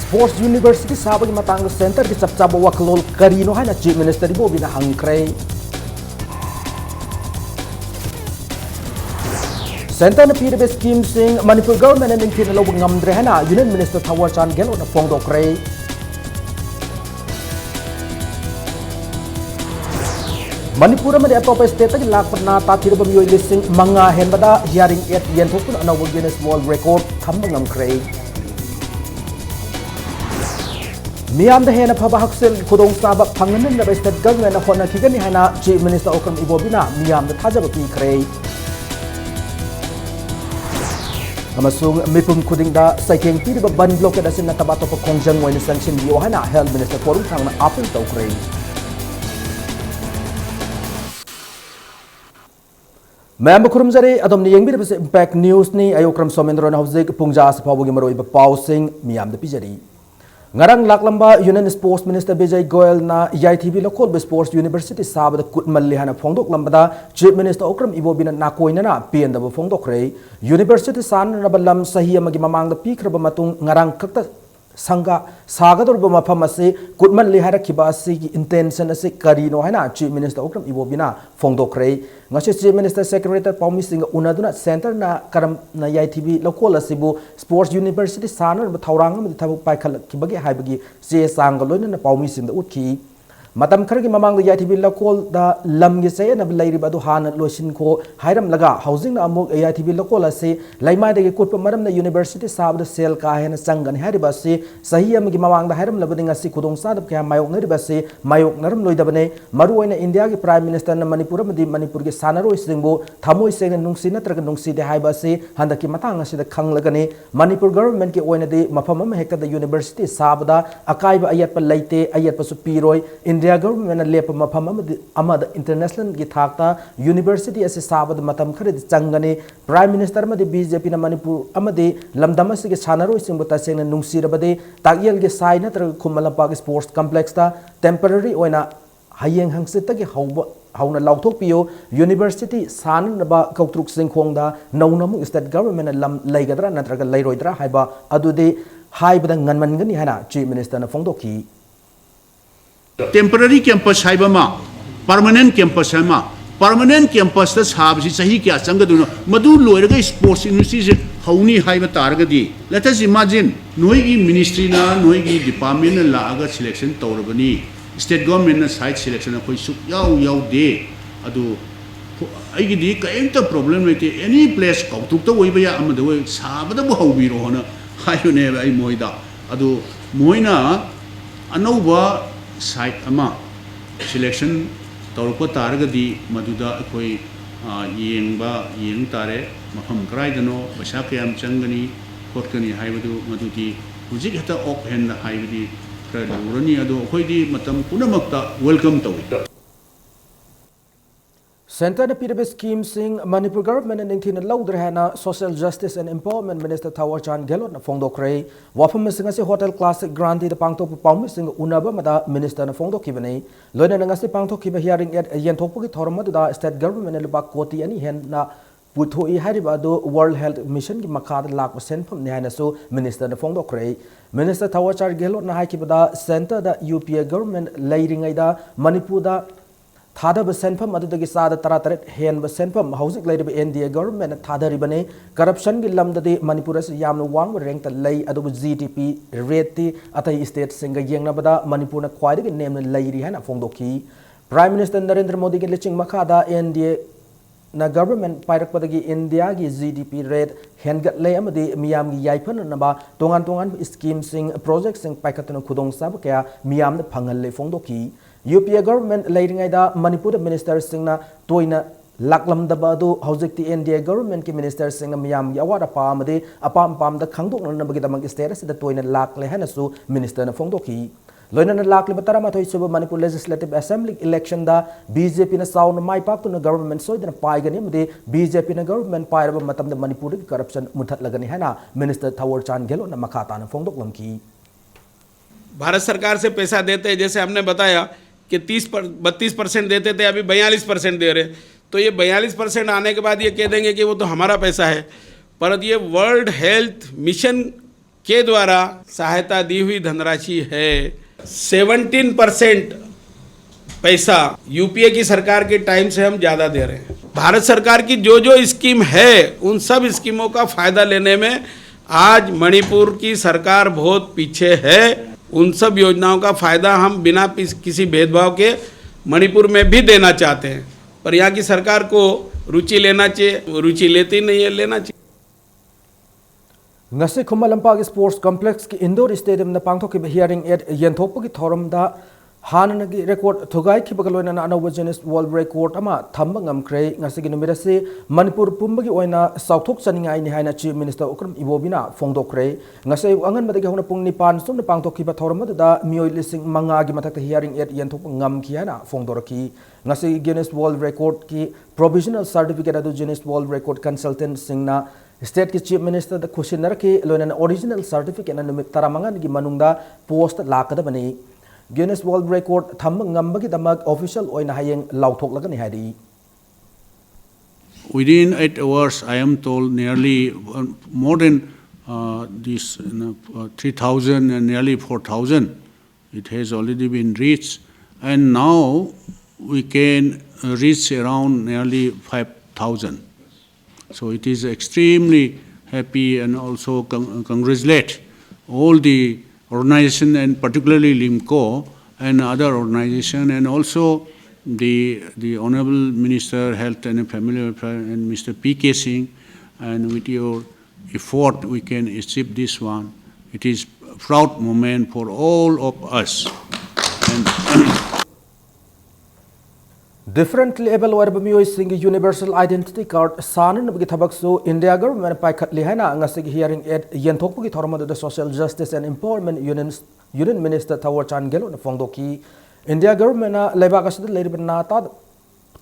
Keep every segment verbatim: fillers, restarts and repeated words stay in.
Sports University ꯁꯥꯕꯒꯤ ꯃꯇꯥꯡꯗ centreꯒꯤ ꯆꯞ ꯆꯥꯕ ꯋꯥꯈꯜꯂꯣꯟ ꯀꯔꯤꯅꯣ ꯍꯥꯏꯅ Chief Minister ꯏꯕꯣꯕꯤꯅ ꯍꯪꯈ꯭ꯔꯦ꯫ Centreꯅ ꯄꯤꯔꯤꯕ schemeꯁꯤꯡ ꯃꯅꯤꯄꯨꯔ governmentꯅ ꯅꯤꯡꯊꯤꯅ ꯂꯧꯕ ꯉꯝꯗ꯭ꯔꯦ ꯍꯥꯏꯅ Union Minister ꯊꯋꯥꯔꯆꯥꯟ ꯒꯦꯍꯂꯣꯠꯅ ꯐꯣꯡꯗꯣꯛꯈ꯭ꯔꯦ꯫ ꯃꯅꯤꯄꯨꯔ ꯑꯃꯗꯤ ꯑꯇꯣꯞꯄ stateꯇꯒꯤ ꯂꯥꯛꯄ ꯅꯥ ꯇꯥꯊꯤꯔꯕ ꯃꯤꯑꯣꯏ ꯂꯤꯁꯤꯡ ꯃꯉꯥ ꯍꯦꯟꯕꯗ hearing aid ꯌꯦꯟꯊꯣꯛꯇꯨꯅ ꯑꯅꯧꯕ Guinness World Record ꯊꯝꯕ ꯉꯝꯈ꯭ꯔꯦ꯫ ꯃꯤꯌꯥꯝꯗ ꯍꯦꯟꯅ ꯐꯕ ꯍꯛꯁꯦꯜꯒꯤ ꯈꯨꯗꯣꯡꯆꯥꯕ ꯐꯪꯍꯟꯅꯕ state governmentꯅ ꯍꯣꯠꯅꯈꯤꯒꯅꯤ ꯍꯥꯏꯅ Chief Minister ꯑꯣꯀ꯭ꯔꯝ ꯏꯕꯣꯕꯤꯅ ꯃꯤꯌꯥꯝꯗ ꯊꯥꯖꯕ ꯄꯤꯈ꯭ꯔꯦ꯫ ꯑꯃꯁꯨꯡ ꯃꯤꯄꯨꯝ ꯈꯨꯗꯤꯡꯗ ꯆꯩꯊꯦꯡ ꯄꯤꯔꯤꯕ ꯕꯟ blockade ꯑꯁꯤ ꯅꯠꯇꯕ ꯑꯇꯣꯞꯄ ꯈꯣꯡꯖꯪ ꯑꯣꯏꯅ ꯆꯪꯁꯤꯟꯕꯤꯌꯨ ꯍꯥꯏꯅ Health Minister ꯀꯣꯔꯨꯝ ꯁꯥꯡꯅ appeal ꯇꯧꯈ꯭ꯔꯦ꯫ ꯃꯌꯥꯝꯕꯨ ꯈꯨꯔꯨꯝꯖꯔꯤ꯫ ꯑꯗꯣꯝꯅ ꯌꯦꯡꯕꯤꯔꯤꯕꯁꯤ Impact Newsꯅꯤ꯫ ꯑꯩ ꯑꯣꯀ꯭ꯔꯝ ꯁꯣꯃꯦꯟꯗ꯭ꯔꯣꯅ ꯍꯧꯖꯤꯛ ꯄꯨꯡꯖꯥ ꯑꯁꯤ ꯐꯥꯎꯕꯒꯤ ꯃꯔꯨꯑꯣꯏꯕ ꯄꯥꯎꯁꯤꯡ ꯃꯤꯌꯥꯝꯗ ꯄꯤꯖꯔꯤ꯫ ꯉꯔꯥꯡ ꯂꯥꯛꯂꯝꯕ Union Sports Minister Bijay ꯒꯣꯌꯜꯅ ꯌꯥꯏꯊꯤꯕꯤ ꯂꯧꯀꯣꯜꯕꯨ Sports University ꯁꯥꯕꯗ ꯀꯨꯠꯃꯜꯂꯤ ꯍꯥꯏꯅ ꯐꯣꯡꯗꯣꯛꯂꯝꯕꯗ Chief Minister ꯑꯣꯀ꯭ꯔꯝ ꯏꯕꯣꯕꯤꯅ ꯅꯥꯀꯣꯏꯅꯅ ꯄꯦꯟꯗꯕ ꯐꯣꯡꯗꯣꯛꯈ꯭ꯔꯦ꯫ University ꯁꯥꯅꯅꯕ ꯂꯝ ꯆꯍꯤ ꯑꯃꯒꯤ ꯃꯃꯥꯡꯗ ꯄꯤꯈ꯭ꯔꯕ ꯃꯇꯨꯡ ꯉꯔꯥꯡ ꯈꯛꯇ ꯁꯪꯒꯥ ꯁꯥꯒꯗꯧꯔꯤꯕ ꯃꯐꯝ ꯑꯁꯤ ꯀꯨꯠꯃꯜꯂꯤ ꯍꯥꯏꯔꯛꯈꯤꯕ ꯑꯁꯤꯒꯤ intention ꯑꯁꯤ ꯀꯔꯤꯅꯣ ꯍꯥꯏꯅ Chief Minister ꯑꯣꯀ꯭ꯔꯝ ꯏꯕꯣꯕꯤꯅ ꯐꯣꯡꯗꯣꯛꯈ꯭ꯔꯦ꯫ ꯉꯁꯤ Chief Minister Secretariat ꯄꯥꯎꯃꯤꯁꯤꯡꯒ ꯎꯅꯗꯨꯅ centreꯅ ꯀꯔꯝꯅ ꯌꯥꯏꯊꯤꯕꯤ ꯂꯧꯀꯣꯜ ꯑꯁꯤꯕꯨ Sports University ꯁꯥꯅꯅꯕ ꯊꯧꯔꯥꯡ ꯑꯃꯗꯤ ꯊꯕꯛ ꯄꯥꯏꯈꯠꯂꯛꯈꯤꯕꯒꯦ ꯍꯥꯏꯕꯒꯤ ꯆꯦ ꯆꯥꯡꯒ ꯂꯣꯏꯅꯅ ꯄꯥꯎꯃꯤꯁꯤꯡꯗ ꯎꯠꯈꯤ꯫ ꯃꯇꯝ ꯈꯔꯒꯤ ꯃꯃꯥꯡꯗ ꯌꯥꯏꯊꯤꯕꯤ ꯂꯧꯀꯣꯜꯗ ꯂꯝꯒꯤ ꯆꯌꯦꯠꯅꯕ ꯂꯩꯔꯤꯕ ꯑꯗꯨ ꯍꯥꯟꯅ ꯂꯣꯏꯁꯤꯟꯈꯣ ꯍꯥꯏꯔꯝꯂꯒ ꯍꯧꯖꯤꯛꯅ ꯑꯃꯨꯛ ꯌꯥꯏꯊꯤꯕꯤ ꯂꯧꯀꯣꯜ ꯑꯁꯤ ꯂꯩꯃꯥꯏꯗꯒꯤ ꯀꯨꯠꯄ ꯃꯔꯝꯅ University ꯁꯥꯕꯗ ꯁꯦꯜ ꯀꯥ ꯍꯦꯟꯅ ꯆꯪꯒꯅꯤ ꯍꯥꯏꯔꯤꯕ ꯑꯁꯤ ꯆꯍꯤ ꯑꯃꯒꯤ ꯃꯃꯥꯡꯗ ꯍꯥꯏꯔꯝꯂꯕꯗꯤ ꯉꯁꯤ ꯈꯨꯗꯣꯡꯆꯥꯗꯕ ꯀꯌꯥ ꯃꯥꯌꯣꯛꯅꯔꯤꯕ ꯑꯁꯤ ꯃꯥꯌꯣꯛꯅꯔꯝꯂꯣꯏꯗꯕꯅꯤ꯫ ꯃꯔꯨꯑꯣꯏꯅ ꯏꯟꯗꯤꯌꯥꯒꯤ Prime Ministerꯅ ꯃꯅꯤꯄꯨꯔ ꯑꯃꯗꯤ ꯃꯅꯤꯄꯨꯔꯒꯤ ꯁꯥꯟꯅꯔꯣꯏꯁꯤꯡꯕꯨ ꯊꯃꯣꯏ ꯁꯦꯡꯅ ꯅꯨꯡꯁꯤ ꯅꯠꯇ꯭ꯔꯒ ꯅꯨꯡꯁꯤꯗꯦ ꯍꯥꯏꯕ ꯑꯁꯤ ꯍꯟꯗꯛꯀꯤ ꯃꯇꯥꯡ ꯑꯁꯤꯗ ꯈꯪꯂꯒꯅꯤ꯫ ꯃꯅꯤꯄꯨꯔ governmentꯀꯤ ꯑꯣꯏꯅꯗꯤ ꯃꯐꯝ ꯑꯃꯍꯦꯛꯇꯗ University ꯁꯥꯕꯗ ꯑꯀꯥꯏꯕ ꯑꯌꯦꯠꯄ ꯂꯩꯇꯦ, ꯑꯌꯦꯠꯄꯁꯨ ꯄꯤꯔꯣꯏ꯫ ꯏꯟꯗꯤꯌꯥ governmentꯅ ꯂꯦꯞꯄ ꯃꯐꯝ ꯑꯃꯗꯤ, ꯑꯃꯗ internationalꯒꯤ ꯊꯥꯛꯇ University ꯑꯁꯤ ꯁꯥꯕꯗ ꯃꯇꯝ ꯈꯔꯗꯤ ꯆꯪꯒꯅꯤ꯫ Prime Minister ꯑꯃꯗꯤ BJPꯅ ꯃꯅꯤꯄꯨꯔ ꯑꯃꯗꯤ ꯂꯝꯗꯝ ꯑꯁꯤꯒꯤ ꯁꯥꯟꯅꯔꯣꯏꯁꯤꯡꯕꯨ ꯇꯁꯦꯡꯅ ꯅꯨꯡꯁꯤꯔꯕꯗꯤ ꯇꯥꯛꯌꯦꯜꯒꯤ ꯁꯥꯏ ꯅꯠꯇ꯭ꯔꯒ ꯈꯨꯃꯟ ꯂꯝꯄꯥꯛ Sports Complexꯇ temporary ꯑꯣꯏꯅ ꯍꯌꯦꯡ ꯍꯪꯆꯤꯠꯇꯒꯤ ꯍꯧꯕ, ꯍꯧꯅ ꯂꯥꯎꯊꯣꯛꯄꯤꯌꯨ꯫ University ꯁꯥꯅꯅꯕ ꯀꯧꯇ꯭ꯔꯨꯛ ꯆꯤꯡꯈꯣꯡꯗ ꯅꯧꯅ ꯑꯃꯨꯛ state governmentꯅ ꯂꯝ ꯂꯩꯒꯗ꯭ꯔꯥ ꯅꯠꯇ꯭ꯔꯒ ꯂꯩꯔꯣꯏꯗ꯭ꯔꯥ ꯍꯥꯏꯕ ꯑꯗꯨꯗꯤ ꯍꯥꯏꯕꯗ ꯉꯟꯃꯟꯒꯅꯤ ꯍꯥꯏꯅ Chief Minister ꯅ ꯐꯣꯡꯗꯣꯛꯈꯤ꯫ Temporary campus ꯍꯥꯏꯕ ꯑꯃ, permanent campus ꯍꯥꯏꯕ ꯑꯃ꯫ Permanent campus ꯇ ꯁꯥꯕꯁꯤ ꯆꯍꯤ ꯀꯌꯥ ꯆꯪꯒꯗꯣꯏꯅꯣ? ꯃꯗꯨ ꯂꯣꯏꯔꯒ sports industry ꯁꯦ ꯍꯧꯅꯤ ꯍꯥꯏꯕ ꯇꯥꯔꯒꯗꯤ, let us imagine, ꯅꯣꯏꯒꯤ ministry ꯅ, ꯅꯣꯏꯒꯤ department ꯅ ꯂꯥꯛꯑꯒ selection ꯇꯧꯔꯕꯅꯤ, state government ꯅ site selection ꯑꯩꯈꯣꯏ ꯁꯨꯛ ꯌꯥꯎ ꯌꯥꯎꯗꯦ꯫ ꯑꯗꯨ ꯑꯩꯒꯤꯗꯤ ꯀꯔꯤꯝꯇ problem ꯂꯩꯇꯦ, any place, ꯀꯧꯇꯨꯛꯇ ꯑꯣꯏꯕ ꯌꯥꯏ, ꯑꯃꯗ ꯑꯣꯏ, ꯁꯥꯕꯗꯕꯨ ꯍꯧꯕꯤꯔꯣꯅ ꯍꯥꯏꯕꯅꯦꯕ ꯑꯩ ꯃꯣꯏꯗ꯫ ꯑꯗꯨ ꯃꯣꯏꯅ ꯑꯅꯧꯕ site ꯑꯃ selection ꯇꯧꯔꯛꯄ ꯇꯥꯔꯒꯗꯤ, ꯃꯗꯨꯗ ꯑꯩꯈꯣꯏ, ꯑ, ꯌꯦꯡꯕ, ꯌꯦꯡ ꯇꯥꯔꯦ, ꯃꯐꯝ ꯀꯗꯥꯏꯗꯅꯣ, ꯄꯩꯁꯥ ꯀꯌꯥꯝ ꯆꯪꯒꯅꯤ, ꯈꯣꯠꯀꯅꯤ ꯍꯥꯏꯕꯗꯨ, ꯃꯗꯨꯗꯤ ꯍꯧꯖꯤꯛ ꯍꯦꯛꯇ off hand ꯍꯥꯏꯕꯗꯤ ꯈꯔ ꯂꯨꯔꯅꯤ꯫ ꯑꯗꯣ ꯑꯩꯈꯣꯏꯗꯤ ꯃꯇꯝ ꯄꯨꯝꯅꯃꯛꯇ welcome ꯇꯧꯏ꯫ Centre ꯅ ꯄꯤꯔꯤꯕ scheme ꯁꯤꯡ ꯃꯅꯤꯄꯨꯔ government ꯅ ꯅꯤꯡꯊꯤꯅ ꯂꯧꯗ꯭ꯔꯦ ꯍꯥꯏꯅ Social Justice and Empowerment Minister ꯊꯥꯋꯔꯆꯥꯟ ꯒꯦꯍꯂꯣꯠꯅ ꯐꯣꯡꯗꯣꯛꯈ꯭ꯔꯦ꯫ ꯋꯥꯐꯝꯁꯤꯡ ꯑꯁꯤ Hotel Classic Grande ꯗ ꯄꯥꯡꯊꯣꯛꯄ ꯄꯥꯎꯃꯤꯁꯤꯡꯒ ꯎꯅꯕ ꯑꯃꯗ minister ꯅ ꯐꯣꯡꯗꯣꯛꯈꯤꯕꯅꯤ꯫ ꯂꯣꯏꯅꯅ ꯉꯁꯤ ꯄꯥꯡꯊꯣꯛꯈꯤꯕ hearing ꯌꯦꯟꯊꯣꯛꯄꯒꯤ ꯊꯧꯔꯝ ꯑꯗꯨꯗ state government ꯅ ꯂꯨꯄꯥ ꯀꯣꯇꯤ ꯑꯅꯤ ꯍꯦꯟꯅ ꯄꯨꯊꯣꯛꯏ ꯍꯥꯏꯔꯤꯕ ꯑꯗꯨ World Health Mission ꯒꯤ ꯃꯈꯥꯗ ꯂꯥꯛꯄ ꯁꯦꯟꯐꯝꯅꯤ ꯍꯥꯏꯅꯁꯨ minister ꯅ ꯐꯣꯡꯗꯣꯛꯈ꯭ꯔꯦ꯫ Minister ꯊꯥꯋꯔꯆꯥꯟ ꯒꯦꯍꯂꯣꯠꯅ ꯍꯥꯏꯈꯤꯕꯗ, centre ꯗ UPA government ꯂꯩꯔꯤꯉꯩꯗ ꯃꯅꯤꯄꯨꯔꯗ ꯊꯥꯗꯕ ꯁꯦꯟꯐꯝ ꯑꯗꯨꯗꯒꯤ ꯆꯥꯗ ꯇꯔꯥꯇꯔꯦꯠ ꯍꯦꯟꯕ ꯁꯦꯟꯐꯝ ꯍꯧꯖꯤꯛ ꯂꯩꯔꯤꯕ NDA government ꯅ ꯊꯥꯗꯔꯤꯕꯅꯤ꯫ Corruption ꯒꯤ ꯂꯝꯗꯗꯤ ꯃꯅꯤꯄꯨꯔ ꯑꯁꯤ ꯌꯥꯝꯅ ꯋꯥꯡꯕ rank ꯇ ꯂꯩ, ꯑꯗꯨꯕꯨ GDP rate ꯇꯤ ꯑꯇꯩ state ꯁꯤꯡꯒ ꯌꯦꯡꯅꯕꯗ ꯃꯅꯤꯄꯨꯔꯅ ꯈ꯭ꯋꯥꯏꯗꯒꯤ ꯅꯦꯝꯅ ꯂꯩꯔꯤ ꯍꯥꯏꯅ ꯐꯣꯡꯗꯣꯛꯈꯤ꯫ Prime Minister ꯅꯔꯦꯟꯗ꯭ꯔ ꯃꯣꯗꯤꯒꯤ ꯂꯨꯆꯤꯡ ꯃꯈꯥꯗ NDA ꯅ government ꯄꯥꯏꯔꯛꯄꯗꯒꯤ ꯏꯟꯗꯤꯌꯥꯒꯤ GDP rate ꯍꯦꯟꯒꯠꯂꯦ ꯑꯃꯗꯤ ꯃꯤꯌꯥꯝꯒꯤ ꯌꯥꯏꯐꯅꯅꯕ ꯇꯣꯉꯥꯟ ꯇꯣꯉꯥꯟꯕ scheme ꯁꯤꯡ, project ꯁꯤꯡ ꯄꯥꯏꯈꯠꯇꯨꯅ ꯈꯨꯗꯣꯡꯆꯥꯕ ꯀꯌꯥ ꯃꯤꯌꯥꯝꯗ ꯐꯪꯍꯜꯂꯦ ꯐꯣꯡꯗꯣꯛꯈꯤ꯫ UPA government ꯂꯩꯔꯤꯉꯩꯗ ꯃꯅꯤꯄꯨꯔꯗ minister ꯁꯤꯡꯅ ꯇꯣꯏꯅ ꯂꯥꯛꯂꯝꯗꯕ ꯑꯗꯨ ꯍꯧꯖꯤꯛꯇꯤ NDA government ꯀꯤ minister ꯁꯤꯡꯅ ꯃꯤꯌꯥꯝꯒꯤ ꯑꯋꯥꯠ ꯑꯄꯥ ꯑꯃꯗꯤ ꯑꯄꯥꯝ ꯑꯄꯥꯝꯗ ꯈꯪꯗꯣꯛꯅꯅꯕꯒꯤꯗꯃꯛ state ꯑꯁꯤꯗ ꯇꯣꯏꯅ ꯂꯥꯛꯂꯦ ꯍꯥꯏꯅꯁꯨ minister ꯅ ꯐꯣꯡꯗꯣꯛꯈꯤ꯫ ꯂꯣꯏꯅꯅ ꯂꯥꯛꯂꯤꯕ ꯇꯔꯥꯃꯥꯊꯣꯏ ꯁꯨꯕ ꯃꯅꯤꯄꯨꯔ legislative assembly election ꯗ BJP ꯅ ꯆꯥꯎꯅ ꯃꯥꯏ ꯄꯥꯛꯇꯨꯅ government ꯁꯣꯏꯗꯅ ꯄꯥꯏꯒꯅꯤ ꯑꯃꯗꯤ BJP ꯅ government ꯄꯥꯏꯔꯕ ꯃꯇꯝꯗ ꯃꯅꯤꯄꯨꯔꯗꯒꯤ corruption ꯃꯨꯊꯠꯂꯒꯅꯤ ꯍꯥꯏꯅ minister ꯊꯥꯋꯔꯆꯥꯟ ꯒꯦꯍꯂꯣꯠꯅ ꯃꯈꯥ ꯇꯥꯅ ꯐꯣꯡꯗꯣꯛꯂꯝꯈꯤ꯫ भारत सरकार से पैसा देते हैं, जैसे हमने बताया कि तीस पर बत्तीस परसेंट देते थे, अभी बयालीस परसेंट दे रहे हैं। तो ये बयालीस परसेंट आने के बाद ये कह देंगे कि वो तो हमारा पैसा है, पर ये वर्ल्ड हेल्थ मिशन के द्वारा सहायता दी हुई धनराशि है। सेवनटीन परसेंट पैसा यूपीए की सरकार के टाइम से हम ज़्यादा दे रहे हैं। भारत सरकार की जो जो स्कीम है, उन सब स्कीमों का फ़ायदा लेने में आज मणिपुर की सरकार बहुत पीछे है। उन सब योजनाओं का फ़ायदा हम बिना किसी भेदभाव के मणिपुर में भी देना चाहते हैं, पर यहाँ की सरकार को रुचि लेना चाहिए, रुचि लेती नहीं है, लेना चाहिए। Ngasi Khumma Lampak Sports Complex ki Indoor Stadium na pangthok ki hearing at yenthok ki thorum da hanana ki record thugai ki bagaloi na anau Guinness World Record ama thamba ngamkre. Ngasi ki numira si Manipur pumba ki oina sauthok saningai ni haina Chief Minister Okram Ibobina fongdokre. Ngasi angan mata ki hona pung nipan sum na pangthok ki ba thorum da mioi lising manga ki matak hearing at yenthok ngam ki haina fongdoraki. Ngasi Guinness World Record ki provisional certificate adu Guinness World Record consultant singna State ki Chief Minister da khusinaraki loinana original certificate na numit taramangan ki manungda post lakada bani. Guinness World Record tham ngamba ki damak official oina hayeng lauthok lagani hari. Within eight hours, I am told nearly uh, more than uh, this you know, uh, three thousand and nearly four thousand. It has already been reached, and now we can uh, reach around nearly five thousand. So it is extremely happy and also con- congratulate all the organization and particularly LIMCO and other organization and also the, the Honorable Minister Health and Family Welfare and Mister P K Singh, and with your effort we can achieve this one. It is a proud moment for all of us. And Differently able oirba mioi sing universal identity card sana nabagi thabak su India government pai khat li haina ngasi hearing at yenthok ki thorum da Social Justice and Empowerment Union Union Minister Thawar Chan Gelo na fongdoki. India government na leibak asida leirba na ta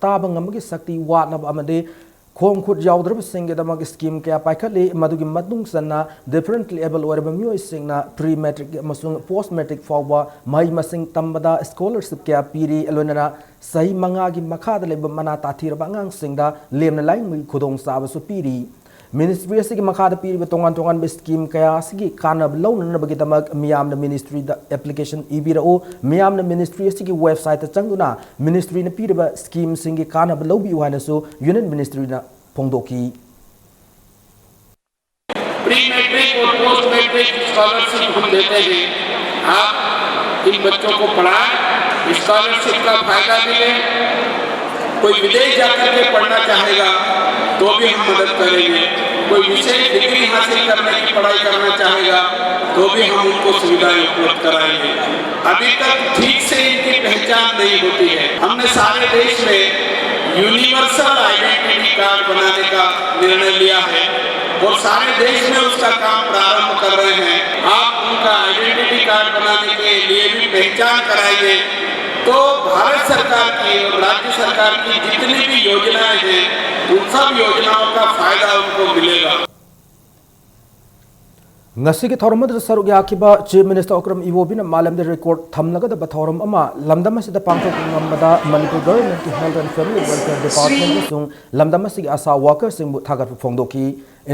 taba ngamagi sakti wat na amade khong khut yaudra sing da mag scheme kaya pai khat li madugi matung sana differently able oirba mioi sing na pre matric masung post matric fawba mai masing tambada scholarship kaya piri alonana sahi manga ki makha da leiba mana tathir ba ngang sing da lemna laing mi khudong sa ba su piri. Ministry ꯑꯁꯤꯒꯤ ꯃꯈꯥꯗ ꯄꯤꯔꯤꯕ ꯇꯣꯉꯥꯟ ꯇꯣꯉꯥꯟꯕ scheme ꯀꯌꯥ ꯑꯁꯤꯒꯤ ꯀꯥꯟꯅꯕ ꯂꯧꯅꯅꯕꯒꯤꯗꯃꯛ ꯃꯤꯌꯥꯝꯅ ministryꯗ application ꯏꯕꯤꯔꯛꯎ꯫ ꯃꯤꯌꯥꯝꯅ ministry ꯑꯁꯤꯒꯤ websiteꯇ ꯆꯪꯗꯨꯅ ministryꯅ ꯄꯤꯔꯤꯕ schemeꯁꯤꯡꯒꯤ ꯀꯥꯟꯅꯕ ꯂꯧꯕꯤꯌꯨ ꯍꯥꯏꯅꯁꯨ Union ministryꯅ ꯐꯣꯡꯗꯣꯛꯈꯤ꯫ Pre matric और post matric scholarship हम देते हैं। आप इन बच्चों को पढ़ाएं, scholarship का फायदा मिले। कोई विदेश जाकर के पढ़ना चाहेगा तो भी हम मदद करेंगे। कोई विशेष डिग्री हासिल करने की पढ़ाई करना चाहेगा तो भी हम उनको सुविधाएं उपलब्ध कराएंगे। अभी तक ठीक से इनकी पहचान नहीं होती है। हमने सारे देश में यूनिवर्सल आइडेंटिटी कार्ड बनाने का निर्णय लिया है और सारे देश में उसका काम प्रारंभ कर रहे हैं। आप उनका आइडेंटिटी कार्ड बनाने के लिए भी पहचान कराइए, तो भारत सरकार की और राज्य सरकार की जितनी भी योजनाएं हैं, उन सब योजनाओं का फायदा उनको मिलेगा। ꯉꯁꯤꯒꯤ ꯊꯧꯔꯝ ꯑꯗꯨꯗ ꯁꯔꯨꯛ ꯌꯥꯈꯤꯕ Chief Minister ꯑꯣꯀ꯭ꯔꯝ ꯏꯕꯣꯕꯤꯅ ꯃꯥꯂꯦꯝꯗ record ꯊꯝꯂꯒꯗꯕ ꯊꯧꯔꯝ ꯑꯃ ꯂꯝꯗꯝ ꯑꯁꯤꯗ ꯄꯥꯡꯊꯣꯛꯄ ꯉꯝꯕꯗ Manipur governmentꯀꯤ Health and Family Welfare Department ꯑꯃꯁꯨꯡ ꯂꯝꯗꯝ ꯑꯁꯤꯒꯤ ASHA workerꯁꯤꯡꯕꯨ ꯊꯥꯒꯠꯄ ꯐꯣꯡꯗꯣꯛꯈꯤ꯫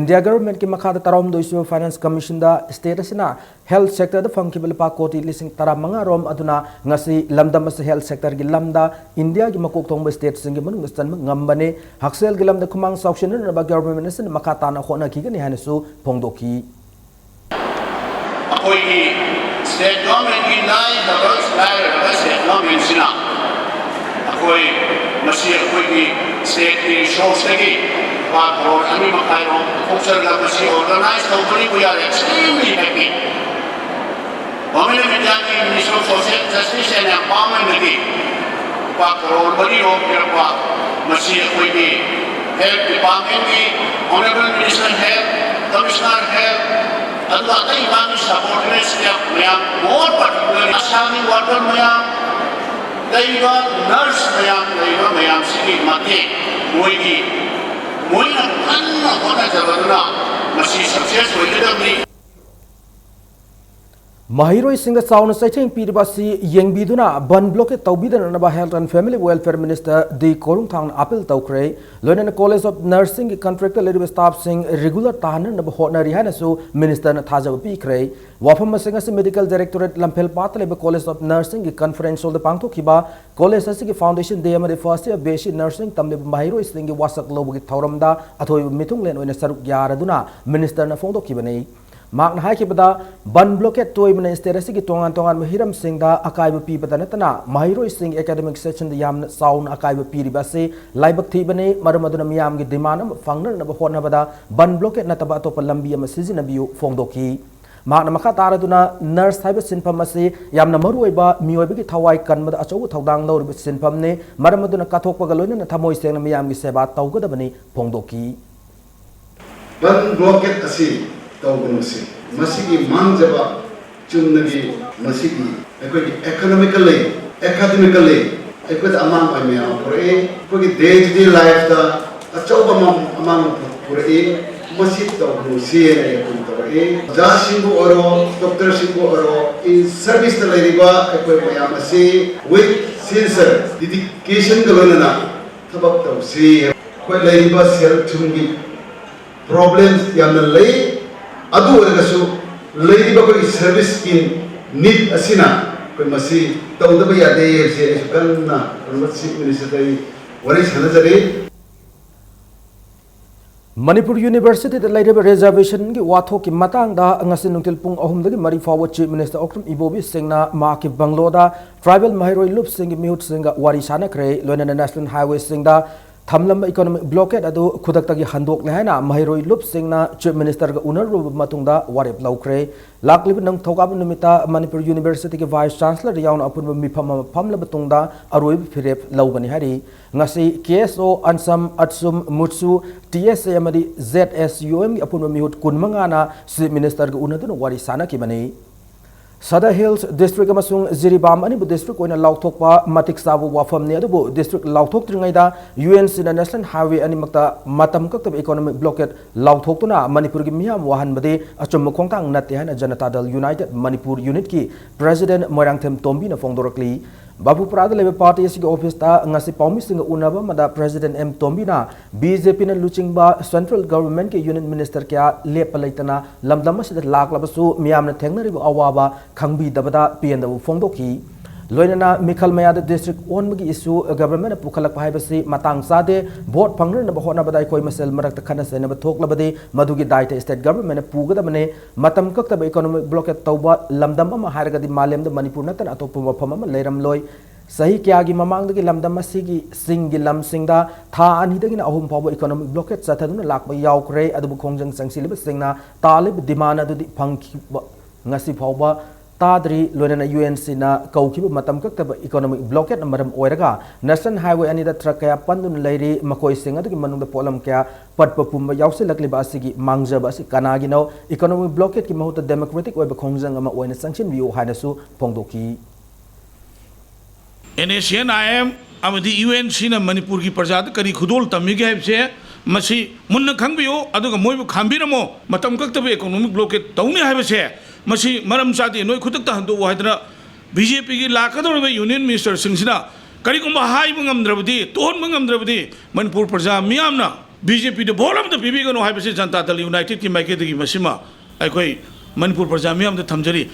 India governmentꯀꯤ ꯃꯈꯥꯗ ꯇꯔꯥꯍꯨꯝꯗꯣꯏꯁꯨꯕ Finance Commissionꯗ state ꯑꯁꯤꯅ health sectorꯗ ꯐꯪꯈꯤꯕ ꯂꯨꯄꯥ ꯀꯣꯇꯤ ꯂꯤꯁꯤꯡ ꯇꯔꯥꯃꯉꯥ ꯔꯣꯝ ꯑꯗꯨꯅ ꯉꯁꯤ ꯂꯝꯗꯝ ꯑꯁꯤ health sectorꯒꯤ ꯂꯝꯗ Indiaꯒꯤ ꯃꯀꯣꯛ ꯊꯣꯡꯕ stateꯁꯤꯡꯒꯤ ꯃꯅꯨꯡꯗ ꯆꯟꯕ ꯉꯝꯕꯅꯤ꯫ ꯍꯛꯁꯦꯜꯒꯤ ꯂꯝꯗ ꯈꯨꯃꯥꯡ ꯆꯥꯎꯁꯤꯟꯅꯅꯕ government ꯑꯁꯤꯅ ꯃꯈꯥ ꯇꯥꯅ ꯍꯣꯠꯅꯈꯤꯒꯅꯤ ꯍꯥꯏꯅꯁꯨ ꯐꯣꯡꯗꯣꯛꯈꯤ꯫ ꯑꯩꯈꯣꯏꯒꯤ state governmentꯀꯤ ꯂꯥꯏꯔꯕ ꯂꯥꯏꯔꯕ state governmentꯁꯤꯅ ꯑꯩꯈꯣꯏ ꯃꯁꯤ ꯑꯩꯈꯣꯏꯒꯤ stateꯀꯤ resourceꯇꯒꯤ ꯂꯨꯄꯥ ꯀꯔꯣꯔ ꯑꯅꯤ ꯃꯈꯥꯏꯔꯣꯝ ꯄꯨꯊꯣꯛꯆꯔꯒ ꯃꯁꯤ organize ꯇꯧꯕꯅꯤ꯫ We are extremely happy꯫ Government of Indiaꯒꯤ Ministry of Social Justice and Empowermentꯗꯒꯤ ꯂꯨꯄꯥ ꯀꯔꯣꯔ ꯃꯔꯤꯔꯣꯝ ꯄꯤꯔꯛꯄ, ꯃꯁꯤ ꯑꯩꯈꯣꯏꯒꯤ health departmentꯀꯤ honorable minister health, commissioner health, ꯑꯗꯨꯒ ꯑꯇꯩ ꯃꯥꯒꯤ subordinate staff ꯃꯌꯥꯝ, more particularly ASHAꯒꯤ worker ꯃꯌꯥꯝ, ꯂꯩꯔꯤꯕ nurse ꯃꯌꯥꯝ, ꯂꯩꯔꯤꯕ ꯃꯌꯥꯝꯁꯤꯒꯤ ꯃꯇꯦꯡ, ꯃꯣꯏꯒꯤ, ꯃꯣꯏꯅ ꯀꯟꯅ ꯍꯣꯠꯅꯖꯕꯗꯨꯅ ꯃꯁꯤ success ꯑꯣꯏꯒꯗꯕꯅꯤ꯫ ꯃꯍꯩꯔꯣꯏꯁꯤꯡꯗ ꯆꯥꯎꯅ ꯆꯩꯊꯦꯡ ꯄꯤꯔꯤꯕ ꯑꯁꯤ ꯌꯦꯡꯕꯤꯗꯨꯅ ꯕꯟ ꯕ꯭ꯂꯣꯀꯦꯠ ꯇꯧꯕꯤꯗꯅꯅꯕ Health and Family Welfare Minister D ꯀꯣꯔꯨꯡꯊꯥꯡꯅ appeal ꯇꯧꯈ꯭ꯔꯦ꯫ ꯂꯣꯏꯅꯅ College of Nursingꯒꯤ contractꯇ ꯂꯩꯔꯤꯕ staffꯁꯤꯡ regular ꯇꯥꯍꯟꯅꯅꯕ ꯍꯣꯠꯅꯔꯤ ꯍꯥꯏꯅꯁꯨ ministerꯅ ꯊꯥꯖꯕ ꯄꯤꯈ꯭ꯔꯦ꯫ ꯋꯥꯐꯝ ꯑꯁꯤꯡ ꯑꯁꯤ Medical Directorate ꯂꯝꯐꯦꯜꯄꯥꯠꯇ ꯂꯩꯕ College of Nursingꯒꯤ conference hallꯗ ꯄꯥꯡꯊꯣꯛꯈꯤꯕ college ꯑꯁꯤꯒꯤ foundation day ꯑꯃꯗꯤ first year B S C nursing ꯇꯝꯂꯤꯕ ꯃꯍꯩꯔꯣꯏꯁꯤꯡꯒꯤ ꯋꯥꯁꯛ ꯂꯧꯕꯒꯤ ꯊꯧꯔꯝꯗ ꯑꯊꯣꯏꯕ ꯃꯤꯊꯨꯡꯂꯦꯟ ꯑꯣꯏꯅ ꯁꯔꯨꯛ ꯌꯥꯔꯗꯨꯅ ministerꯅ ꯐꯣꯡꯗꯣꯛꯈꯤꯕꯅꯤ꯫ ꯃꯍꯥꯛꯅ ꯍꯥꯏꯈꯤꯕꯗ, ꯕꯟ ꯕ꯭ꯂꯣꯀꯦꯠ ꯇꯣꯏꯕꯅ state ꯑꯁꯤꯒꯤ ꯇꯣꯉꯥꯟ ꯇꯣꯉꯥꯟꯕ ꯍꯤꯔꯝꯁꯤꯡꯗ ꯑꯀꯥꯏꯕ ꯄꯤꯕꯇ ꯅꯠꯇꯅ ꯃꯍꯩꯔꯣꯏꯁꯤꯡꯒꯤ academic sessionꯗ ꯌꯥꯝꯅ ꯆꯥꯎꯅ ꯑꯀꯥꯏꯕ ꯄꯤꯔꯤꯕ ꯑꯁꯤ ꯂꯥꯏꯕꯛ ꯊꯤꯕꯅꯤ꯫ ꯃꯔꯝ ꯑꯗꯨꯅ ꯃꯤꯌꯥꯝꯒꯤ demand ꯑꯃ ꯐꯪꯅꯅꯕ ꯍꯣꯠꯅꯕꯗ ꯕꯟ ꯕ꯭ꯂꯣꯀꯦꯠ ꯅꯠꯇꯕ ꯑꯇꯣꯞꯄ ꯂꯝꯕꯤ ꯑꯃ ꯁꯤꯖꯤꯟꯅꯕꯤꯌꯨ ꯐꯣꯡꯗꯣꯛꯈꯤ꯫ ꯃꯍꯥꯛꯅ ꯃꯈꯥ ꯇꯥꯔꯗꯨꯅ, nurse ꯍꯥꯏꯕ ꯁꯤꯟꯐꯝ ꯑꯁꯤ ꯌꯥꯝꯅ ꯃꯔꯨꯑꯣꯏꯕ, ꯃꯤꯑꯣꯏꯕꯒꯤ ꯊꯋꯥꯏ ꯀꯟꯕꯗ ꯑꯆꯧꯕ ꯊꯧꯗꯥꯡ ꯂꯧꯔꯤꯕ ꯁꯤꯟꯐꯝꯅꯤ꯫ ꯃꯔꯝ ꯑꯗꯨꯅ ꯀꯠꯊꯣꯛꯄꯒ ꯂꯣꯏꯅꯅ ꯊꯃꯣꯏ ꯁꯦꯡꯅ ꯃꯤꯌꯥꯝꯒꯤ ꯁꯦꯕꯥ ꯇꯧꯒꯗꯕꯅꯤ ꯐꯣꯡꯗꯣꯛꯈꯤ꯫ ꯕꯟ ꯕ꯭ꯂꯣꯀꯦꯠ ꯑꯁꯤ ꯇꯧꯒꯅꯨꯁꯤ꯫ ꯃꯁꯤꯒꯤ ꯃꯥꯡꯖꯕ ꯆꯨꯝꯅꯒꯤ ꯃꯁꯤꯒꯤ ꯑꯩꯈꯣꯏꯒꯤ economically, academically ꯑꯩꯈꯣꯏꯗ ꯑꯃꯥꯡꯕ ꯃꯌꯥꯝ ꯑꯃ ꯄꯨꯔꯛꯏ꯫ ꯑꯩꯈꯣꯏꯒꯤ day to day lifeꯇ ꯑꯆꯧꯕ ꯑꯃ-, ꯑꯃꯥꯡꯕ ꯄꯨꯔꯛꯏ꯫ ꯃꯁꯤ ꯇꯧꯒꯅꯨꯁꯤ ꯍꯥꯏꯅ ꯑꯩꯈꯣꯏꯅ ꯇꯧꯔꯛꯏ꯫ ꯑꯣꯖꯥꯁꯤꯡꯕꯨ ꯑꯣꯏꯔꯣ, doctorꯁꯤꯡꯕꯨ ꯑꯣꯏꯔꯣ, in serviceꯇ ꯂꯩꯔꯤꯕ ꯑꯩꯈꯣꯏ ꯃꯌꯥꯝ ꯑꯁꯤ with sincere dedicationꯒ ꯂꯣꯏꯅꯅ ꯊꯕꯛ ꯇꯧꯁꯤ꯫ ꯑꯩꯈꯣꯏ ꯂꯩꯔꯤꯕ ꯁꯦꯜ ꯊꯨꯝꯒꯤ problems ꯌꯥꯝꯅ ꯂꯩ꯫ ꯑꯗꯨ ꯑꯣꯏꯔꯒꯁꯨ ꯂꯩꯔꯤꯕ ꯑꯩꯈꯣꯏꯒꯤ serviceꯀꯤ need ꯑꯁꯤꯅ ꯑꯩꯈꯣꯏ ꯃꯁꯤ ꯇꯧꯗꯕ ꯌꯥꯗꯦ ꯍꯥꯏꯕꯁꯦ ꯑꯩꯁꯨ ꯀꯟꯅ Honourable Chief Ministerꯗ ꯑꯩ ꯋꯥꯔꯤ ꯁꯥꯟꯅꯖꯔꯤ꯫ ꯃꯅꯤꯄꯨꯔ Universityꯗ ꯂꯩꯔꯤꯕ reservationꯒꯤ ꯋꯥꯊꯣꯛꯀꯤ ꯃꯇꯥꯡꯗ ꯉꯁꯤ ꯅꯨꯡꯊꯤꯜ ꯄꯨꯡ ꯑꯍꯨꯝꯗꯒꯤ ꯃꯔꯤ ꯐꯥꯎꯕ Chief Minister ꯑꯣꯀ꯭ꯔꯝ ꯏꯕꯣꯕꯤ ꯁꯤꯡꯅ ꯃꯍꯥꯛꯀꯤ bungalow ꯗ tribal ꯃꯍꯩꯔꯣꯏ ꯂꯨꯞꯁꯤꯡꯒꯤ ꯃꯤꯍꯨꯠꯁꯤꯡꯒ ꯋꯥꯔꯤ ꯁꯥꯟꯅꯈ꯭ꯔꯦ꯫ ꯂꯣꯏꯅꯅ national highwayꯁꯤꯡꯗ ꯊꯝꯂꯝꯕ economic blockade ꯑꯗꯨ ꯈꯨꯗꯛꯇꯒꯤ ꯍꯟꯗꯣꯛꯂꯦ ꯍꯥꯏꯅ ꯃꯍꯩꯔꯣꯏ ꯂꯨꯞꯁꯤꯡꯅ Chief Ministerꯒ ꯎꯅꯔꯨꯔꯕ ꯃꯇꯨꯡꯗ ꯋꯥꯔꯦꯞ ꯂꯧꯈ꯭ꯔꯦ꯫ ꯂꯥꯛꯂꯤꯕ ꯅꯤꯡꯊꯧꯀꯥꯕ ꯅꯨꯃꯤꯠꯇ ꯃꯅꯤꯄꯨꯔ Universityꯒꯤ Vice Chancellor ꯌꯥꯎꯅ ꯑꯄꯨꯟꯕ ꯃꯤꯐꯝ ꯑꯃ ꯐꯝꯂꯕ ꯇꯨꯡꯗ ꯑꯔꯣꯏꯕ ꯐꯤꯔꯦꯞ ꯂꯧꯒꯅꯤ ꯍꯥꯏꯔꯤ꯫ ꯉꯁꯤ K S O, ANSAM, ATSUM, MUTSU, T S A ꯑꯃꯗꯤ Z S U Mꯒꯤ ꯑꯄꯨꯟꯕ ꯃꯤꯍꯨꯠ ꯀꯨꯟꯃꯉꯥꯅ Chief Ministerꯒ ꯎꯅꯗꯨꯅ ꯋꯥꯔꯤ ꯁꯥꯟꯅꯈꯤꯕꯅꯤ꯫ ꯁꯗꯔ ꯍꯤꯜꯁ ꯗꯤꯁꯇ꯭ꯔꯤꯛ ꯑꯃꯁꯨꯡ ꯖꯤꯔꯤꯕꯥꯝ ꯑꯅꯤꯕꯨ ꯗꯤꯁꯇ꯭ꯔꯤꯛ ꯑꯣꯏꯅ ꯂꯥꯎꯊꯣꯛꯄ ꯃꯇꯤꯛ ꯆꯥꯕ ꯋꯥꯐꯝꯅꯤ꯫ ꯑꯗꯨꯕꯨ ꯗꯤꯁꯇ꯭ꯔꯤꯛ ꯂꯥꯎꯊꯣꯛꯇ꯭ꯔꯤꯉꯩꯗ ꯌꯨ ꯑꯦꯟ ꯁꯤꯅ ꯅꯦꯁꯅꯦꯜ ꯍꯥꯏꯋꯦ ꯑꯅꯤꯃꯛꯇ ꯃꯇꯝ ꯀꯛꯇꯕ ꯏꯀꯣꯅꯣꯃꯤꯛ ꯕ꯭ꯂꯣꯀꯦꯠ ꯂꯥꯎꯊꯣꯛꯇꯨꯅ ꯃꯅꯤꯄꯨꯔꯒꯤ ꯃꯤꯌꯥꯝ ꯋꯥꯍꯟꯕꯗꯤ ꯑꯆꯨꯝꯕ ꯈꯣꯡꯊꯥꯡ ꯅꯠꯇꯦ ꯍꯥꯏꯅ ꯖꯅꯇꯥ ꯗꯜ ꯌꯨꯅꯥꯏꯇꯦꯗ ꯃꯅꯤꯄꯨꯔ ꯌꯨꯅꯤꯠꯀꯤ ꯄ꯭ꯔꯦꯁꯤꯗꯦꯟꯠ ꯃꯣꯏꯔꯥꯡꯊꯦꯝ ꯇꯣꯝꯕꯤꯅ ꯐꯣꯡꯗꯣꯔꯛꯂꯤ꯫ ꯕꯥꯕꯨꯄꯨꯔꯥꯗ ꯂꯩꯕ ꯄꯥꯔꯇꯤ ꯑꯁꯤꯒꯤ ꯑꯣꯐꯤꯁꯇ ꯉꯁꯤ ꯄꯥꯎꯃꯤꯁꯤꯡꯒ ꯎꯅꯕ ꯑꯃꯗ ꯄ꯭ꯔꯦꯁꯤꯗꯦꯟꯠ ꯑꯦꯝ ꯇꯣꯝꯕꯤꯅ ꯕꯤ ꯖꯦ ꯄꯤꯅ ꯂꯨꯆꯤꯡꯕ ꯁꯦꯟꯇ꯭ꯔꯦꯜ ꯒꯚꯔꯟꯃꯦꯟꯠꯀꯤ ꯌꯨꯅꯤꯠ ꯃꯤꯅꯤꯁꯇꯔ ꯀꯌꯥ ꯂꯦꯞꯄ ꯂꯩꯇꯅ ꯂꯝꯗꯝ ꯑꯁꯤꯗ ꯂꯥꯛꯂꯕꯁꯨ ꯃꯤꯌꯥꯝꯅ ꯊꯦꯡꯅꯔꯤꯕ ꯑꯋꯥꯕ ꯈꯪꯕꯤꯗꯕꯗ ꯄꯦꯟꯗꯕ ꯐꯣꯡꯗꯣꯛꯈꯤ꯫ ꯂꯣꯏꯅꯅ ꯃꯤꯈꯜ ꯃꯌꯥꯗ ꯗꯤꯁꯇ꯭ꯔꯤꯛ ꯑꯣꯟꯕꯒꯤ ꯏꯁꯨ ꯒꯚꯔꯟꯃꯦꯟꯠꯅ ꯄꯨꯈꯠꯂꯛꯄ ꯍꯥꯏꯕꯁꯤ ꯃꯇꯥꯡ ꯆꯥꯗꯦ꯫ ꯚꯣꯠ ꯐꯪꯅꯅꯕ ꯍꯣꯠꯅꯕꯗ ꯑꯩꯈꯣꯏ ꯃꯁꯦꯜ ꯃꯔꯛꯇ ꯈꯠꯅ ꯆꯩꯅꯕ ꯊꯣꯛꯂꯕꯗꯤ ꯃꯗꯨꯒꯤ ꯗꯥꯏꯇ ꯁ꯭ꯇꯦꯠ ꯒꯚꯔꯟꯃꯦꯟꯠꯅ ꯄꯨꯒꯗꯕꯅꯤ꯫ ꯃꯇꯝ ꯀꯛꯇꯕ ꯏꯀꯣꯅꯣꯃꯤꯛ ꯕ꯭ꯂꯣꯀꯦꯠ ꯇꯧꯕ ꯂꯝꯗꯝ ꯑꯃ ꯍꯥꯏꯔꯒꯗꯤ ꯃꯥꯂꯦꯝꯗ ꯃꯅꯤꯄꯨꯔ ꯅꯠꯇꯅ ꯑꯇꯣꯞꯄ ꯃꯐꯝ ꯑꯃ ꯂꯩꯔꯝꯂꯣꯏ꯫ ꯆꯍꯤ ꯀꯌꯥꯒꯤ ꯃꯃꯥꯡꯗꯒꯤ ꯂꯝꯗꯝ ꯑꯁꯤꯒꯤ ꯆꯤꯡꯒꯤ ꯂꯝꯁꯤꯡꯗ ꯊꯥ ꯑꯅꯤꯗꯒꯤꯅ ꯑꯍꯨꯝ ꯐꯥꯎꯕ ꯏꯀꯣꯅꯣꯃꯤꯛ ꯕ꯭ꯂꯣꯀꯦꯠ ꯆꯠꯊꯗꯨꯅ ꯂꯥꯛꯄ ꯌꯥꯎꯈ꯭ꯔꯦ꯫ ꯑꯗꯨꯕꯨ ꯈꯣꯡꯖꯪ ꯆꯪꯁꯤꯜꯂꯤꯕꯁꯤꯡꯅ ꯇꯥꯜꯂꯤꯕ ꯗꯤꯃꯥꯟ ꯑꯗꯨꯗꯤ ꯐꯪꯈꯤꯕ ꯉꯁꯤ ꯐꯥꯎꯕ ꯇꯥꯗ꯭ꯔꯤ꯫ ꯂꯣꯏꯅꯅ ꯌꯨ ꯑꯦꯟ ꯁꯤꯅ ꯀꯧꯈꯤꯕ ꯃꯇꯝ ꯀꯛꯇꯕ ꯏꯀꯣꯅꯣꯃꯤꯛ ꯕ꯭ꯂꯣꯀꯦꯠꯅ ꯃꯔꯝ ꯑꯣꯏꯔꯒ ꯅꯦꯁꯅꯦꯜ ꯍꯥꯏꯋꯦ ꯑꯅꯤꯗ ꯇ꯭ꯔꯛ ꯀꯌꯥ ꯄꯟꯗꯨꯅ ꯂꯩꯔꯤ꯫ ꯃꯈꯣꯏꯁꯤꯡ ꯑꯗꯨꯒꯤ ꯃꯅꯨꯡꯗ ꯄꯣꯠꯂꯝ ꯀꯌꯥ ꯄꯠꯄ ꯄꯨꯝꯕ ꯌꯥꯎꯁꯤꯜꯂꯛꯂꯤꯕ ꯑꯁꯤꯒꯤ ꯃꯥꯡꯖꯕ ꯑꯁꯤ ꯀꯅꯥꯒꯤꯅꯣ? ꯏꯀꯣꯅꯣꯃꯤꯛ ꯕ꯭ꯂꯣꯀꯦꯠꯀꯤ ꯃꯍꯨꯠꯇ ꯗꯦꯃꯣꯀ꯭ꯔꯦꯇꯤꯛ ꯑꯣꯏꯕ ꯈꯣꯡꯖꯪ ꯑꯃ ꯑꯣꯏꯅ ꯆꯪꯁꯤꯟꯕꯤꯌꯨ ꯍꯥꯏꯅꯁꯨ ꯐꯣꯡꯗꯣꯛꯈꯤ꯫ N S N I M ꯑꯃꯗꯤ ꯌꯨ ꯑꯦꯟ ꯁꯤꯅ ꯃꯅꯤꯄꯨꯔꯒꯤ ꯄ꯭ꯔꯖꯥꯗ ꯀꯔꯤ ꯈꯨꯗꯣꯜ ꯇꯝꯃꯤꯒꯦ ꯍꯥꯏꯕꯁꯦ ꯃꯁꯤ ꯃꯨꯟꯅ ꯈꯪꯕꯤꯌꯨ, ꯑꯗꯨꯒ ꯃꯣꯏꯕꯨ ꯈꯥꯝꯕꯤꯔꯝꯃꯣ꯫ ꯃꯇꯝ ꯀꯛꯇꯕ ꯏꯀꯣꯅꯣꯃꯤꯛ ꯕ꯭ꯂꯣꯀꯦꯠ ꯇꯧꯅꯤ ꯍꯥꯏꯕꯁꯦ ꯃꯁꯤ ꯃꯔꯝ ꯆꯥꯗꯦ꯫ ꯅꯣꯏ ꯈꯨꯗꯛꯇ ꯍꯟꯗꯣꯛꯑꯣ ꯍꯥꯏꯗꯅ ꯕꯤ ꯖꯦ ꯄꯤꯒꯤ ꯂꯥꯛꯀꯗꯧꯔꯤꯕ ꯌꯨꯅꯤꯌꯟ ꯃꯤꯅꯤꯁꯇꯔꯁꯤꯡꯁꯤꯅ ꯀꯔꯤꯒꯨꯝꯕ ꯍꯥꯏꯕ ꯉꯝꯗ꯭ꯔꯕꯗꯤ, ꯇꯣꯛꯍꯟꯕ ꯉꯝꯗ꯭ꯔꯕꯗꯤ ꯃꯅꯤꯄꯨꯔ ꯄ꯭ꯔꯖꯥ ꯃꯤꯌꯥꯝꯅ ꯕꯤ ꯖꯦ ꯄꯤꯗ ꯚꯣꯠ ꯑꯃꯇ ꯄꯤꯕꯤꯒꯅꯨ ꯍꯥꯏꯕꯁꯤ ꯖꯅꯇꯥ ꯗꯜ ꯌꯨꯅꯥꯏꯇꯦꯗꯀꯤ ꯃꯥꯏꯀꯩꯗꯒꯤ ꯃꯁꯤꯃ ꯑꯩꯈꯣꯏ ꯃꯅꯤꯄꯨꯔ ꯄ꯭ꯔꯖꯥ ꯃꯤꯌꯥꯝꯗ ꯊꯝꯖꯔꯤ꯫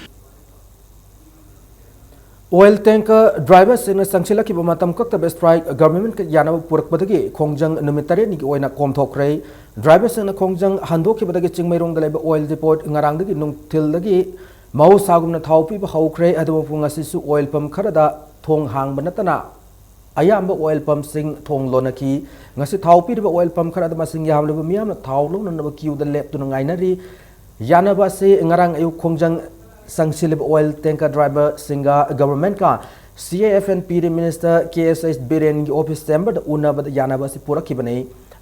ꯑꯣꯏꯜ ꯇꯦꯡꯀꯔ ꯗ꯭ꯔꯥꯏꯚꯔꯁꯤꯡꯅ ꯆꯪꯁꯤꯜꯂꯛꯈꯤꯕ ꯃꯇꯝ ꯀꯛꯇꯕ ꯁ꯭ꯇ꯭ꯔꯥꯏꯛ ꯒꯚꯔꯟꯃꯦꯟꯠꯀ ꯌꯥꯅꯕ ꯄꯨꯔꯛꯄꯗꯒꯤ ꯈꯣꯡꯖꯪ ꯅꯨꯃꯤꯠ ꯇꯔꯦꯠꯅꯤꯒꯤ ꯑꯣꯏꯅ ꯀꯣꯝꯊꯣꯛꯈ꯭ꯔꯦ꯫ ꯗ꯭ꯔꯥꯏꯚꯔꯁꯤꯡꯅ ꯈꯣꯡꯖꯪ ꯍꯟꯗꯣꯛꯈꯤꯕꯗꯒꯤ ꯆꯤꯡꯃꯩꯔꯣꯡꯗ ꯂꯩꯕ ꯑꯣꯏꯜ ꯗꯤꯄꯣꯠ ꯉꯔꯥꯡꯗꯒꯤ ꯅꯨꯡꯊꯤꯜꯗꯒꯤ ꯃꯍꯧꯁꯥꯒꯨꯝꯅ ꯊꯥꯎ ꯄꯤꯕ ꯍꯧꯈ꯭ꯔꯦ꯫ ꯑꯗꯨꯕꯨ ꯉꯁꯤꯁꯨ ꯑꯣꯏꯜ ꯄꯝ ꯈꯔꯗ ꯊꯣꯡ ꯍꯥꯡꯕ ꯅꯠꯇꯅ ꯑꯌꯥꯝꯕ ꯑꯣꯏꯜ ꯄꯝꯁꯤꯡ ꯊꯣꯡ ꯂꯣꯟꯅꯈꯤ꯫ ꯉꯁꯤ ꯊꯥꯎ ꯄꯤꯔꯤꯕ ꯑꯣꯏꯜ ꯄꯝ ꯈꯔꯗ ꯃꯁꯤꯡ ꯌꯥꯝꯂꯕ ꯃꯤꯌꯥꯝꯅ ꯊꯥꯎ ꯂꯧꯅꯅꯕ ꯀ꯭ꯌꯨꯗ ꯂꯦꯞꯇꯨꯅ ꯉꯥꯏꯅꯔꯤ꯫ ꯌꯥꯅꯕ ꯑꯁꯤ ꯉꯔꯥꯡ ꯑꯌꯨꯛ ꯈꯣꯡꯖꯪ ꯆꯪꯁꯤꯜꯂꯤꯕ ꯑꯣꯏꯜ ꯇꯦꯡꯀꯔ ꯗ꯭ꯔꯥꯏꯚꯔꯁꯤꯡꯒ ꯒꯚꯔꯟꯃꯦꯟꯠꯀ ꯁꯤ ꯑꯦ ꯑꯦꯐ ꯑꯦꯟ ꯄꯤꯗ ꯃꯤꯅꯤꯁꯇꯔ ꯀꯦ ꯑꯦꯁ ꯑꯦꯁ ꯕꯤꯔꯦꯟꯒꯤ ꯑꯣꯐꯤꯁ ꯆꯦꯝꯕꯔꯗ ꯎꯅꯕꯗ ꯌꯥꯅꯕ ꯑꯁꯤ ꯄꯨꯔꯛꯈꯤꯕꯅꯤ꯫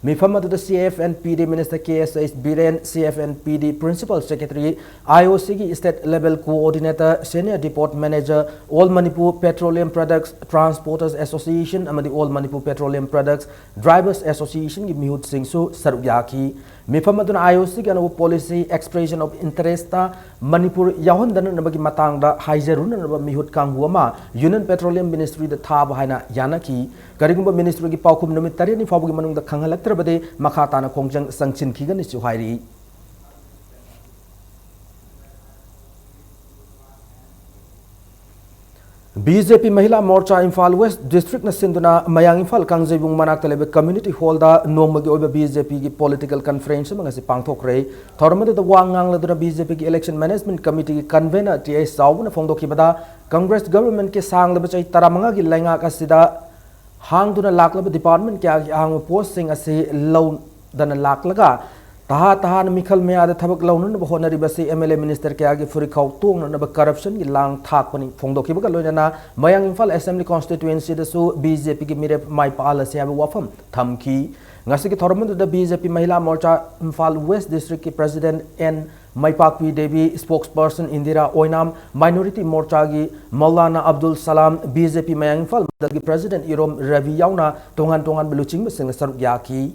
ꯃꯤꯐꯝ ꯑꯗꯨꯗ C F and P D Minister K S H Biren, C F and P D Principal Secretary, I O C ꯒꯤ State Level Coordinator, Senior Depot Manager, All Manipur Petroleum Products Transporters Association ꯑꯃꯗꯤ All Manipur Petroleum Products Drivers Association ꯒꯤ ꯃꯤꯍꯨꯠꯁꯤꯡꯁꯨ ꯁꯔꯨꯛ ꯌꯥꯈꯤ꯫ ꯃꯤꯐꯝ ꯑꯗꯨꯅ I O C ꯒꯤ ꯑꯅꯧꯕ policy, expression of interest ꯇ ꯃꯅꯤꯄꯨꯔ ꯌꯥꯎꯍꯟꯗꯅꯅꯕꯒꯤ ꯃꯇꯥꯡꯗ ꯍꯥꯏꯖꯔꯨꯅꯅꯕ ꯃꯤꯍꯨꯠ ꯀꯥꯡꯕꯨ ꯑꯃ Union Petroleum Ministry ꯗ ꯊꯥꯕ ꯍꯥꯏꯅ ꯌꯥꯅꯈꯤ꯫ ꯀꯔꯤꯒꯨꯝꯕ ministry ꯒꯤ ꯄꯥꯎꯈꯨꯝ ꯅꯨꯃꯤꯠ ꯇꯔꯦꯠꯅꯤ ꯐꯥꯎꯕꯒꯤ ꯃꯅꯨꯡꯗ ꯈꯪꯍꯜꯂꯛꯇ꯭ꯔꯕꯗꯤ ꯃꯈꯥ ꯇꯥꯅ ꯈꯣꯡꯖꯪ ꯆꯪꯁꯤꯟꯈꯤꯒꯅꯤꯁꯨ ꯍꯥꯏꯔꯤ꯫ B J P Mahila Morcha Imphal West District ꯅ ꯁꯤꯟꯗꯨꯅ ꯃꯌꯥꯡ ꯏꯝꯐꯥꯜ ꯀꯥꯡꯖꯩꯕꯨꯡ ꯃꯅꯥꯛꯇ ꯂꯩꯕ community hall ꯗ ꯅꯣꯡꯃꯒꯤ ꯑꯣꯏꯕ B J P ꯒꯤ political conference ꯑꯃ ꯉꯁꯤ ꯄꯥꯡꯊꯣꯛꯈ꯭ꯔꯦ꯫ ꯊꯧꯔꯝ ꯑꯗꯨꯗ ꯋꯥ ꯉꯥꯡꯂꯗꯨꯅ B J P ꯒꯤ Election Management Committee ꯒꯤ convener T I ꯆꯥꯎꯕꯅ ꯐꯣꯡꯗꯣꯛꯈꯤꯕꯗ, Congress government ꯀꯤ ꯁꯥꯡꯂꯕ ꯆꯍꯤ ꯇꯔꯥꯃꯉꯥꯒꯤ ꯂꯩꯉꯥꯛ ꯑꯁꯤꯗ ꯍꯥꯡꯗꯨꯅ ꯂꯥꯛꯂꯕ department ꯀꯌꯥꯒꯤ ꯑꯍꯥꯡꯕ post ꯁꯤꯡ ꯑꯁꯤ ꯂꯧꯗꯅ ꯂꯥꯛꯂꯒ, ꯇꯍꯥ ꯇꯍꯥꯅ ꯃꯤꯈꯜ ꯃꯌꯥꯗ ꯊꯕꯛ ꯂꯧꯅꯅꯕ ꯍꯣꯠꯅꯔꯤꯕꯁꯤ M L A minister ꯀꯌꯥꯒꯤ ꯐꯨꯔꯤꯈꯥꯎ ꯇꯣꯡꯅꯅꯕ corruption ꯒꯤ ꯂꯥꯡ ꯊꯥꯛꯄꯅꯤ ꯐꯣꯡꯗꯣꯛꯈꯤꯕꯒ ꯂꯣꯏꯅꯅ ꯃꯌꯥꯡ ꯏꯝꯐꯥꯜ Assembly Constituency ꯗꯁꯨ B J P ꯒꯤ ꯃꯤꯔꯦꯞ ꯃꯥꯏ ꯄꯥꯛꯍꯜꯂꯁꯤ ꯍꯥꯏꯕ ꯋꯥꯐꯝ ꯊꯝꯈꯤ꯫ ꯉꯁꯤꯒꯤ ꯊꯧꯔꯝ ꯑꯗꯨꯗ B J P Mahila Morcha Imphal West District ꯀꯤ President N ꯃꯩꯄꯥꯛꯄꯤ Devi, spokesperson Indira Oinam, Minority Morcha ꯒꯤ ꯃꯧꯂꯥꯅꯥ ꯑꯕꯗꯨꯜ ꯁꯂꯥꯝ, B J P ꯃꯌꯥꯡ ꯏꯝꯐꯥꯜ ꯃꯟꯗꯜꯒꯤ President ꯏꯔꯣꯝ ꯔꯕꯤ ꯌꯥꯎꯅ ꯇꯣꯉꯥꯟ ꯇꯣꯉꯥꯟꯕ ꯂꯨꯆꯤꯡꯕꯁꯤꯡꯅ ꯁꯔꯨꯛ ꯌꯥꯈꯤ꯫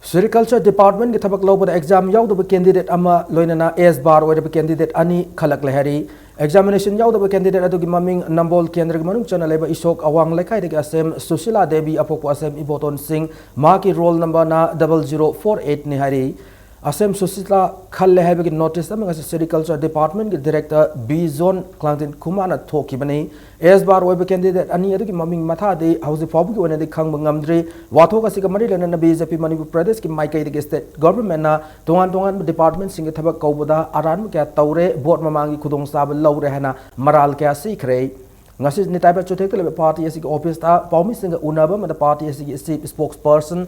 Sericulture Department ꯀꯤ ꯊꯕꯛ ꯂꯧꯕꯗ exam ꯌꯥꯎꯗꯕ candidate ꯑꯃ, ꯂꯣꯏꯅꯅ S bar ꯑꯣꯏꯔꯕ candidate ꯑꯅꯤ ꯈꯜꯂꯛꯂꯦ ꯍꯥꯏꯔꯤ꯫ Examination ꯌꯥꯎꯗꯕ candidate ꯑꯗꯨꯒꯤ ꯃꯃꯤꯡ ꯅꯝꯕꯣꯜ ꯀꯦꯟꯗ꯭ꯔꯒꯤ ꯃꯅꯨꯡ ꯆꯟꯅ ꯂꯩꯕ ꯏꯁꯣꯛ ꯑꯋꯥꯡ ꯂꯩꯀꯥꯏꯗꯒꯤ ꯑꯁꯦꯝ ꯁꯨꯁꯤꯂꯥ ꯗꯦꯕꯤ, ꯑꯄꯣꯛꯄ ꯑꯁꯦꯝ ꯏꯕꯣꯇꯣꯟ ꯁꯤꯡ, ꯃꯍꯥꯛꯀꯤ roll number ꯅ double zero four eight ꯅꯤ ꯍꯥꯏꯔꯤ꯫ ꯑꯁꯦꯝ ꯁꯨꯁꯤꯂꯥ ꯈꯜꯂꯦ ꯍꯥꯏꯕꯒꯤ notice ꯑꯃ ꯉꯁꯤ Sericulture Department ꯀꯤ Director B Zone ꯀ꯭ꯂꯥꯡꯊꯤꯟ ꯈꯨꯃꯥꯅ ꯊꯣꯛꯈꯤꯕꯅꯤ꯫ S bar ꯑꯣꯏꯕ candidate ꯑꯅꯤ ꯑꯗꯨꯒꯤ ꯃꯃꯤꯡ ꯃꯊꯥꯗꯤ ꯍꯧꯖꯤꯛ ꯐꯥꯎꯕꯒꯤ ꯑꯣꯏꯅꯗꯤ ꯈꯪꯕ ꯉꯝꯗ꯭ꯔꯤ꯫ ꯋꯥꯊꯣꯛ ꯑꯁꯤꯒ ꯃꯔꯤ ꯂꯩꯅꯅ B J P ꯃꯅꯤꯄꯨꯔ ꯄ꯭ꯔꯗꯦꯁꯀꯤ ꯃꯥꯏꯀꯩꯗꯒꯤ state government ꯅ ꯇꯣꯉꯥꯟ ꯇꯣꯉꯥꯟꯕ department ꯁꯤꯡꯒꯤ ꯊꯕꯛ ꯀꯧꯕꯗ ꯑꯔꯥꯟꯕ ꯀꯌꯥ ꯇꯧꯔꯦ, vote ꯃꯃꯥꯡꯒꯤ ꯈꯨꯗꯣꯡꯆꯥꯕ ꯂꯧꯔꯦ ꯍꯥꯏꯅ ꯃꯔꯥꯜ ꯀꯌꯥ ꯁꯤꯈ꯭ꯔꯦ꯫ ꯉꯁꯤ ꯅꯤꯇꯥꯏꯕ ꯆꯨꯊꯦꯛꯇ ꯂꯩꯕ party ꯑꯁꯤꯒꯤ office ꯇ ꯄꯥꯎꯃꯤꯁꯤꯡꯒ ꯎꯅꯕ ꯑꯃꯗ party ꯑꯁꯤꯒꯤ chief spokesperson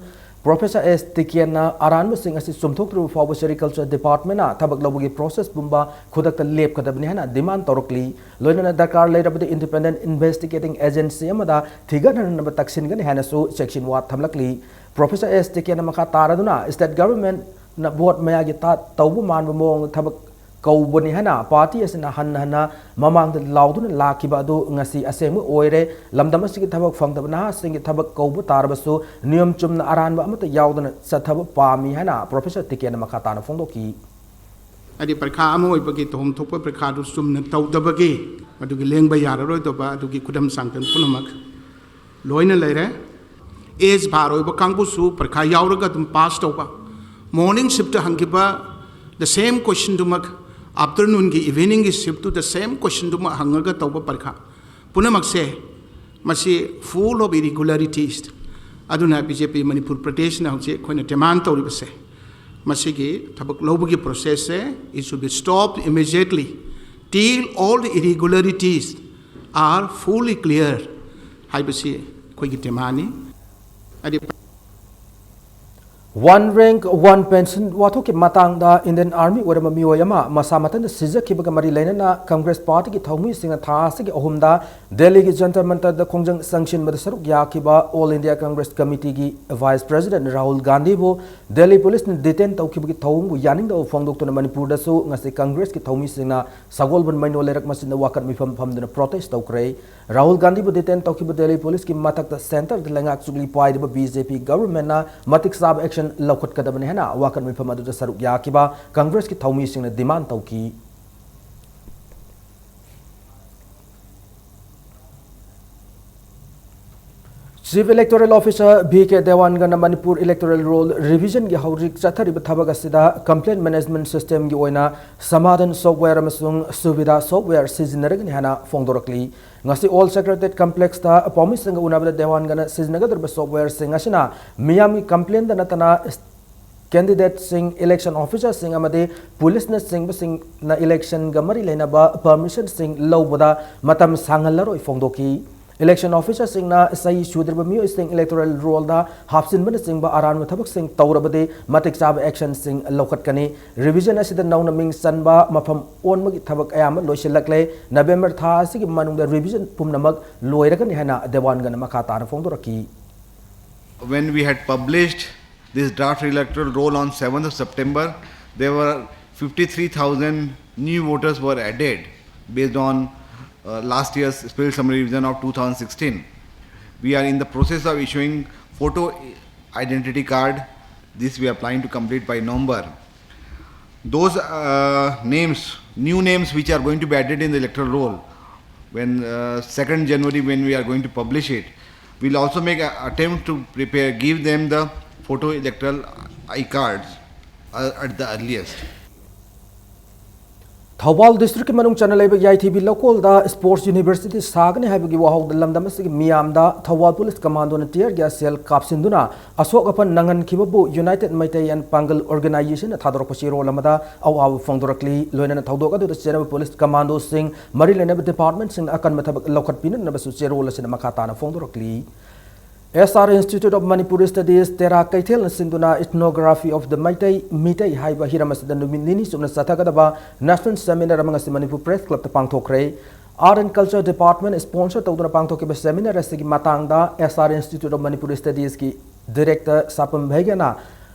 Professor S. Tikianna ꯑꯔꯥꯟꯕꯁꯤꯡ ꯑꯁꯤ ꯆꯨꯝꯊꯣꯛꯇ꯭ꯔꯤꯕ ꯐꯥꯎꯕ Sericulture Departmentꯅ ꯊꯕꯛ ꯂꯧꯕꯒꯤ process ꯄꯨꯝꯕ ꯈꯨꯗꯛꯇ ꯂꯦꯞꯀꯗꯕꯅꯤ ꯍꯥꯏꯅ demand ꯇꯧꯔꯛꯂꯤ꯫ ꯂꯣꯏꯅꯅ ꯗꯔꯀꯥꯔ ꯂꯩꯔꯕꯗꯤ Independent Investigating Agency ꯑꯃꯗ ꯊꯤꯒꯠꯅꯅꯕ ꯇꯛꯁꯤꯟꯒꯅꯤ ꯍꯥꯏꯅꯁꯨ ꯆꯦꯛꯁꯤꯟ ꯋꯥ ꯊꯝꯂꯛꯂꯤ꯫ Professor S. Tikianna ꯃꯈꯥ ꯇꯥꯔꯗꯨꯅ State Governmentꯅ vote ꯃꯌꯥꯒꯤ ꯇꯥ ꯇꯧꯕ ꯃꯥꯟꯕ ꯃꯑꯣꯡꯗ ꯊꯕꯛ ꯀꯧꯕꯅꯤ ꯍꯥꯏꯅ party ꯑꯁꯤꯅ ꯍꯟꯅ ꯍꯟꯅ ꯃꯃꯥꯡꯗ ꯂꯥꯎꯗꯨꯅ ꯂꯥꯛꯈꯤꯕ ꯑꯗꯨ ꯉꯁꯤ ꯑꯁꯦꯡꯕ ꯑꯣꯏꯔꯦ꯫ ꯂꯝꯗꯝ ꯑꯁꯤꯒꯤ ꯊꯕꯛ ꯐꯪꯗꯕ ꯅꯍꯥꯁꯤꯡꯒꯤ ꯊꯕꯛ ꯀꯧꯕ ꯇꯥꯔꯕꯁꯨ ꯅꯤꯌꯣꯝ ꯆꯨꯝꯅ ꯑꯔꯥꯟꯕ ꯑꯃꯠꯇ ꯌꯥꯎꯗꯅ ꯆꯠꯊꯕ ꯄꯥꯝꯃꯤ ꯍꯥꯏꯅ Professor ꯇꯤꯀꯦꯟꯅ ꯃꯈꯥ ꯇꯥꯅ ꯐꯣꯡꯗꯣꯛꯈꯤ꯫ ꯍꯥꯏꯗꯤ ꯄꯔꯤꯈꯥ ꯑꯃ ꯑꯣꯏꯕꯒꯤ ꯇꯧꯐꯝ ꯊꯣꯛꯄ ꯄꯔꯤꯈꯥꯗꯨ ꯆꯨꯝꯅ ꯇꯧꯗꯕꯒꯤ ꯃꯗꯨꯒꯤ ꯂꯦꯡꯕ ꯌꯥꯔꯔꯣꯏꯗꯕ ꯑꯗꯨꯒꯤ ꯈꯨꯗꯝ ꯆꯥꯡꯗꯝ ꯄꯨꯝꯅꯃꯛ ꯂꯣꯏꯅ ꯂꯩꯔꯦ꯫ Age bar ꯑꯣꯏꯕ ꯀꯥꯡꯕꯨꯁꯨ ꯄꯔꯤꯈꯥ ꯌꯥꯎꯔꯒ ꯑꯗꯨꯝ pass ꯇꯧꯕ, morning shift ꯍꯪꯈꯤꯕ the same questionꯗꯨꯃꯛ afternoonꯒꯤ eveningꯒꯤ shiftꯇꯨ the same questionꯗꯨꯃꯛ ꯍꯪꯉꯒ ꯇꯧꯕ ꯄꯔꯤꯈꯥ ꯄꯨꯝꯅꯃꯛꯁꯦ ꯃꯁꯤ full of irregularities꯫ ꯑꯗꯨꯅ BJP Manipur Pradeshꯅ ꯍꯧꯖꯤꯛ ꯑꯩꯈꯣꯏꯅ demand ꯇꯧꯔꯤꯕꯁꯦ ꯃꯁꯤꯒꯤ ꯊꯕꯛ ꯂꯧꯕꯒꯤ processꯁꯦ it should be stopped immediately till all the irregularities are fully clear ꯍꯥꯏꯕꯁꯤ ꯑꯩꯈꯣꯏꯒꯤ demandꯅꯤ꯫ ꯍꯥꯏꯗꯤ One rank, one pension ꯋꯥꯊꯣꯛꯀꯤ ꯃꯇꯥꯡꯗ Indian Army ꯑꯣꯏꯔꯝꯕ ꯃꯤꯑꯣꯏ ꯑꯃ ꯃꯁꯥ ꯃꯊꯟꯇ ꯁꯤꯖꯈꯤꯕꯒ ꯃꯔꯤ ꯂꯩꯅꯅ Congress partyꯒꯤ ꯊꯧꯃꯤꯁꯤꯡꯅ ꯊꯥ ꯑꯁꯤꯒꯤ ꯑꯍꯨꯝꯗ ꯗꯦꯜꯂꯤꯒꯤ ꯖꯟꯇꯔ ꯃꯟꯇꯔꯗ ꯈꯣꯡꯖꯪ ꯆꯪꯁꯤꯟꯕꯗ ꯁꯔꯨꯛ ꯌꯥꯈꯤꯕ All India Congress Committeeꯒꯤ Vice President Rahul ꯒꯥꯟꯙꯤꯕꯨ Delhi ꯄꯨꯂꯤꯁꯅ detain ꯇꯧꯈꯤꯕꯒꯤ ꯊꯧꯑꯣꯡꯕꯨ ꯌꯥꯅꯤꯡꯗꯕ ꯐꯣꯡꯗꯣꯛꯇꯨꯅ ꯃꯅꯤꯄꯨꯔꯗꯁꯨ ꯉꯁꯤ Congressꯀꯤ ꯊꯧꯃꯤꯁꯤꯡꯅ ꯁꯒꯣꯜꯕꯟ ꯃꯩꯅꯣ ꯂꯩꯔꯛ ꯃꯆꯤꯟꯗ ꯋꯥꯀꯠ ꯃꯤꯐꯝ ꯐꯝꯗꯨꯅ protest ꯇꯧꯈ꯭ꯔꯦ꯫ ꯔꯥꯍꯨꯜ ꯒꯥꯟꯙꯤꯕꯨ detain ꯇꯧꯈꯤꯕ ꯗꯦꯜꯂꯤ ꯄꯨꯂꯤꯁꯀꯤ ꯃꯊꯛꯇ centreꯗ ꯂꯩꯉꯥꯛ ꯆꯨꯛꯂꯤ ꯄꯥꯏꯔꯤꯕ BJP governmentꯅ ꯃꯇꯤꯛ ꯆꯥꯕ action ꯂꯧꯈꯠꯀꯗꯕꯅꯤ ꯍꯥꯏꯅ ꯋꯥꯀꯠ ꯃꯤꯐꯝ ꯑꯗꯨꯗ ꯁꯔꯨꯛ ꯌꯥꯈꯤꯕ Congressꯀꯤ ꯊꯧꯃꯤꯁꯤꯡꯅ demand ꯇꯧꯈꯤ꯫ Chief Electoral Officer ꯚꯤ ꯀꯦ ꯗꯦꯋꯥꯟꯒꯅ ꯃꯅꯤꯄꯨꯔ electoral roll revisionꯒꯤ ꯍꯧꯖꯤꯛ ꯆꯠꯊꯔꯤꯕ ꯊꯕꯛ ꯑꯁꯤꯗ complaint management systemꯒꯤ ꯑꯣꯏꯅ ꯁꯃꯥꯙꯥꯟ software ꯑꯃꯁꯨꯡ ꯁꯨꯕꯤꯙꯥ software ꯁꯤꯖꯤꯟꯅꯔꯒꯅꯤ ꯍꯥꯏꯅ ꯐꯣꯡꯗꯣꯔꯛꯂꯤ꯫ ꯉꯁꯤ All Secretariat Complexꯇ ꯄꯥꯎꯃꯤꯁꯤꯡꯒ ꯎꯅꯕꯗ ꯗꯦꯋꯥꯟꯒꯅ ꯁꯤꯖꯤꯟꯅꯒꯗꯧꯔꯤꯕ softwareꯁꯤꯡ ꯑꯁꯤꯅ ꯃꯤꯌꯥꯝꯒꯤ complaintꯗ ꯅꯠꯇꯅ candidateꯁꯤꯡ, election officerꯁꯤꯡ ꯑꯃꯗꯤ ꯄꯨꯂꯤꯁꯅꯆꯤꯡꯕꯁꯤꯡꯅ electionꯒ ꯃꯔꯤ ꯂꯩꯅꯕ permissionꯁꯤꯡ ꯂꯧꯕꯗ ꯃꯇꯝ ꯁꯥꯡꯍꯜꯂꯔꯣꯏ ꯐꯣꯡꯗꯣꯛꯈꯤ꯫ Election officerꯁꯤꯡꯅ ꯆꯍꯤ ꯁꯨꯗ꯭ꯔꯤꯕ ꯃꯤꯑꯣꯏꯁꯤꯡ electoral rollꯗ ꯍꯥꯞꯆꯤꯟꯕꯅꯆꯤꯡꯕ ꯑꯔꯥꯟꯕ ꯊꯕꯛꯁꯤꯡ ꯇꯧꯔꯕꯗꯤ ꯃꯇꯤꯛ ꯆꯥꯕ actionꯁꯤꯡ ꯂꯧꯈꯠꯀꯅꯤ꯫ Revision ꯑꯁꯤꯗ ꯅꯧꯅ ꯃꯤꯡ ꯆꯟꯕ, ꯃꯐꯝ ꯑꯣꯟꯕꯒꯤ ꯊꯕꯛ ꯑꯌꯥꯝꯕ ꯂꯣꯏꯁꯤꯜꯂꯛꯂꯦ꯫ November ꯊꯥ ꯑꯁꯤꯒꯤ ꯃꯅꯨꯡꯗ revision ꯄꯨꯝꯅꯃꯛ ꯂꯣꯏꯔꯒꯅꯤ ꯍꯥꯏꯅ ꯗꯦꯋꯥꯟꯒꯅ ꯃꯈꯥ ꯇꯥꯅ ꯐꯣꯡꯗꯣꯔꯛꯈꯤ꯫ When we had published this draft electoral roll on seventh of September, there were fifty-three thousand new voters were added based on uh, last year's special summary revision of two thousand sixteen. We are in the process of issuing photo identity card. This we are planning to complete by November. Those uh, names, new names which are going to be added in the electoral roll when uh, second January when we are going to publish it, we'll also make an attempt to prepare, give them the photo electoral I cards uh, at the earliest. Thoubal districtꯀꯤ ꯃꯅꯨꯡ ꯆꯟꯅ ꯂꯩꯕ ꯌꯥꯏꯊꯤꯕꯤ ꯂꯧꯀꯣꯜꯗ sports university ꯁꯥꯒꯅꯤ ꯍꯥꯏꯕꯒꯤ ꯋꯥꯍꯧꯗ ꯂꯝꯗꯝ ꯑꯁꯤꯒꯤ ꯃꯤꯌꯥꯝꯗ Thoubal police commandoꯅ tear gas shell ꯀꯥꯞꯁꯤꯟꯗꯨꯅ ꯑꯁꯣꯛ ꯑꯄꯟ ꯅꯪꯍꯟꯈꯤꯕꯕꯨ United Meitei and Pangal organizationꯅ ꯊꯥꯗꯣꯔꯛꯄ ꯆꯦꯔꯣꯜ ꯑꯃꯗ ꯑꯋꯥꯕ ꯐꯣꯡꯗꯣꯔꯛꯂꯤ꯫ ꯂꯣꯏꯅꯅ ꯊꯧꯗꯣꯛ ꯑꯗꯨꯗ ꯆꯦꯟꯅꯕ police commandoꯁꯤꯡ, ꯃꯔꯤ ꯂꯩꯅꯕ departmentꯁꯤꯡꯅ ꯑꯀꯟꯕ ꯊꯕꯛ ꯂꯧꯈꯠꯄꯤꯅꯅꯕꯁꯨ ꯆꯦꯔꯣꯜ ꯑꯁꯤꯅ ꯃꯈꯥ ꯇꯥꯅ ꯐꯣꯡꯗꯣꯔꯛꯂꯤ꯫ S R Institute of Manipuri Studies ꯇꯦꯔꯥ ꯀꯩꯊꯦꯜꯅ ꯁꯤꯟꯗꯨꯅ Ethnography of the Meitei, Meitei ꯍꯥꯏꯕ ꯍꯤꯔꯝ ꯑꯁꯤꯗ ꯅꯨꯃꯤꯠ ꯅꯤꯅꯤ ꯆꯨꯞꯅ ꯆꯠꯊꯒꯗꯕ national seminar ꯑꯃ ꯉꯁꯤ Manipur Press Clubꯇ ꯄꯥꯡꯊꯣꯛꯈ꯭ꯔꯦ꯫ Art and Culture Department sponsor ꯇꯧꯗꯨꯅ ꯄꯥꯡꯊꯣꯛꯈꯤꯕ seminar ꯑꯁꯤꯒꯤ ꯃꯇꯥꯡꯗ S R Institute of Manipuri Studiesꯀꯤ director ꯁꯥꯄꯝ ꯚꯩꯒ꯭ꯌꯥꯅ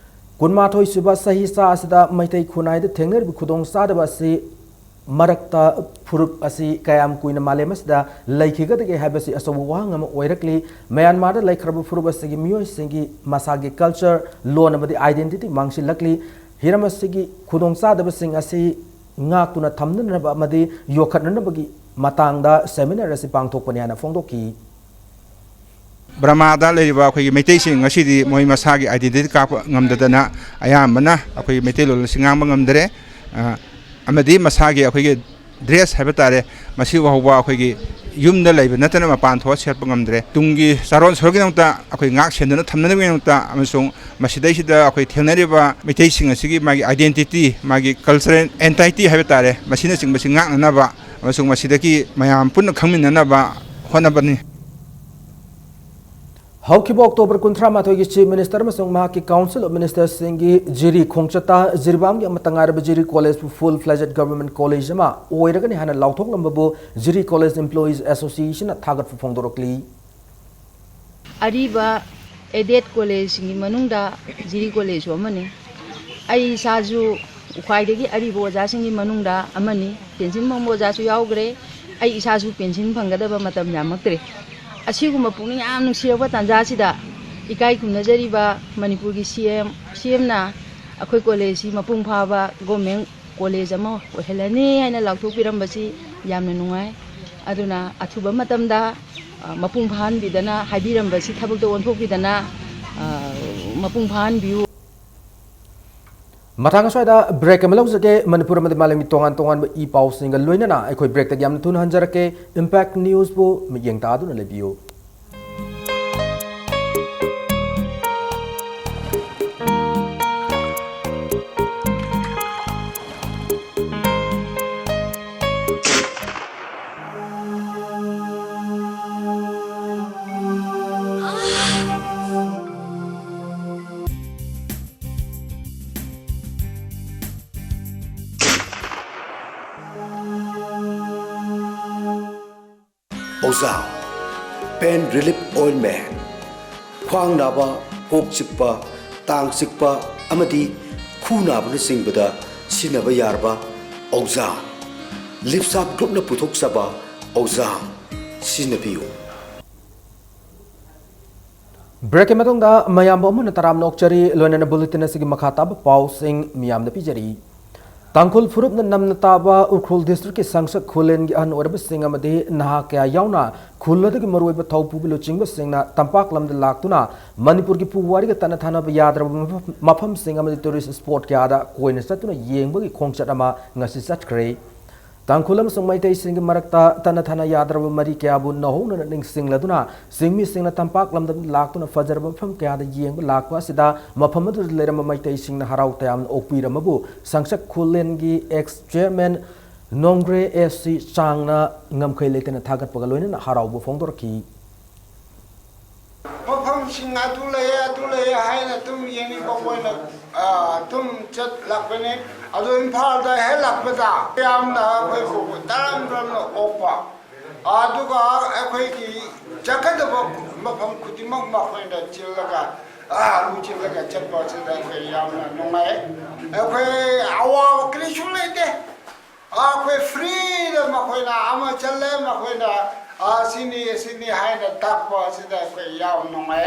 ꯀꯨꯟꯃꯥꯊꯣꯏ ꯁꯨꯕ ꯆꯍꯤꯆꯥ ꯑꯁꯤꯗ ꯃꯩꯇꯩ ꯈꯨꯟꯅꯥꯏꯗ ꯊꯦꯡꯅꯔꯤꯕ ꯈꯨꯗꯣꯡꯆꯥꯗꯕ ꯑꯁꯤ ꯃꯔꯛꯇ ꯐꯨꯔꯨꯞ ꯑꯁꯤ ꯀꯌꯥꯝ ꯀꯨꯏꯅ ꯃꯥꯂꯦꯝ ꯑꯁꯤꯗ ꯂꯩꯈꯤꯒꯗꯒꯦ ꯍꯥꯏꯕꯁꯤ ꯑꯆꯧꯕ ꯋꯥꯍꯪ ꯑꯃ ꯑꯣꯏꯔꯛꯂꯤ꯫ ꯃ꯭ꯌꯥꯟꯃꯥꯔꯗ ꯂꯩꯈ꯭ꯔꯕ ꯐꯨꯔꯨꯞ ꯑꯁꯤꯒꯤ ꯃꯤꯑꯣꯏꯁꯤꯡꯒꯤ ꯃꯁꯥꯒꯤ culture, ꯂꯣꯟ ꯑꯃꯗꯤ identity ꯃꯥꯡꯁꯤꯜꯂꯛꯂꯤ꯫ ꯍꯤꯔꯝ ꯑꯁꯤꯒꯤ ꯈꯨꯗꯣꯡꯆꯥꯗꯕꯁꯤꯡ ꯑꯁꯤ ꯉꯥꯛꯇꯨꯅ ꯊꯝꯅꯅꯕ ꯑꯃꯗꯤ ꯌꯣꯛꯈꯠꯅꯅꯕꯒꯤ ꯃꯇꯥꯡꯗ seminar ꯑꯁꯤ ꯄꯥꯡꯊꯣꯛꯄꯅꯤ ꯍꯥꯏꯅ ꯐꯣꯡꯗꯣꯛꯈꯤ꯫ ꯕꯔꯃꯥꯗ ꯂꯩꯔꯤꯕ ꯑꯩꯈꯣꯏꯒꯤ ꯃꯩꯇꯩꯁꯤꯡ ꯉꯁꯤꯗꯤ ꯃꯣꯏ ꯃꯁꯥꯒꯤ identity ꯀꯥꯞꯄ ꯉꯝꯗꯗꯅ ꯑꯌꯥꯝꯕꯅ ꯑꯩꯈꯣꯏꯒꯤ ꯃꯩꯇꯩꯂꯣꯟ ꯑꯁꯤ ꯉꯥꯡꯕ ꯉꯝꯗ꯭ꯔꯦ꯫ ꯑ, ꯑꯃꯗꯤ ꯃꯁꯥꯒꯤ ꯑꯩꯈꯣꯏꯒꯤ dress ꯍꯥꯏꯕ ꯇꯥꯔꯦ, ꯃꯁꯤ ꯐꯥꯎꯕ ꯑꯩꯈꯣꯏꯒꯤ ꯌꯨꯝꯗ ꯂꯩꯕ ꯅꯠꯇꯅ ꯃꯄꯥꯟ ꯊꯣꯛꯑ ꯁꯦꯠꯄ ꯉꯝꯗ꯭ꯔꯦ꯫ ꯇꯨꯡꯒꯤ ꯆꯥꯔꯣꯟ ꯁꯨꯔꯣꯟꯒꯤꯗꯃꯛꯇ ꯑꯩꯈꯣꯏ ꯉꯥꯛ ꯁꯦꯟꯗꯨꯅ ꯊꯝꯅꯅꯕꯒꯤꯗꯃꯛꯇ ꯑꯃꯁꯨꯡ ꯃꯁꯤꯗꯩꯁꯤꯗ ꯑꯩꯈꯣꯏ ꯊꯦꯡꯅꯔꯤꯕ ꯃꯩꯇꯩꯁꯤꯡ ꯑꯁꯤꯒꯤ ꯃꯥꯒꯤ identity, ꯃꯥꯒꯤ cultural entity ꯍꯥꯏꯕ ꯇꯥꯔꯦ, ꯃꯁꯤꯅꯆꯤꯡꯕꯁꯤ ꯉꯥꯛꯅꯅꯕ ꯑꯃꯁꯨꯡ ꯃꯁꯤꯗꯒꯤ ꯃꯌꯥꯝ ꯄꯨꯟꯅ ꯈꯪꯃꯤꯟꯅꯅꯕ ꯍꯣꯠꯅꯕꯅꯤ꯫ ꯍꯧꯈꯤꯕ ꯑꯣꯛꯇꯣꯕꯔ ꯀꯨꯟꯊ꯭ꯔꯥ ꯃꯥꯊꯣꯏꯒꯤ Chief Minister ꯑꯃꯁꯨꯡ ꯃꯍꯥꯛꯀꯤ Council of Ministerꯁꯤꯡꯒꯤ ꯖꯤꯔꯤ ꯈꯣꯡꯆꯠꯇ ꯖꯤꯔꯤꯕꯥꯝꯒꯤ ꯑꯃꯠꯇ ꯉꯥꯏꯔꯕ ꯖꯤꯔꯤ College full-fledged government college ꯑꯃ ꯑꯣꯏꯔꯒꯅꯤ ꯍꯥꯏꯅ ꯂꯥꯎꯊꯣꯛꯂꯝꯕꯕꯨ ꯖꯤꯔꯤ College Employees Associationꯅ ꯊꯥꯒꯠꯄ ꯐꯣꯡꯗꯣꯔꯛꯂꯤ꯫ ꯑꯔꯤꯕ aided collegeꯁꯤꯡꯒꯤ ꯃꯅꯨꯡꯗ ꯖꯤꯔꯤ Collegeꯁꯨ ꯑꯃꯅꯤ꯫ ꯑꯩ ꯏꯁꯥꯁꯨ ꯈ꯭ꯋꯥꯏꯗꯒꯤ ꯑꯔꯤꯕ ꯑꯣꯖꯥꯁꯤꯡꯒꯤ ꯃꯅꯨꯡꯗ ꯑꯃꯅꯤ꯫ Pension ꯐꯪꯕ ꯑꯣꯖꯥꯁꯨ ꯌꯥꯎꯈ꯭ꯔꯦ꯫ ꯑꯩ ꯏꯁꯥꯁꯨ pension ꯐꯪꯒꯗꯕ ꯃꯇꯝ ꯌꯥꯝꯃꯛꯇ꯭ꯔꯦ꯫ ꯑꯁꯤꯒꯨꯝꯕ ꯄꯨꯛꯅꯤꯡ ꯌꯥꯝ ꯅꯨꯡꯁꯤꯔꯕ ꯇꯥꯟꯖꯥꯁꯤꯗ ꯏꯀꯥꯏ ꯈꯨꯝꯅꯖꯔꯤꯕ ꯃꯅꯤꯄꯨꯔꯒꯤ CM, CMꯅ ꯑꯩꯈꯣꯏ collegeꯁꯤ ꯃꯄꯨꯡ ꯐꯥꯕ government college ꯑꯃ ꯑꯣꯏꯍꯜꯂꯅꯤ ꯍꯥꯏꯅ ꯂꯥꯎꯊꯣꯛꯄꯤꯔꯝꯕꯁꯤ ꯌꯥꯝꯅ ꯅꯨꯡꯉꯥꯏ꯫ ꯑꯗꯨꯅ ꯑꯊꯨꯕ ꯃꯇꯝꯗ, ꯑ, ꯃꯄꯨꯡ ꯐꯥꯍꯟꯕꯤꯗꯅ, ꯍꯥꯏꯕꯤꯔꯝꯕꯁꯤ ꯊꯕꯛꯇ ꯑꯣꯟꯊꯣꯛꯄꯤꯗꯅ, ꯑ, ꯃꯄꯨꯡ ꯐꯥꯍꯟꯕꯤꯌꯨ꯫ ꯃꯇꯥꯡ ꯑꯁ꯭ꯋꯥꯏꯗ break ꯑꯃ ꯂꯧꯖꯒꯦ꯫ ꯃꯅꯤꯄꯨꯔ ꯑꯃꯗꯤ ꯃꯥꯂꯦꯝꯒꯤ ꯇꯣꯉꯥꯟ ꯇꯣꯉꯥꯟꯕ ꯏ ꯄꯥꯎꯁꯤꯡꯒ ꯂꯣꯏꯅꯅ ꯑꯩꯈꯣꯏ breakꯇꯒꯤ ꯌꯥꯝꯅ ꯊꯨꯅ ꯍꯟꯖꯔꯛꯀꯦ꯫ Impact Newsꯄꯨ ꯃꯤꯠꯌꯦꯡ ꯇꯥꯗꯨꯅ ꯂꯩꯕꯤꯌꯨ꯫ Ozam Pain Relief Ointment, ꯈ꯭ꯋꯥꯡ ꯅꯥꯕ, ꯀꯣꯛ ꯆꯤꯛꯄ, ꯇꯥꯡ ꯆꯤꯛꯄ ꯑꯃꯗꯤ ꯈꯨ ꯅꯥꯕꯅꯆꯤꯡꯕꯗ ꯁꯤꯖꯤꯟꯅꯕ ꯌꯥꯔꯕ Ozam꯫ Lifesap Groupꯅ ꯄꯨꯊꯣꯛꯆꯕ Ozam ꯁꯤꯖꯤꯟꯅꯕꯤꯌꯨ꯫ Breakꯀꯤ ꯃꯇꯨꯡꯗ ꯃꯌꯥꯝꯕꯨ ꯑꯃꯨꯛ ꯍꯟꯅ ꯇꯔꯥꯝꯅ ꯑꯣꯛꯆꯔꯤ꯫ ꯂꯣꯏꯅꯅ bulletin ꯑꯁꯤꯒꯤ ꯃꯈꯥ ꯇꯥꯕ ꯄꯥꯎꯁꯤꯡ ꯃꯤꯌꯥꯝꯗ ꯄꯤꯖꯔꯤ꯫ ꯇꯥꯡꯈꯨꯜ ꯐꯨꯔꯨꯞꯅ ꯅꯝꯅ ꯇꯥꯕ ꯎꯈ꯭ꯔꯨꯜ districtꯀꯤ ꯁꯪꯁꯛ ꯈꯨꯂꯦꯟꯒꯤ ꯑꯍꯟ ꯑꯣꯏꯔꯕꯁꯤꯡ ꯑꯃꯗꯤ ꯅꯍꯥ ꯀꯌꯥ ꯌꯥꯎꯅ ꯈꯨꯜ ꯑꯗꯨꯒꯤ ꯃꯔꯨꯑꯣꯏꯕ ꯊꯧꯄꯨꯕ ꯂꯨꯆꯤꯡꯕꯁꯤꯡꯅ ꯇꯝꯄꯥꯛ ꯂꯝꯗ ꯂꯥꯛꯇꯨꯅ ꯃꯅꯤꯄꯨꯔꯒꯤ ꯄꯨꯋꯥꯔꯤꯒ ꯇꯠꯅ ꯊꯥꯅꯕ ꯌꯥꯗ꯭ꯔꯕ ꯃꯐꯝ-, ꯃꯐꯝꯁꯤꯡ ꯑꯃꯗꯤ tourist spot ꯀꯌꯥꯗ ꯀꯣꯏꯅ ꯆꯠꯇꯨꯅ ꯌꯦꯡꯕꯒꯤ ꯈꯣꯡꯆꯠ ꯑꯃ ꯉꯁꯤ ꯆꯠꯈ꯭ꯔꯦ꯫ ꯇꯥꯡꯈꯨꯜ ꯑꯃꯁꯨꯡ ꯃꯩꯇꯩꯁꯤꯡꯒꯤ ꯃꯔꯛꯇ ꯇꯠꯅ ꯊꯥꯅ ꯌꯥꯗ꯭ꯔꯕ ꯃꯔꯤ ꯀꯌꯥꯕꯨ ꯅꯧꯍꯧꯅꯅ ꯅꯤꯡꯁꯤꯡꯂꯗꯨꯅ ꯆꯤꯡꯃꯤꯁꯤꯡꯅ ꯇꯝꯄꯥꯛ ꯂꯝꯗꯝꯗ ꯂꯥꯛꯇꯨꯅ ꯐꯖꯔꯕ ꯃꯐꯝ ꯀꯌꯥꯗ ꯌꯦꯡꯕ ꯂꯥꯛꯄ ꯑꯁꯤꯗ ꯃꯐꯝ ꯑꯗꯨꯗ ꯂꯩꯔꯝꯕ ꯃꯩꯇꯩꯁꯤꯡꯅ ꯍꯔꯥꯎ ꯇꯌꯥꯝꯅ ꯑꯣꯛꯄꯤꯔꯝꯕꯕꯨ ꯁꯪꯁꯛ ꯈꯨꯂꯦꯟꯒꯤ ex chairman ꯅꯣꯡꯒ꯭ꯔꯦ ꯑꯦꯁ ꯁꯤ ꯆꯥꯡꯅ ꯉꯝꯈꯩ ꯂꯩꯇꯅ ꯊꯥꯒꯠꯄꯒ ꯂꯣꯏꯅꯅ ꯍꯔꯥꯎꯕ ꯐꯣꯡꯗꯣꯔꯛꯈꯤ꯫ ꯁꯤꯡ ꯑꯗꯨ ꯂꯩꯌꯦ, ꯑꯗꯨ ꯂꯩꯌꯦ ꯍꯥꯏꯅ ꯑꯗꯨꯝ ꯌꯦꯡꯅꯤꯡꯕ ꯑꯣꯏꯅ, ꯑ, ꯑꯗꯨꯝ ꯆꯠꯂꯛꯄꯅꯦ꯫ ꯑꯗꯣ ꯏꯝꯐꯥꯜꯗ ꯍꯦꯛ ꯂꯥꯛꯄꯗ ꯌꯥꯝꯅ ꯑꯩꯈꯣꯏꯕꯨ ꯇꯔꯥꯝ ꯇꯔꯥꯝꯅ ꯑꯣꯛꯄ, ꯑꯗꯨꯒ ꯑꯩꯈꯣꯏꯒꯤ ꯆꯠꯀꯗꯕ ꯃꯐꯝ ꯈꯨꯗꯤꯡꯃꯛ ꯃꯈꯣꯏꯅ ꯆꯤꯜꯂꯒ, ꯑ, ꯂꯨꯆꯤꯜꯂꯒ ꯆꯠꯄ ꯑꯁꯤꯗ ꯑꯩꯈꯣꯏ ꯌꯥꯝꯅ ꯅꯨꯡꯉꯥꯏ꯫ ꯑꯩꯈꯣꯏ ꯑꯋꯥꯕ ꯀꯔꯤꯁꯨ ꯂꯩꯇꯦ꯫ ꯑꯩꯈꯣꯏ ꯐ꯭ꯔꯤꯗ ꯃꯈꯣꯏꯅ ꯑꯃ ꯆꯠꯂꯦ, ꯃꯈꯣꯏꯅ, ꯑ, ꯁꯤꯅꯤ, ꯁꯤꯅꯤ ꯍꯥꯏꯅ ꯇꯥꯛꯄ ꯑꯁꯤꯗ ꯑꯩꯈꯣꯏ ꯌꯥꯝ ꯅꯨꯡꯉꯥꯏ꯫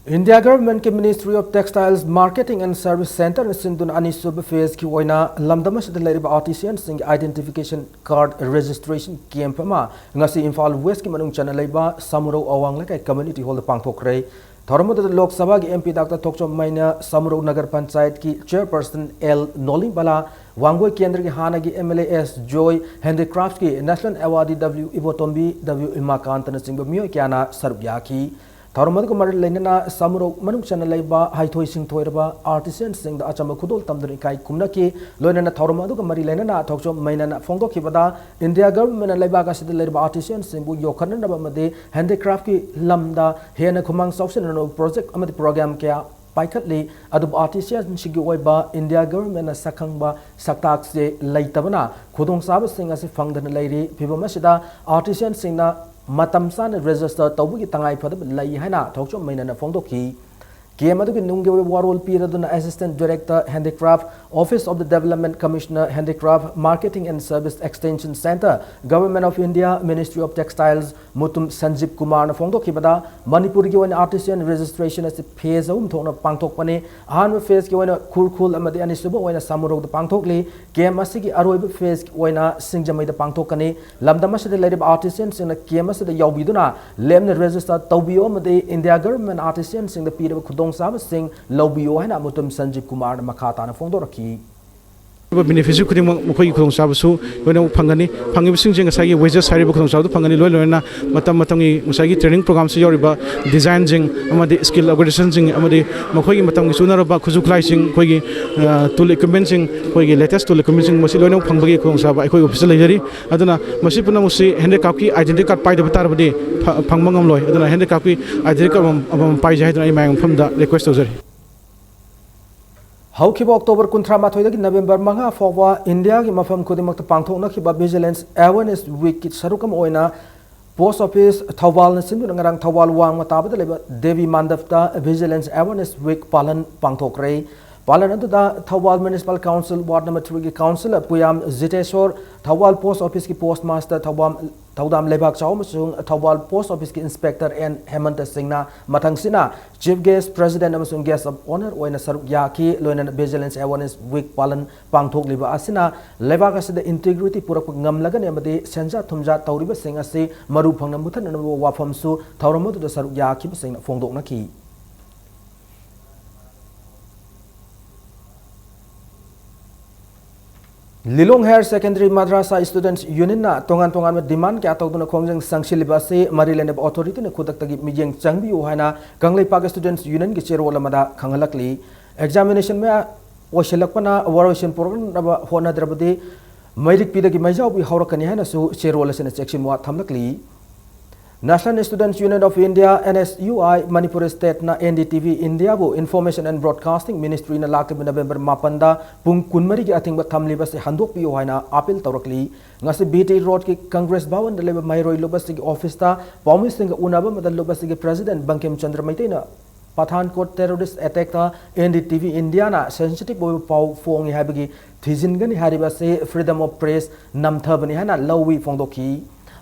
India Government ꯀꯤ Ministry of Textiles, Marketing and Service Centre ꯅ ꯁꯤꯟꯗꯨꯅ ꯑꯅꯤꯁꯨꯕ phase ꯀꯤ ꯑꯣꯏꯅ ꯂꯝꯗꯝ ꯑꯁꯤꯗ ꯂꯩꯔꯤꯕ artisan ꯁꯤꯡꯒꯤ identification card registration camp ꯑꯃ ꯉꯁꯤ ꯏꯝꯐꯥꯜ West ꯀꯤ ꯃꯅꯨꯡ ꯆꯟꯅ ꯂꯩꯕ ꯁꯥꯃꯨꯔꯧ ꯑꯋꯥꯡ ꯂꯩꯀꯥꯏ community hall ꯗ ꯄꯥꯡꯊꯣꯛꯈ꯭ꯔꯦ꯫ ꯊꯧꯔꯝ ꯑꯗꯨꯗ ꯂꯣꯛ ꯁꯚꯥꯒꯤ M P Doctor ꯊꯣꯛꯆꯣꯝ ꯃꯩꯅ, ꯁꯥꯃꯨꯔꯧ ꯅꯒꯔ ꯄꯟꯆꯥꯌꯠꯀꯤ chairperson L ꯅꯣꯂꯤꯡꯕꯂꯥ, ꯋꯥꯡꯒꯣꯏ ꯀꯦꯟꯗ꯭ꯔꯒꯤ ꯍꯥꯟꯅꯒꯤ M L A S joy, handicraft ꯀꯤ national awardee W ꯏꯕꯣꯇꯣꯝꯕꯤ, W ꯏꯃꯥꯀꯥꯟꯇꯅ ꯆꯤꯡꯕ ꯃꯤꯑꯣꯏ ꯀꯌꯥꯅ ꯁꯔꯨꯛ ꯌꯥꯈꯤ꯫ ꯊꯧꯔꯝ ꯑꯗꯨꯒ ꯃꯔꯤ ꯂꯩꯅꯅ ꯁꯥꯃꯨꯔꯧ ꯃꯅꯨꯡ ꯆꯟꯅ ꯂꯩꯕ ꯍꯩꯊꯣꯏ ꯁꯤꯡꯊꯣꯏꯔꯕ artisan ꯁꯤꯡꯗ ꯑꯆꯝꯕ ꯈꯨꯗꯣꯜ ꯇꯝꯗꯨꯅ ꯏꯀꯥꯏ ꯈꯨꯝꯅꯈꯤ꯫ ꯂꯣꯏꯅꯅ ꯊꯧꯔꯝ ꯑꯗꯨꯒ ꯃꯔꯤ ꯂꯩꯅꯅ ꯊꯣꯛꯆꯣꯝ ꯃꯩꯅꯅ ꯐꯣꯡꯗꯣꯛꯈꯤꯕꯗ, India Government ꯅ ꯂꯩꯕꯥꯛ ꯑꯁꯤꯗ ꯂꯩꯔꯤꯕ artisan ꯁꯤꯡꯕꯨ ꯌꯣꯛꯈꯠꯅꯅꯕ ꯑꯃꯗꯤ handicraft ꯀꯤ ꯂꯝꯗ ꯍꯦꯟꯅ ꯈꯨꯃꯥꯡ ꯆꯥꯎꯁꯤꯟꯅꯅꯕ project ꯑꯃꯗꯤ program ꯀꯌꯥ ꯄꯥꯏꯈꯠꯂꯤ꯫ ꯑꯗꯨꯕꯨ artisan ꯁꯤꯡꯒꯤ ꯑꯣꯏꯕ India Government ꯅ ꯁꯛꯈꯪꯕ ꯁꯛꯇꯥꯛꯁꯦ ꯂꯩꯇꯕꯅ ꯈꯨꯗꯣꯡꯆꯥꯕꯁꯤꯡ ꯑꯁꯤ ꯐꯪꯗꯅ ꯂꯩꯔꯤ꯫ ꯐꯤꯕꯝ ꯑꯁꯤꯗ artisan ꯁꯤꯡꯅ ꯃꯇꯝ ꯆꯥꯅ register ꯇꯧꯕꯒꯤ ꯇꯉꯥꯏ ꯐꯗꯕ ꯂꯩ ꯍꯥꯏꯅ ꯊꯣꯛꯆꯣꯝ ꯃꯩꯅꯅ ꯐꯣꯡꯗꯣꯛꯈꯤ꯫ Camp ꯑꯗꯨꯒꯤ ꯅꯨꯡꯒꯤ ꯑꯣꯏꯕ ꯋꯥꯔꯣꯜ ꯄꯤꯔꯗꯨꯅ Assistant Director Handicraft, Office of the Development Commissioner Handicraft, Marketing and Service Extension Centre, Government of India, Ministry of Textiles, Mutum ꯁꯟꯖꯤꯞ ꯀꯨꯃꯥꯔꯅ ꯐꯣꯡꯗꯣꯛꯈꯤꯕꯗ, ꯃꯅꯤꯄꯨꯔꯒꯤ ꯑꯣꯏꯅ artisan registration ꯑꯁꯤ phase ꯑꯍꯨꯝ ꯊꯣꯛꯅ ꯄꯥꯡꯊꯣꯛꯄꯅꯤ꯫ ꯑꯍꯥꯟꯕ phase ꯀꯤ ꯑꯣꯏꯅ ꯈꯨꯔꯈꯨꯜ ꯑꯃꯗꯤ ꯑꯅꯤꯁꯨꯕ ꯑꯣꯏꯅ ꯁꯥꯃꯨꯔꯧꯗ ꯄꯥꯡꯊꯣꯛꯂꯤ꯫ Camp ꯑꯁꯤꯒꯤ ꯑꯔꯣꯏꯕ phase ꯀꯤ ꯑꯣꯏꯅ ꯁꯤꯡꯖꯃꯩꯗ ꯄꯥꯡꯊꯣꯛꯀꯅꯤ꯫ ꯂꯝꯗꯝ ꯑꯁꯤꯗ ꯂꯩꯔꯤꯕ artisan ꯁꯤꯡꯅ camp ꯑꯁꯤꯗ ꯌꯥꯎꯕꯤꯗꯨꯅ ꯂꯦꯝꯅ register ꯇꯧꯕꯤꯌꯨ ꯑꯃꯗꯤ India Government artisan ꯁꯤꯡꯗ ꯄꯤꯔꯤꯕ ꯈꯨꯗꯣꯡꯆꯥꯕꯁꯤꯡ ꯂꯧꯕꯤꯌꯨ ꯍꯥꯏꯅ ꯃꯨꯇꯨꯝ ꯁꯟꯖꯤꯞ ꯀꯨꯃꯥꯔꯅ ꯃꯈꯥ ꯇꯥꯅ ꯐꯣꯡꯗꯣꯔꯛꯈꯤ꯫ ꯕꯦꯅꯤꯐꯤꯁꯔꯤ ꯈꯨꯗꯤꯡꯃꯛ ꯃꯈꯣꯏꯒꯤ ꯈꯨꯗꯣꯡꯆꯥꯕꯁꯨ ꯂꯣꯏꯅꯃꯛ ꯐꯪꯒꯅꯤ꯫ ꯐꯪꯉꯤꯕꯁꯤꯡꯁꯦ ꯉꯁꯥꯏꯒꯤ ꯋꯦꯖꯦꯁ ꯍꯥꯏꯔꯤꯕ ꯈꯨꯗꯣꯡꯆꯥꯕꯗꯨ ꯐꯪꯒꯅꯤ꯫ ꯂꯣꯏ ꯂꯣꯏꯅꯅ ꯃꯇꯝ ꯃꯇꯝꯒꯤ ꯉꯁꯥꯏꯒꯤ ꯇ꯭ꯔꯦꯅꯤꯡ ꯄ꯭ꯔꯣꯒ꯭ꯔꯥꯝꯁꯤꯗ ꯌꯥꯎꯔꯤꯕ ꯗꯤꯖꯥꯏꯟꯁꯤꯡ ꯑꯃꯗꯤ ꯁ꯭ꯀꯤꯜ ꯑꯞꯒ꯭ꯔꯦꯗꯦꯁꯟꯁꯤꯡ ꯑꯃꯗꯤ ꯃꯈꯣꯏꯒꯤ ꯃꯇꯝꯒꯤ ꯆꯨꯅꯔꯕ ꯈꯨꯠꯁꯨ ꯈꯨꯠꯂꯥꯏꯁꯤꯡ, ꯑꯩꯈꯣꯏꯒꯤ, ꯑ, ꯇꯨꯜ ꯏꯀ꯭ꯋꯤꯞꯃꯦꯟꯁꯤꯡ, ꯑꯩꯈꯣꯏꯒꯤ ꯂꯦꯇꯦꯁ ꯇꯨꯜ ꯏꯀ꯭ꯋꯤꯞꯃꯦꯟꯁꯤꯡ, ꯃꯁꯤ ꯂꯣꯏꯅꯃꯛ ꯐꯪꯕꯒꯤ ꯈꯨꯗꯣꯡꯆꯥꯕ ꯑꯩꯈꯣꯏꯒꯤ ꯑꯣꯐꯤꯁꯇ ꯂꯩꯖꯔꯤ꯫ ꯑꯗꯨꯅ ꯃꯁꯤ ꯄꯨꯝꯅꯃꯛꯁꯤ ꯍꯦꯟꯗꯤꯀ꯭ꯔꯥꯐꯀꯤ ꯑꯥꯏꯗꯦꯟꯇꯤꯇꯤ ꯀꯥꯔꯗ ꯄꯥꯏꯗꯕ ꯇꯥꯔꯕꯗꯤ ꯐ-, ꯐꯪꯕ ꯉꯝꯂꯣꯏ꯫ ꯑꯗꯨꯅ ꯍꯦꯟꯗꯤꯀ꯭ꯔꯥꯐꯀꯤ ꯑꯥꯏꯗꯦꯟꯇꯤꯇꯤ ꯀꯥꯔꯗ ꯑꯃꯃꯝ, ꯑꯃꯃꯝ ꯄꯥꯏꯖꯩ ꯍꯥꯏꯗꯨꯅ ꯑꯩ ꯃꯌꯥꯝꯒꯤ ꯃꯐꯝꯗ ꯔꯤꯀ꯭ꯋꯦꯁ ꯇꯧꯖꯔꯤ꯫ ꯍꯧꯈꯤꯕ ꯑꯣꯛꯇꯣꯕꯔ ꯀꯨꯟꯊ꯭ꯔꯥ ꯃꯥꯊꯣꯏꯗꯒꯤ ꯅꯕꯦꯝꯕꯔ ꯃꯉꯥ ꯐꯥꯎꯕ ꯏꯟꯗꯤꯌꯥꯒꯤ ꯃꯐꯝ ꯈꯨꯗꯤꯡꯃꯛꯇ ꯄꯥꯡꯊꯣꯛꯅꯈꯤꯕ ꯚꯤꯖꯤꯂꯦꯟꯁ ꯑꯦꯋꯦꯔꯅꯦꯁ ꯋꯤꯛꯀꯤ ꯁꯔꯨꯛ ꯑꯃ ꯑꯣꯏꯅ ꯄꯣꯁ ꯑꯣꯐꯤꯁ ꯊꯧꯕꯥꯜꯅ ꯁꯤꯟꯗꯨꯅ ꯉꯔꯥꯡ ꯊꯧꯕꯥꯜ ꯋꯥꯡꯃ ꯇꯥꯕꯗ ꯂꯩꯕ ꯗꯦꯕꯤ ꯃꯥꯟꯗꯞꯇ ꯚꯤꯖꯤꯂꯦꯟꯁ ꯑꯦꯋꯦꯔꯅꯦꯁ ꯋꯤꯛ ꯄꯥꯂꯟ ꯄꯥꯡꯊꯣꯛꯈ꯭ꯔꯦ꯫ ꯄꯥꯂꯟ ꯑꯗꯨꯗ Thoubal municipal council ward number ꯊ꯭ꯔꯤꯒꯤ ꯀꯥꯎꯟꯁꯤꯂꯔ ꯄꯨꯌꯥꯝ ꯖꯤꯇꯦꯁꯣꯔ, ꯊꯧꯕꯥꯜ ꯄꯣꯁ ꯑꯣꯐꯤꯁꯀꯤ ꯄꯣꯁ ꯃꯥꯁꯇꯔ ꯊꯧꯕꯥꯝ ꯊꯧꯗꯥꯝ ꯂꯩꯕꯥꯛ ꯆꯥꯎ ꯑꯃꯁꯨꯡ ꯊꯧꯕꯥꯜ ꯄꯣꯁ ꯑꯣꯐꯤꯁꯀꯤ ꯏꯟꯁꯄꯦꯛꯇꯔ ꯑꯦꯟ ꯍꯦꯃꯟꯇ ꯁꯤꯡꯅ ꯃꯊꯪꯁꯤꯅ ꯆꯤꯐ ꯒꯦꯁ, ꯄ꯭ꯔꯦꯁꯤꯗꯦꯟꯠ ꯑꯃꯁꯨꯡ ꯒꯦꯁ ꯑꯣꯐ ꯑꯣꯅꯔ ꯑꯣꯏꯅ ꯁꯔꯨꯛ ꯌꯥꯈꯤ꯫ ꯂꯣꯏꯅꯅ ꯚꯤꯖꯤꯂꯦꯟꯁ ꯑꯦꯋꯦꯔꯅꯦꯁ ꯋꯤꯛ ꯄꯥꯂꯟ ꯄꯥꯡꯊꯣꯛꯂꯤꯕ ꯑꯁꯤꯅ ꯂꯩꯕꯥꯛ ꯑꯁꯤꯗ ꯏꯟꯇꯤꯒ꯭ꯔꯤꯇꯤ ꯄꯨꯔꯛꯄ ꯉꯝꯂꯒꯅꯤ ꯑꯃꯗꯤ ꯁꯦꯟꯖꯥ ꯊꯨꯝꯖꯥ ꯇꯧꯔꯤꯕꯁꯤꯡ ꯑꯁꯤ ꯃꯔꯨ ꯐꯪꯅ ꯃꯨꯊꯠꯅꯅꯕ ꯋꯥꯐꯝꯁꯨ ꯊꯧꯔꯝ ꯑꯗꯨꯗ ꯁꯔꯨꯛ ꯌꯥꯈꯤꯕꯁꯤꯡꯅ ꯐꯣꯡꯗꯣꯛꯅꯈꯤ꯫ ꯂꯤꯂꯣꯡ ꯍꯥꯌꯔ ꯁꯦꯀꯦꯟꯗꯔꯤ ꯃꯗ꯭ꯔꯁꯥ ꯁ꯭ꯇꯨꯗꯦꯟꯠꯁ ꯌꯨꯅꯤꯌꯟꯅ ꯇꯣꯉꯥꯟ ꯇꯣꯉꯥꯟꯕ ꯗꯤꯃꯥꯟ ꯀꯌꯥ ꯇꯧꯗꯨꯅ ꯈꯣꯡꯖꯪ ꯆꯪꯁꯤꯜꯂꯤꯕ ꯑꯁꯤ ꯃꯔꯤ ꯂꯩꯅꯕ ꯑꯣꯊꯣꯔꯤꯇꯤꯅ ꯈꯨꯗꯛꯇꯒꯤ ꯃꯤꯠꯌꯦꯡ ꯆꯪꯕꯤꯌꯨ ꯍꯥꯏꯅ ꯀꯪꯂꯩꯄꯥꯛ ꯁ꯭ꯇꯨꯗꯦꯟꯠꯁ ꯌꯨꯅꯤꯌꯟꯒꯤ ꯆꯦꯔꯣꯜ ꯑꯃꯗ ꯈꯪꯍꯜꯂꯛꯂꯤ꯫ ꯑꯦꯛꯖꯥꯃꯤꯅꯦꯁꯟ ꯃꯌꯥ ꯑꯣꯏꯁꯤꯜꯂꯛꯄꯅ ꯋꯥꯔꯣꯏꯁꯤꯟ ꯄꯨꯔꯛꯅꯕ ꯍꯣꯠꯅꯗ꯭ꯔꯕꯗꯤ ꯃꯩꯔꯤꯛꯄꯤꯗꯒꯤ ꯃꯩꯖꯥꯎꯕꯤ ꯍꯧꯔꯛꯀꯅꯤ ꯍꯥꯏꯅꯁꯨ ꯆꯦꯔꯣꯜ ꯑꯁꯤꯅ ꯆꯦꯛꯁꯤꯟ ꯋꯥ ꯊꯝꯂꯛꯂꯤ꯫ National Students Union of India, N S U I, Manipur ꯁ꯭ꯇꯦꯠꯅ N D T V ꯏꯟꯗꯤꯌꯥꯕꯨ Information and Broadcasting Ministryꯅ ꯂꯥꯛꯂꯤꯕ ꯅꯕꯦꯝꯕꯔ ꯃꯥꯄꯟꯗ ꯄꯨꯡ ꯀꯨꯟꯃꯔꯤꯒꯤ ꯑꯊꯤꯡꯕ ꯊꯝꯂꯤꯕ ꯑꯁꯤ ꯍꯟꯗꯣꯛꯄꯤꯌꯨ ꯍꯥꯏꯅ ꯑꯥꯄꯤꯜ ꯇꯧꯔꯛꯂꯤ꯫ ꯉꯁꯤ B T Roadꯀꯤ ꯀꯪꯒ꯭ꯔꯦꯁ ꯚꯋꯟꯗ ꯂꯩꯕ ꯃꯍꯩꯔꯣꯏ ꯂꯨꯞ ꯑꯁꯤꯒꯤ ꯑꯣꯐꯤꯁꯇ ꯄꯥꯎꯃꯤꯁꯤꯡꯒ ꯎꯅꯕ ꯑꯃꯗ ꯂꯨꯞ ꯑꯁꯤꯒꯤ ꯄ꯭ꯔꯦꯁꯤꯗꯦꯟꯠ ꯕꯪꯀꯤꯝ ꯆꯟꯗ꯭ꯔ ꯃꯩꯇꯩꯅ Pathankot terrorist attack N D T V ꯏꯟꯗꯤꯌꯥꯅ ꯁꯦꯟꯁꯤꯇꯤꯚ ꯑꯣꯏꯕ ꯄꯥꯎ ꯐꯣꯡꯉꯤ ꯍꯥꯏꯕꯒꯤ ꯊꯤꯖꯤꯟꯒꯅꯤ ꯍꯥꯏꯔꯤꯕ ꯑꯁꯤ freedom of press ꯅꯝꯊꯕꯅꯤ ꯍꯥꯏꯅ ꯂꯧꯏ ꯐꯣꯡꯗꯣꯛꯈꯤ꯫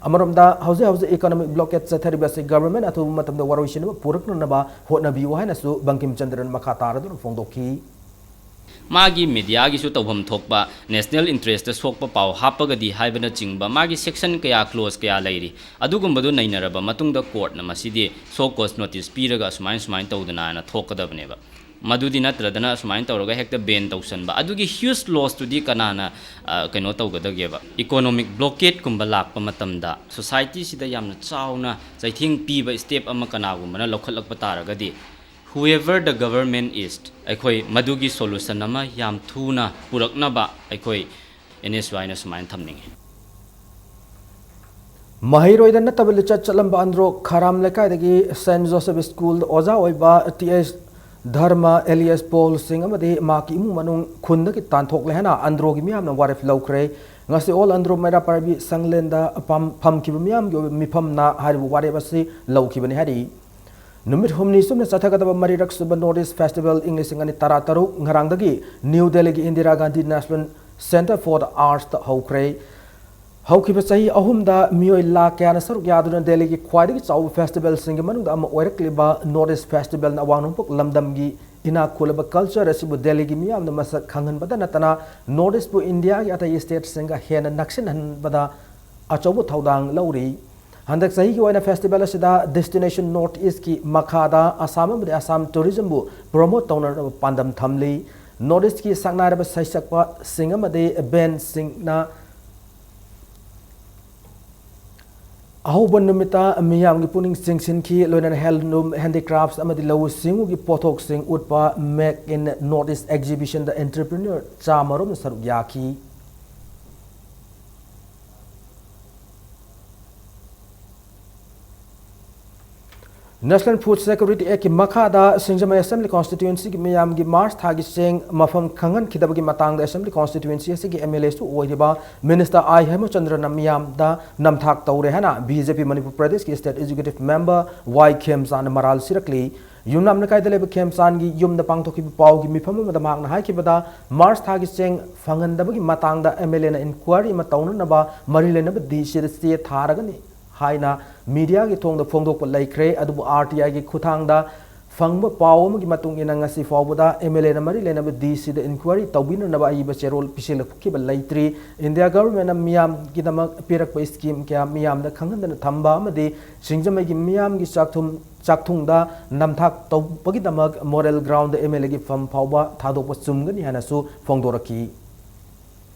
ꯑꯃꯔꯣꯝꯗ ꯍꯧꯖꯤꯛ ꯍꯧꯖꯤꯛ economic blockade ꯆꯠꯊꯔꯤꯕ ꯑꯁꯤ ꯒꯚꯔꯟꯃꯦꯟꯠ ꯑꯊꯨꯕ ꯃꯇꯝꯗ ꯋꯥꯔꯣꯏꯁꯤꯟꯅꯕ ꯄꯨꯔꯛꯅꯅꯕ ꯍꯣꯠꯅꯕꯤꯌꯨ ꯍꯥꯏꯅꯁꯨ ꯕꯪꯀꯤꯝ ꯆꯟꯗ꯭ꯔꯅ ꯃꯈꯥ ꯇꯥꯔꯗꯨꯅ ꯐꯣꯡꯗꯣꯛꯈꯤ꯫ ꯃꯥꯒꯤ ꯃꯦꯗꯤꯌꯥꯒꯤꯁꯨ ꯇꯧꯐꯝ ꯊꯣꯛꯄ ꯅꯦꯁꯅꯦꯜ ꯏꯟꯇꯔꯦꯁꯇ ꯁꯣꯛꯄ ꯄꯥꯎ ꯍꯥꯞꯄꯒꯗꯤ ꯍꯥꯏꯕꯅꯆꯤꯡꯕ ꯃꯥꯒꯤ ꯁꯦꯛꯁꯟ ꯀꯌꯥ, ꯀ꯭ꯂꯣꯖ ꯀꯌꯥ ꯂꯩꯔꯤ꯫ ꯑꯗꯨꯒꯨꯝꯕꯗꯨ ꯅꯩꯅꯔꯕ ꯃꯇꯨꯡꯗ ꯀꯣꯔꯠꯅ ꯃꯁꯤꯗꯤ ꯁꯣ ꯀꯣꯖ ꯅꯣꯇꯤꯁ ꯄꯤꯔꯒ ꯑꯁꯨꯃꯥꯏꯅ ꯁꯨꯃꯥꯏꯅ ꯇꯧꯗꯅ ꯍꯥꯏꯅ ꯊꯣꯛꯀꯗꯕꯅꯦꯕ꯫ ꯃꯗꯨꯗꯤ ꯅꯠꯇ꯭ꯔꯗꯅ ꯑꯁꯨꯃꯥꯏꯅ ꯇꯧꯔꯒ ꯍꯦꯛꯇ ꯕꯦꯟ ꯇꯧꯁꯟꯕ, ꯑꯗꯨꯒꯤ ꯍ꯭ꯌꯨꯖ ꯂꯣꯁꯇꯨꯗꯤ ꯀꯅꯥꯅ, ꯑ, ꯀꯩꯅꯣ ꯇꯧꯒꯗꯒꯦꯕ? ꯏꯀꯣꯅꯣꯃꯤꯛ ꯕ꯭ꯂꯣꯀꯦꯠꯀꯨꯝꯕ ꯂꯥꯛꯄ ꯃꯇꯝꯗ ꯁꯣꯁꯥꯏꯇꯤꯁꯤꯗ ꯌꯥꯝꯅ ꯆꯥꯎꯅ ꯆꯩꯊꯦꯡ ꯄꯤꯕ ꯁ꯭ꯇꯦꯞ ꯑꯃ ꯀꯅꯥꯒꯨꯝꯕꯅ ꯂꯧꯈꯠꯂꯛꯄ ꯇꯥꯔꯒꯗꯤ, whoever the government is, ꯑꯩꯈꯣꯏ ꯃꯗꯨꯒꯤ ꯁꯣꯂꯨꯁꯟ ꯑꯃ ꯌꯥꯝ ꯊꯨꯅ ꯄꯨꯔꯛꯅꯕ ꯑꯩꯈꯣꯏ ꯑꯦꯟ ꯑꯦꯁ ꯋꯥꯏꯅ ꯁꯨꯃꯥꯏꯅ ꯊꯝꯅꯤꯡꯉꯤ꯫ ꯃꯍꯩꯔꯣꯏꯗ ꯅꯠꯇꯕ ꯂꯤꯆꯠ ꯆꯠꯂꯝꯕ ꯑꯟꯗ꯭ꯔꯣ ꯈꯥꯔꯥꯝ ꯂꯩꯀꯥꯏꯗꯒꯤ ꯁꯦꯟꯠ ꯖꯣꯁꯦꯐ ꯁ꯭ꯀꯨꯜꯗ ꯑꯣꯖꯥ ꯑꯣꯏꯕ ꯇꯤ ꯑꯦꯁ ꯙꯔꯃ ꯑꯦꯂꯤꯌꯥꯁ ꯄꯣꯜ ꯁꯤꯡ ꯑꯃꯗꯤ ꯃꯍꯥꯛꯀꯤ ꯏꯃꯨꯡ ꯃꯅꯨꯡ ꯈꯨꯟꯗꯒꯤ ꯇꯥꯟꯊꯣꯛꯂꯦ ꯍꯥꯏꯅ ꯑꯟꯗ꯭ꯔꯣꯒꯤ ꯃꯤꯌꯥꯝꯅ ꯋꯥꯔꯦꯞ ꯂꯧꯈ꯭ꯔꯦ꯫ ꯉꯁꯤ ꯑꯣꯜ ꯑꯟꯗ꯭ꯔꯣ ꯃꯩꯔꯥ ꯄꯥꯏꯕꯤ ꯁꯪꯂꯦꯟꯗ ꯐꯝ-, ꯐꯝꯈꯤꯕ ꯃꯤꯌꯥꯝꯒꯤ ꯑꯣꯏꯕ ꯃꯤꯐꯝꯅ ꯍꯥꯏꯔꯤꯕ ꯋꯥꯔꯦꯞ ꯑꯁꯤ ꯂꯧꯈꯤꯕꯅꯤ ꯍꯥꯏꯔꯤ꯫ ꯅꯨꯃꯤꯠ ꯍꯨꯝꯅꯤ ꯆꯨꯞꯅ ꯆꯠꯊꯒꯗꯕ ꯃꯔꯤꯔꯛ ꯁꯨꯕ ꯅꯣꯔꯠ ꯏꯁ ꯐꯦꯁꯇꯤꯚꯦꯜ ꯏꯪ ꯂꯤꯁꯤꯡ ꯑꯅꯤ ꯇꯔꯥꯇꯔꯨꯛ ꯉꯔꯥꯡꯗꯒꯤ ꯅ꯭ꯌꯨ ꯗꯦꯜꯂꯤꯒꯤ Indira Gandhi national centre for the ꯑꯥꯔꯠꯁꯇ ꯍꯧꯈ꯭ꯔꯦ꯫ ꯍꯧꯈꯤꯕ ꯆꯍꯤ ꯑꯍꯨꯝꯗ ꯃꯤꯑꯣꯏ ꯂꯥꯈ ꯀꯌꯥꯅ ꯁꯔꯨꯛ ꯌꯥꯗꯨꯅ ꯗꯦꯜꯂꯤꯒꯤ ꯈ꯭ꯋꯥꯏꯗꯒꯤ ꯆꯥꯎꯕ ꯐꯦꯁꯇꯤꯚꯦꯜꯁꯤꯡꯒꯤ ꯃꯅꯨꯡꯗ ꯑꯃ ꯑꯣꯏꯔꯛꯂꯤꯕ ꯅꯣꯔꯠ ꯏꯁ ꯐꯦꯁꯇꯤꯚꯦꯜꯅ ꯑꯋꯥꯡ ꯅꯣꯡꯄꯣꯛ ꯂꯝꯗꯝꯒꯤ ꯏꯅꯥꯛ ꯈꯨꯜꯂꯕ ꯀꯜꯆꯔ ꯑꯁꯤꯕꯨ ꯗꯦꯜꯂꯤꯒꯤ ꯃꯤꯌꯥꯝꯅ ꯃꯁꯛ ꯈꯪꯍꯟꯕꯗ ꯅꯠꯇꯅ ꯅꯣꯔꯠ ꯏꯁꯄꯨ ꯏꯟꯗꯤꯌꯥꯒꯤ ꯑꯇꯩ ꯁ꯭ꯇꯦꯠꯁꯤꯡꯒ ꯍꯦꯟꯅ ꯅꯛꯁꯤꯟꯍꯟꯕꯗ ꯑꯆꯧꯕ ꯊꯧꯗꯥꯡ ꯂꯧꯔꯤ꯫ ꯍꯟꯗꯛ ꯆꯍꯤꯒꯤ ꯑꯣꯏꯅ ꯐꯦꯁꯇꯤꯚꯦꯜ ꯑꯁꯤꯗ ꯗꯦꯁꯇꯤꯅꯦꯁꯟ ꯅꯣꯔꯠ ꯏꯁꯀꯤ ꯃꯈꯥꯗ ꯑꯁꯥꯝ ꯑꯃꯗꯤ ꯑꯁꯥꯝ ꯇꯨꯔꯤꯖꯝꯕꯨ ꯄ꯭ꯔꯣꯃꯣꯠ ꯇꯧꯅꯅꯕ ꯄꯥꯟꯗꯝ ꯊꯝꯂꯤ꯫ ꯅꯣꯔꯠ ꯏꯁꯀꯤ ꯁꯛꯅꯥꯏꯔꯕ ꯁꯩꯁꯛꯄꯁꯤꯡ ꯑꯃꯗꯤ ꯕꯦꯟꯁꯤꯡꯅ ꯑꯍꯧꯕ ꯅꯨꯃꯤꯠꯇ ꯃꯤꯌꯥꯝꯒꯤ ꯄꯨꯛꯅꯤꯡ ꯆꯤꯡꯁꯤꯟꯈꯤ, ꯂꯣꯏꯅꯅ ꯍꯦꯟꯂꯨꯝ, ꯍꯦꯟꯗꯤꯀ꯭ꯔꯥꯐꯠꯁ ꯑꯃꯗꯤ ꯂꯧꯎ ꯁꯤꯡꯎꯒꯤ ꯄꯣꯠꯊꯣꯛꯁꯤꯡ ꯎꯠꯄ Make in North East exhibition the entrepreneur ꯆꯥꯝꯃ ꯔꯣꯝꯅ ꯁꯔꯨꯛ ꯌꯥꯈꯤ꯫ National Food Security Act ꯀꯤ ꯃꯈꯥꯗ ꯁꯤꯡꯖꯃꯩ Assembly Constituency ꯒꯤ ꯃꯤꯌꯥꯝꯒꯤ March ꯊꯥꯒꯤ ꯆꯦꯡ ꯃꯐꯝ ꯈꯪꯍꯟꯈꯤꯗꯕꯒꯤ ꯃꯇꯥꯡꯗ Assembly Constituency ꯑꯁꯤꯒꯤ M L A ꯁꯨ ꯑꯣꯏꯔꯤꯕ Minister ꯑꯥꯏ ꯍꯦꯃꯆꯟꯗ꯭ꯔꯅ ꯃꯤꯌꯥꯝꯗ ꯅꯝꯊꯥꯛ ꯇꯧꯔꯦ ꯍꯥꯏꯅ B J P ꯃꯅꯤꯄꯨꯔ ꯄ꯭ꯔꯗꯦꯁꯀꯤ State Executive Member ꯋꯥꯏ ꯈꯦꯝꯆꯥꯟꯅ ꯃꯔꯥꯜ ꯁꯤꯔꯛꯂꯤ꯫ ꯌꯨꯝꯅꯥꯝ ꯂꯩꯀꯥꯏꯗ ꯂꯩꯕ ꯈꯦꯝꯆꯥꯟꯒꯤ ꯌꯨꯝꯗ ꯄꯥꯡꯊꯣꯛꯈꯤꯕ ꯄꯥꯎꯒꯤ ꯃꯤꯐꯝ ꯑꯃꯗ ꯃꯍꯥꯛꯅ ꯍꯥꯏꯈꯤꯕꯗ, March ꯊꯥꯒꯤ ꯆꯦꯡ ꯐꯪꯍꯟꯗꯕꯒꯤ ꯃꯇꯥꯡꯗ M L A ꯅ inquiry ꯑꯃ ꯇꯧꯅꯅꯕ ꯃꯔꯤ ꯂꯩꯅꯕ D C ꯗ ꯆꯦ ꯊꯥꯔꯒꯅꯤ ꯍꯥꯏꯅ media ꯒꯤ ꯊꯣꯡꯗ ꯐꯣꯡꯗꯣꯛꯄ ꯂꯩꯈ꯭ꯔꯦ꯫ ꯑꯗꯨꯕꯨ R T I ꯒꯤ ꯈꯨꯠꯊꯥꯡꯗ ꯐꯪꯕ ꯄꯥꯎ ꯑꯃꯒꯤ ꯃꯇꯨꯡ ꯏꯟꯅ, ꯉꯁꯤ ꯐꯥꯎꯕꯗ ꯑꯦꯝ ꯑꯦꯜ ꯑꯦꯅ ꯃꯔꯤ ꯂꯩꯅꯕ ꯗꯤ ꯁꯤꯗ ꯏꯟꯀ꯭ꯋꯥꯏꯔꯤ ꯇꯧꯕꯤꯅꯅꯕ ꯑꯏꯕ ꯆꯦꯔꯣꯜ ꯄꯤꯁꯤꯜꯂꯛꯈꯤꯕ ꯂꯩꯇ꯭ꯔꯤ꯫ ꯏꯟꯗꯤꯌꯥ ꯒꯚꯔꯟꯃꯦꯟꯠꯅ ꯃꯤꯌꯥꯝꯒꯤꯗꯃꯛ ꯄꯤꯔꯛꯄ ꯁ꯭ꯀꯤꯝ ꯀꯌꯥ ꯃꯤꯌꯥꯝꯗ ꯈꯪꯍꯟꯗꯅ ꯊꯝꯕ ꯑꯃꯗꯤ ꯁꯤꯡꯖꯃꯩꯒꯤ ꯃꯤꯌꯥꯝꯒꯤ ꯆꯥꯛꯊꯨꯝ ꯆꯥꯛꯊꯨꯡꯗ ꯅꯝꯊꯥꯛ ꯇꯧꯕꯒꯤꯗꯃꯛ ꯃꯣꯔꯦꯜ ꯒ꯭ꯔꯥꯎꯟꯗ ꯑꯦꯝ ꯑꯦꯜ ꯑꯦꯒꯤ ꯐꯝ ꯐꯥꯎꯕ ꯊꯥꯗꯣꯛꯄ ꯆꯨꯝꯒꯅꯤ ꯍꯥꯏꯅꯁꯨ ꯐꯣꯡꯗꯣꯔꯛꯈꯤ꯫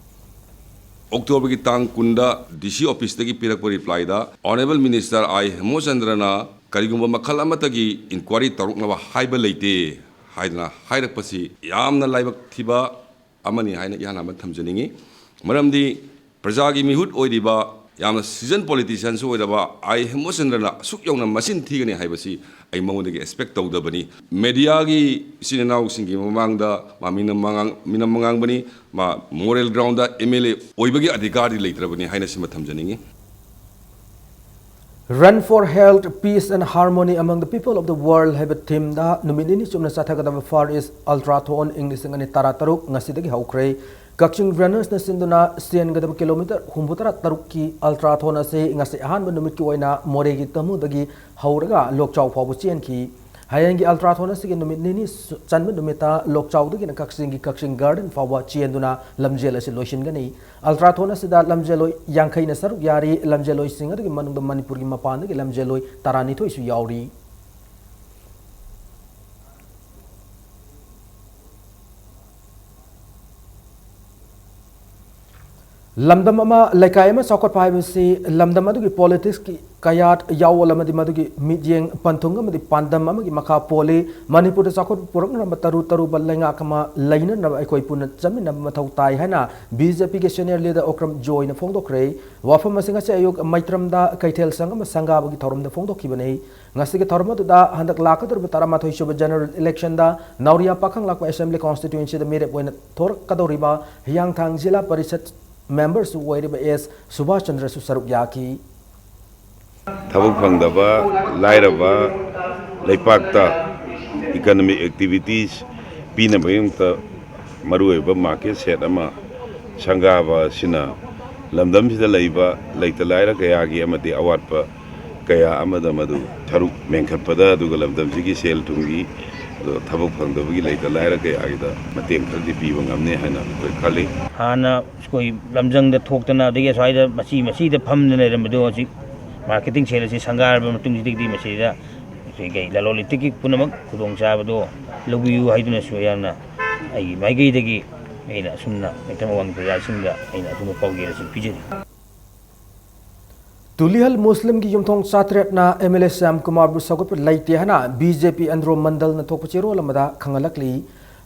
ꯑꯣꯛꯇꯣꯕꯔꯒꯤ ꯇꯥꯡ ꯀꯨꯟꯗ ꯗꯤ ꯁꯤ ꯑꯣꯐꯤꯁꯇꯒꯤ ꯄꯤꯔꯛꯄ ꯔꯤꯄ꯭ꯂꯥꯏꯗ ꯑꯣꯅꯔꯦꯕꯜ ꯃꯤꯅꯤꯁꯇꯔ ꯑꯥꯏ ꯍꯦꯃꯣꯆꯟꯗ꯭ꯔꯅ ꯀꯔꯤꯒꯨꯝꯕ ꯃꯈꯜ ꯑꯃꯠꯇꯒꯤ ꯏꯟꯀ꯭ꯋꯥꯏꯔꯤ ꯇꯧꯔꯛꯅꯕ ꯍꯥꯏꯕ ꯂꯩꯇꯦ ꯍꯥꯏꯗꯅ ꯍꯥꯏꯔꯛꯄꯁꯤ ꯌꯥꯝꯅ ꯂꯥꯏꯕꯛ ꯊꯤꯕ ꯑꯃꯅꯤ ꯍꯥꯏꯅ ꯏꯍꯥꯟ ꯍꯥꯟꯕ ꯊꯝꯖꯅꯤꯡꯏ꯫ ꯃꯔꯝꯗꯤ ꯄ꯭ꯔꯖꯥꯒꯤ ꯃꯤꯍꯨꯠ ꯑꯣꯏꯔꯤꯕ, ꯌꯥꯝꯅ ꯁꯤꯖꯟ ꯄꯣꯂꯤꯇꯤꯁꯤꯌꯥꯟꯁꯨ ꯑꯣꯏꯔꯕ ꯑꯥꯏ ꯍꯦꯃꯣꯆꯟꯗ꯭ꯔꯅ ꯑꯁꯨꯛ ꯌꯧꯅ ꯃꯆꯤꯟ ꯊꯤꯒꯅꯤ ꯍꯥꯏꯕꯁꯤ ꯑꯩ ꯃꯉꯣꯟꯗꯒꯤ ꯑꯦꯛꯁꯄꯦꯛ ꯇꯧꯗꯕꯅꯤ꯫ ꯃꯦꯗꯤꯌꯥꯒꯤ ꯏꯆꯤꯟ ꯏꯅꯥꯎꯁꯤꯡꯒꯤ ꯃꯃꯥꯡꯗ ꯃꯥ ꯃꯤꯅꯝ ꯃꯉꯥꯡ-, ꯃꯤꯅꯝ ꯃꯉꯥꯡꯕꯅꯤ꯫ ꯃꯥ ꯃꯣꯔꯦꯜ ꯒ꯭ꯔꯥꯎꯟꯗ ꯑꯦꯝ ꯑꯦꯜ ꯑꯦ ꯑꯣꯏꯕꯒꯤ ꯑꯙꯤꯀꯥꯔꯗꯤ ꯂꯩꯇ꯭ꯔꯕꯅꯤ ꯍꯥꯏꯅ ꯁꯤꯃ ꯊꯝꯖꯅꯤꯡꯏ꯫ Run for Health, Peace and Harmony Among the People of the World ꯍꯥꯏꯕ ꯊꯤꯝꯗ ꯅꯨꯃꯤꯠ ꯅꯤꯅꯤ ꯆꯨꯞꯅ ꯆꯠꯊꯒꯗꯕ Far East Ultrathon ꯏꯪ ꯂꯤꯁꯤꯡ ꯑꯅꯤ ꯇꯔꯥꯇꯔꯨꯛ ꯉꯁꯤꯗꯒꯤ ꯍꯧꯈ꯭ꯔꯦ꯫ ꯀꯛꯆꯤꯡ ꯔꯟꯅꯔꯁꯅ ꯁꯤꯟꯗꯨꯅ ꯆꯦꯟꯒꯗꯕ ꯀꯤꯂꯣꯃꯤꯇꯔ ꯍꯨꯝꯐꯨꯇꯔꯥ ꯇꯔꯨꯛꯀꯤ ꯑꯜꯇ꯭ꯔꯥꯊꯣꯟ ꯑꯁꯤ ꯉꯁꯤ ꯑꯍꯥꯟꯕ ꯅꯨꯃꯤꯠꯀꯤ ꯑꯣꯏꯅ ꯃꯣꯔꯦꯒꯤ ꯇꯃꯨꯗꯒꯤ ꯍꯧꯔꯒ ꯂꯣꯛꯆꯥꯎ ꯐꯥꯎꯕ ꯆꯦꯟꯈꯤ꯫ ꯍꯌꯦꯡꯒꯤ ꯑꯜꯇ꯭ꯔꯥꯊꯣꯟ ꯑꯁꯤꯒꯤ ꯅꯨꯃꯤꯠ ꯅꯤꯅꯤ ꯆꯟꯕ ꯅꯨꯃꯤꯠꯇ ꯂꯣꯛꯆꯥꯎꯗꯒꯤꯅ ꯀꯛꯆꯤꯡꯒꯤ ꯀꯛꯆꯤꯡ ꯒꯥꯔꯗꯦꯟ ꯐꯥꯎꯕ ꯆꯦꯟꯗꯨꯅ ꯂꯝꯖꯦꯜ ꯑꯁꯤ ꯂꯣꯏꯁꯤꯟꯒꯅꯤ꯫ ꯑꯜꯇ꯭ꯔꯥꯊꯣꯟ ꯑꯁꯤꯗ ꯂꯝꯖꯦꯜꯂꯣꯏ ꯌꯥꯡꯈꯩꯅ ꯁꯔꯨꯛ ꯌꯥꯔꯤ꯫ ꯂꯝꯖꯦꯜꯂꯣꯏꯁꯤꯡ ꯑꯗꯨꯒꯤ ꯃꯅꯨꯡꯗ ꯃꯅꯤꯄꯨꯔꯒꯤ ꯃꯄꯥꯟꯗꯒꯤ ꯂꯝꯖꯦꯜꯂꯣꯏ ꯇꯔꯥꯅꯤꯊꯣꯏꯁꯨ ꯌꯥꯎꯔꯤ꯫ ꯂꯝꯗꯝ ꯑꯃ, ꯂꯩꯀꯥꯏ ꯑꯃ ꯆꯥꯎꯈꯠꯄ ꯍꯥꯏꯕꯁꯤ ꯂꯝꯗꯝ ꯑꯗꯨꯒꯤ ꯄꯣꯂꯤꯇꯤꯛꯁꯀꯤ ꯀꯌꯥꯠ, ꯌꯥꯑꯣꯜ ꯑꯃꯗꯤ ꯃꯗꯨꯒꯤ ꯃꯤꯠꯌꯦꯡ, ꯄꯟꯊꯨꯡ ꯑꯃꯗꯤ ꯄꯥꯟꯗꯝ ꯑꯃꯒꯤ ꯃꯈꯥ ꯄꯣꯜꯂꯤ꯫ ꯃꯅꯤꯄꯨꯔꯗ ꯆꯥꯎꯈꯠꯄ ꯄꯨꯔꯛꯅꯕ ꯇꯔꯨ ꯇꯔꯨꯕ ꯂꯩꯉꯥꯛ ꯑꯃ ꯂꯩꯅꯅꯕ ꯑꯩꯈꯣꯏ ꯄꯨꯟꯅ ꯆꯠꯃꯤꯟꯅꯕ ꯃꯊꯧ ꯇꯥꯏ ꯍꯥꯏꯅ ꯕꯤ ꯖꯦ ꯄꯤꯒꯤ senior leader ꯑꯣꯀ꯭ꯔꯝ ꯖꯣꯏꯅ ꯐꯣꯡꯗꯣꯛꯈ꯭ꯔꯦ꯫ ꯋꯥꯐꯝ ꯑꯁꯤ ꯉꯁꯤ ꯑꯌꯨꯛ ꯃꯩꯇ꯭ꯔꯝꯗ ꯀꯩꯊꯦꯜ ꯁꯪ ꯑꯃ ꯁꯪꯒꯥꯕꯒꯤ ꯊꯧꯔꯝꯗ ꯐꯣꯡꯗꯣꯛꯈꯤꯕꯅꯤ꯫ ꯉꯁꯤꯒꯤ ꯊꯧꯔꯝ ꯑꯗꯨꯗ ꯍꯟꯗꯛ ꯂꯥꯛꯀꯗꯧꯔꯤꯕ ꯇꯔꯥꯃꯥꯊꯣꯏ ꯁꯨꯕ general election ꯗ ꯅꯥꯎꯔꯤꯌꯥ ꯄꯥꯈꯪꯂꯥꯛꯄ assembly constituency ꯗ ꯃꯤꯔꯦꯞ ꯑꯣꯏꯅ ꯊꯣꯔꯛꯀꯗꯧꯔꯤꯕ ꯍꯤꯌꯥꯡꯊꯥꯡ ꯖꯤꯂꯥ ꯄꯔꯤꯁꯠ member ꯁꯨ ꯑꯣꯏꯔꯤꯕ ꯑꯦꯁ ꯁꯨꯕꯥꯁ ꯆꯟꯗ꯭ꯔꯁꯨ ꯁꯔꯨꯛ ꯌꯥꯈꯤ꯫ ꯊꯕꯛ ꯐꯪꯗꯕ, ꯂꯥꯏꯔꯕ ꯂꯩꯄꯥꯛꯇ economic activities ꯄꯤꯅꯕꯒꯤꯗꯃꯛꯇ ꯃꯔꯨꯑꯣꯏꯕ market shed ꯑꯃ ꯁꯪꯒꯥꯕ ꯑꯁꯤꯅ ꯂꯝꯗꯝꯁꯤꯗ ꯂꯩꯕ ꯂꯩꯇ ꯂꯥꯏꯔ ꯀꯌꯥꯒꯤ ꯑꯃꯗꯤ ꯑꯋꯥꯠꯄ ꯀꯌꯥ ꯑꯃꯗ ꯃꯗꯨ ꯁꯔꯨꯛ ꯃꯦꯟꯈꯠꯄꯗ, ꯑꯗꯨꯒ ꯂꯝꯗꯝꯁꯤꯒꯤ ꯁꯦꯜ ꯊꯨꯝꯒꯤ, ꯑꯗꯣ ꯊꯕꯛ ꯐꯪꯗꯕꯒꯤ ꯂꯩꯇ ꯂꯥꯏꯔ ꯀꯌꯥꯒꯤꯗ ꯃꯇꯦꯡ ꯈꯔꯗꯤ ꯄꯤꯕ ꯉꯝꯅꯤ ꯍꯥꯏꯅ ꯑꯩꯈꯣꯏ ꯈꯜꯂꯤ꯫ ꯍꯥꯟꯅ ꯑꯩꯈꯣꯏ ꯂꯝꯖꯪꯗ ꯊꯣꯛꯇꯅ, ꯑꯗꯒꯤ ꯑꯁ꯭ꯋꯥꯏꯗ ꯃꯆꯤ ꯃꯆꯤꯗ ꯐꯝꯗꯅ ꯂꯩꯔꯝꯕꯗꯣ, ꯍꯧꯖꯤꯛ ꯃꯥꯔꯀꯦꯇꯤꯡ ꯁꯦꯜ ꯑꯁꯤ ꯁꯪꯒꯥꯔꯕ ꯃꯇꯨꯡꯁꯤꯗꯒꯤꯗꯤ ꯃꯁꯤꯗ ꯑꯩꯈꯣꯏ ꯂꯂꯣꯟ ꯏꯇꯤꯛꯀꯤ ꯄꯨꯝꯅꯃꯛ ꯈꯨꯗꯣꯡꯆꯥꯕꯗꯣ ꯂꯧꯕꯤꯌꯨ ꯍꯥꯏꯗꯨꯅꯁꯨ ꯌꯥꯝꯅ ꯑꯩꯒꯤ ꯃꯥꯏꯀꯩꯗꯒꯤ ꯑꯩꯅ ꯑꯁꯨꯝꯅ ꯃꯩꯇꯩ ꯑꯋꯥꯡ ꯄ꯭ꯔꯖꯥꯁꯤꯡꯗ ꯑꯩꯅ ꯑꯁꯨꯝꯕ ꯄꯥꯎꯖꯦꯜ ꯑꯁꯤ ꯄꯤꯖꯔꯤ꯫ ꯇꯨꯂꯤꯍꯜ ꯃꯨꯁꯂꯤꯝꯒꯤ ꯌꯨꯝꯊꯣꯡ ꯆꯥꯇ꯭ꯔꯦꯠꯅ ꯑꯦꯝ ꯑꯦꯜ ꯑꯦ ꯁ꯭ꯌꯥꯝ ꯀꯨꯃꯥꯔꯕꯨ ꯁꯧꯒꯠꯄ ꯂꯩꯇꯦ ꯍꯥꯏꯅ ꯕꯤ ꯖꯦ ꯄꯤ ꯑꯟꯗ꯭ꯔꯣ ꯃꯟꯗꯜꯅ ꯊꯣꯛꯄ ꯆꯦꯔꯣꯜ ꯑꯃꯗ ꯈꯪꯍꯜꯂꯛꯂꯤ꯫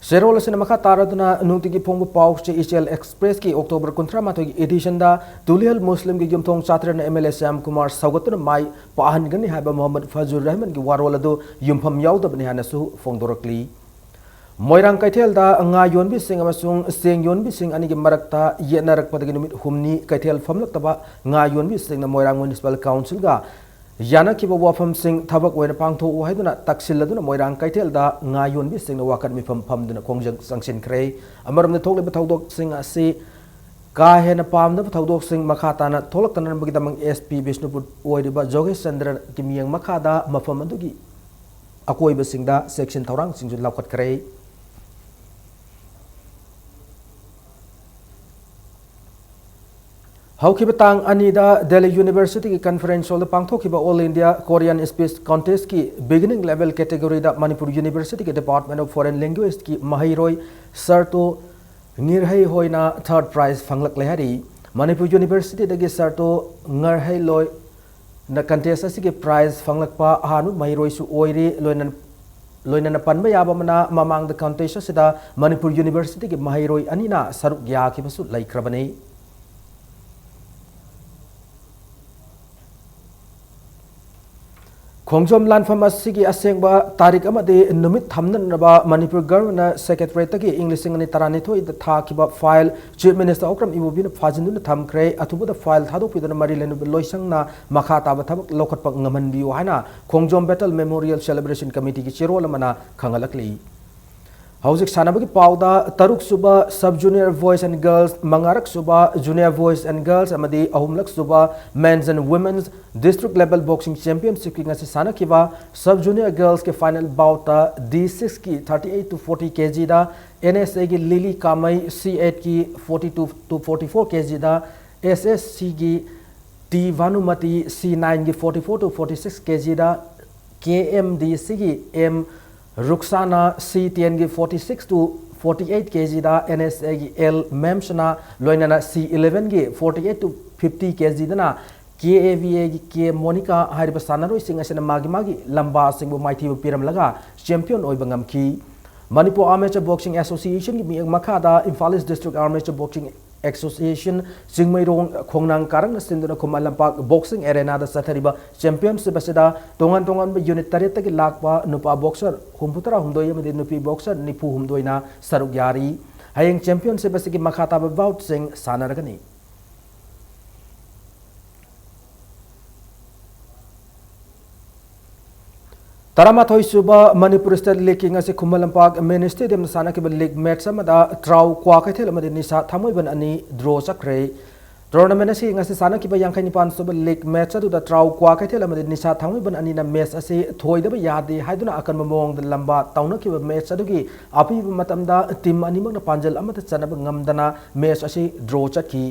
ꯆꯦꯔꯣꯜ ꯑꯁꯤꯅ ꯃꯈꯥ ꯇꯥꯔꯗꯨꯅ ꯅꯨꯡꯇꯤꯒꯤ ꯐꯣꯡꯕ ꯄꯥꯎ ꯆꯦ ꯏꯆꯦꯜ ꯑꯦꯛꯁꯄ꯭ꯔꯦꯁꯀꯤ ꯑꯣꯛꯇꯣꯕꯔ ꯀꯨꯟꯊ꯭ꯔꯥ ꯃꯥꯊꯣꯏꯒꯤ ꯏꯗꯤꯁꯟꯗ ꯇꯨꯂꯤꯍꯜ ꯃꯨꯁꯂꯤꯝꯒꯤ ꯌꯨꯝꯊꯣꯡ ꯆꯥꯇ꯭ꯔꯦꯠꯅ M L A Shyam Kumar ꯁꯧꯒꯠꯇꯨꯅ ꯃꯥꯏ ꯄꯥꯛꯍꯟꯒꯅꯤ ꯍꯥꯏꯕ ꯃꯣꯍꯝꯃꯗ ꯐꯖꯨꯔ ꯔꯍꯃꯟꯒꯤ ꯋꯥꯔꯣꯜ ꯑꯗꯨ ꯌꯨꯝꯐꯝ ꯌꯥꯎꯗꯕꯅꯤ ꯍꯥꯏꯅꯁꯨ ꯐꯣꯡꯗꯣꯔꯛꯂꯤ꯫ ꯃꯣꯏꯔꯥꯡ ꯀꯩꯊꯦꯜꯗ ꯉꯥ ꯌꯣꯟꯕꯤꯁꯤꯡ ꯑꯃꯁꯨꯡ ꯆꯦꯡ ꯌꯣꯟꯕꯤꯁꯤꯡ ꯑꯅꯤꯒꯤ ꯃꯔꯛꯇ ꯌꯦꯠꯅꯔꯛꯄꯗꯒꯤ ꯅꯨꯃꯤꯠ ꯍꯨꯝꯅꯤ ꯀꯩꯊꯦꯜ ꯐꯝꯂꯛꯇꯕ ꯉꯥ ꯌꯣꯟꯕꯤꯁꯤꯡꯅ ꯃꯣꯏꯔꯥꯡ ꯃ꯭ꯌꯨꯅꯤꯁꯤꯄꯥꯜ ꯀꯥꯎꯟꯁꯤꯜꯒ ꯌꯥꯅꯈꯤꯕ ꯋꯥꯐꯝꯁꯤꯡ ꯊꯕꯛ ꯑꯣꯏꯅ ꯄꯥꯡꯊꯣꯛꯎ ꯍꯥꯏꯗꯨꯅ ꯇꯛꯁꯤꯜꯂꯗꯨꯅ ꯃꯣꯏꯔꯥꯡ ꯀꯩꯊꯦꯜꯗ ꯉꯥ ꯌꯣꯟꯕꯤꯁꯤꯡꯅ ꯋꯥꯀꯠ ꯃꯤꯐꯝ ꯐꯝꯗꯨꯅ ꯈꯣꯡꯖꯪ ꯆꯪꯁꯤꯟꯈ꯭ꯔꯦ꯫ ꯑꯃꯔꯣꯝꯗ ꯊꯣꯛꯂꯤꯕ ꯊꯧꯗꯣꯛꯁꯤꯡ ꯑꯁꯤ ꯀꯥ ꯍꯦꯟꯅ ꯄꯥꯝꯗꯕ ꯊꯧꯗꯣꯛꯁꯤꯡ ꯃꯈꯥ ꯇꯥꯅ ꯊꯣꯛꯂꯛꯇꯅꯕꯒꯤꯗꯃꯛ ꯑꯦꯁ ꯄꯤ ꯕꯤꯁꯅꯨꯄꯨꯔ ꯑꯣꯏꯔꯤꯕ ꯖꯣꯒꯦꯁ ꯆꯟꯗ꯭ꯔꯒꯤ ꯃꯤꯠꯌꯦꯡ ꯃꯈꯥꯗ ꯃꯐꯝ ꯑꯗꯨꯒꯤ ꯑꯀꯣꯏꯕꯁꯤꯡꯗ ꯆꯦꯛꯁꯤꯟ ꯊꯧꯔꯥꯡꯁꯤꯡꯁꯨ ꯂꯧꯈꯠꯈ꯭ꯔꯦ꯫ ꯍꯧꯈꯤꯕ ꯇꯥꯡ ꯑꯅꯤꯗ ꯗꯦꯜꯂꯤ ꯌꯨꯅꯤꯚꯔꯁꯤꯇꯤꯒꯤ ꯀꯟꯐꯔꯦꯟꯁ ꯍꯣꯜꯗ ꯄꯥꯡꯊꯣꯛꯈꯤꯕ ꯑꯣꯜ ꯏꯟꯗꯤꯌꯥ ꯀꯣꯔꯤꯌꯥꯟ ꯁ꯭ꯄꯤꯆ ꯀꯣꯟꯇꯦꯁꯀꯤ ꯕꯤꯒꯤꯅꯤꯡ ꯂꯦꯚꯦꯜ ꯀꯦꯇꯦꯒꯣꯔꯤꯗ ꯃꯅꯤꯄꯨꯔ ꯌꯨꯅꯤꯚꯔꯁꯤꯇꯤꯒꯤ ꯗꯤꯄꯥꯔꯠꯃꯦꯟ ꯑꯣꯐ ꯐꯣꯔꯦꯟ ꯂꯦꯡꯒ꯭ꯋꯦꯖꯀꯤ ꯃꯍꯩꯔꯣꯏ ꯁꯔꯇꯣ ꯉꯤꯔꯍꯩ ꯍꯣꯏꯅ ꯊꯔꯗ ꯄ꯭ꯔꯥꯏꯖ ꯐꯪꯂꯛꯂꯦ ꯍꯥꯏꯔꯤ꯫ ꯃꯅꯤꯄꯨꯔ ꯌꯨꯅꯤꯚꯔꯁꯤꯇꯤꯗꯒꯤ ꯁꯔꯇꯣ ꯉꯔꯍꯩꯂꯣꯏꯅ ꯀꯟꯇꯦꯁ ꯑꯁꯤꯒꯤ ꯄ꯭ꯔꯥꯏꯖ ꯐꯪꯂꯛꯄ ꯑꯍꯥꯟꯕ ꯃꯍꯩꯔꯣꯏꯁꯨ ꯑꯣꯏꯔꯤ꯫ ꯂꯣꯏꯅ-, ꯂꯣꯏꯅꯅ ꯄꯟꯕ ꯌꯥꯕ ꯑꯃꯅ, ꯃꯃꯥꯡꯗ ꯀꯟꯇꯦꯁ ꯑꯁꯤꯗ ꯃꯅꯤꯄꯨꯔ ꯌꯨꯅꯤꯚꯔꯁꯤꯇꯤꯒꯤ ꯃꯍꯩꯔꯣꯏ ꯑꯅꯤꯅ ꯁꯔꯨꯛ ꯌꯥꯈꯤꯕꯁꯨ ꯂꯩꯈ꯭ꯔꯕꯅꯤ꯫ ꯈꯣꯡꯖꯣꯝ ꯂꯥꯟꯐꯝ ꯑꯁꯤꯒꯤ ꯑꯁꯦꯡꯕ ꯇꯥꯔꯤꯛ ꯑꯃꯗꯤ ꯅꯨꯃꯤꯠ ꯊꯝꯅꯅꯕ ꯃꯅꯤꯄꯨꯔ ꯒꯚꯔꯟꯃꯦꯟꯠꯅ ꯁꯦꯀ꯭ꯔꯦꯇꯔꯤꯌꯦꯠꯇꯒꯤ ꯏꯪ ꯂꯤꯁꯤꯡ ꯑꯅꯤ ꯇꯔꯥꯅꯤꯊꯣꯏꯗ ꯊꯥꯈꯤꯕ ꯐꯥꯏꯜ ꯆꯤꯐ ꯃꯤꯅꯤꯁꯇꯔ ꯑꯣꯀ꯭ꯔꯝ ꯏꯕꯣꯕꯤꯅ ꯐꯥꯖꯤꯟꯗꯨꯅ ꯊꯝꯈ꯭ꯔꯦ꯫ ꯑꯊꯨꯕꯗ ꯐꯥꯏꯜ ꯊꯥꯗꯣꯛꯄꯤꯗꯨꯅ ꯃꯔꯤ ꯂꯩꯅꯕ ꯂꯣꯏꯁꯪꯅ ꯃꯈꯥ ꯇꯥꯕ ꯊꯕꯛ ꯂꯧꯈꯠꯄ ꯉꯝꯍꯟꯕꯤꯌꯨ ꯍꯥꯏꯅ ꯈꯣꯡꯖꯣꯝ ꯕꯦꯇꯜ ꯃꯦꯃꯣꯔꯤꯌꯦꯜ ꯁꯦꯂꯦꯕ꯭ꯔꯦꯁꯟ ꯀꯃꯤꯇꯤꯒꯤ ꯆꯦꯔꯣꯜ ꯑꯃꯅ ꯈꯪꯍꯜꯂꯛꯂꯤ꯫ ꯍꯧꯖꯤꯛ ꯁꯥꯟꯅꯕꯒꯤ ꯄꯥꯎꯗ, ꯇꯔꯨꯛ ꯁꯨꯕ Sub Junior Boys and Girls, ꯃꯉꯥꯔꯛ ꯁꯨꯕ Junior Boys and Girls ꯑꯃꯗꯤ ꯑꯍꯨꯝꯂꯛ ꯁꯨꯕ Men's and Women's District Level Boxing Championshipꯀꯤ ꯉꯁꯤ ꯁꯥꯟꯅꯈꯤꯕ Sub Junior Girlsꯀꯤ final boutꯇ D sixꯀꯤ thirty eight to forty kgꯗ NSAꯒꯤ Lily ꯀꯥꯃꯩ, C eightꯀꯤ forty two to forty four kgꯗ SSCꯒꯤ T Vanumati, C nineꯒꯤ forty four to forty six kgꯗ KMDCꯒꯤ M Ruksana, C tenꯒꯤ forty six to forty eight kgꯗ NSAꯒꯤ L Memshana, ꯂꯣꯏꯅꯅ C elevenꯒꯤ forty eight to fifty kgꯗꯅ KAVAꯒꯤ K Monica ꯍꯥꯏꯔꯤꯕ ꯁꯥꯟꯅꯔꯣꯏꯁꯤꯡ ꯑꯁꯤꯅ ꯃꯥꯒꯤ ꯃꯥꯒꯤ ꯂꯝꯕꯥꯁꯤꯡꯕꯨ ꯃꯥꯏꯊꯤꯕ ꯄꯤꯔꯝꯂꯒ champion ꯑꯣꯏꯕ ꯉꯝꯈꯤ꯫ Manipur Armature Boxing Associationꯒꯤ ꯃꯤꯠꯌꯦꯡ ꯃꯈꯥꯗ Imphal East District Armature Boxing Association Chingmeirong ꯈꯣꯡꯅꯥꯡ ꯀꯥꯔꯛꯅ ꯁꯤꯟꯗꯨꯅ ꯈꯨꯃꯟ ꯂꯝꯄꯥꯛ boxing arenaꯗ ꯆꯠꯊꯔꯤꯕ championship ꯑꯁꯤꯗ ꯇꯣꯉꯥꯟ ꯇꯣꯉꯥꯟꯕ unit ꯇꯔꯦꯠꯇꯒꯤ ꯂꯥꯛꯄ ꯅꯨꯄꯥ boxer ꯍꯨꯝꯐꯨ ꯇꯔꯥ ꯍꯨꯝꯗꯣꯏ ꯑꯃꯗꯤ ꯅꯨꯄꯤ boxer ꯅꯤꯐꯨ ꯍꯨꯝꯗꯣꯏꯅ ꯁꯔꯨꯛ ꯌꯥꯔꯤ꯫ ꯍꯌꯦꯡ championship ꯑꯁꯤꯒꯤ ꯃꯈꯥ ꯇꯥꯕ boutꯁꯤꯡ ꯁꯥꯟꯅꯔꯒꯅꯤ꯫ ꯇꯔꯥꯃꯥꯊꯣꯏ ꯁꯨꯕ Manipur State Leagueꯀꯤ ꯉꯁꯤ ꯈꯨꯃꯟ ꯂꯝꯄꯥꯛ Main Stadiumꯗ ꯁꯥꯟꯅꯈꯤꯕ league match ꯑꯃꯗ ꯇ꯭ꯔꯥꯎ ꯀ꯭ꯋꯥꯀꯩꯊꯦꯜ ꯑꯃꯗꯤ ꯅꯤꯁꯥ ꯊꯥꯡꯃꯩꯕꯟ ꯑꯅꯤ draw ꯆꯠꯈ꯭ꯔꯦ꯫ Tournament ꯑꯁꯤ ꯉꯁꯤ ꯁꯥꯟꯅꯈꯤꯕ ꯌꯥꯡꯈꯩ ꯅꯤꯄꯥꯟ ꯁꯨꯕ league match ꯑꯗꯨꯗ ꯇ꯭ꯔꯥꯎ ꯀ꯭ꯋꯥꯀꯩꯊꯦꯜ ꯑꯃꯗꯤ ꯅꯤꯁꯥ ꯊꯥꯡꯃꯩꯕꯟ ꯑꯅꯤꯅ match ꯑꯁꯤ ꯊꯣꯏꯗꯕ ꯌꯥꯗꯦ ꯍꯥꯏꯗꯨꯅ ꯑꯀꯟꯕ ꯃꯑꯣꯡꯗ ꯂꯝꯕꯥ ꯇꯧꯅꯈꯤꯕ match ꯑꯗꯨꯒꯤ ꯑꯄꯤꯕ ꯃꯇꯝꯗ team ꯑꯅꯤꯃꯛꯅ ꯄꯥꯟꯖꯜ ꯑꯃꯠꯇ ꯆꯟꯅꯕ ꯉꯝꯗꯅ match ꯑꯁꯤ draw ꯆꯠꯈꯤ꯫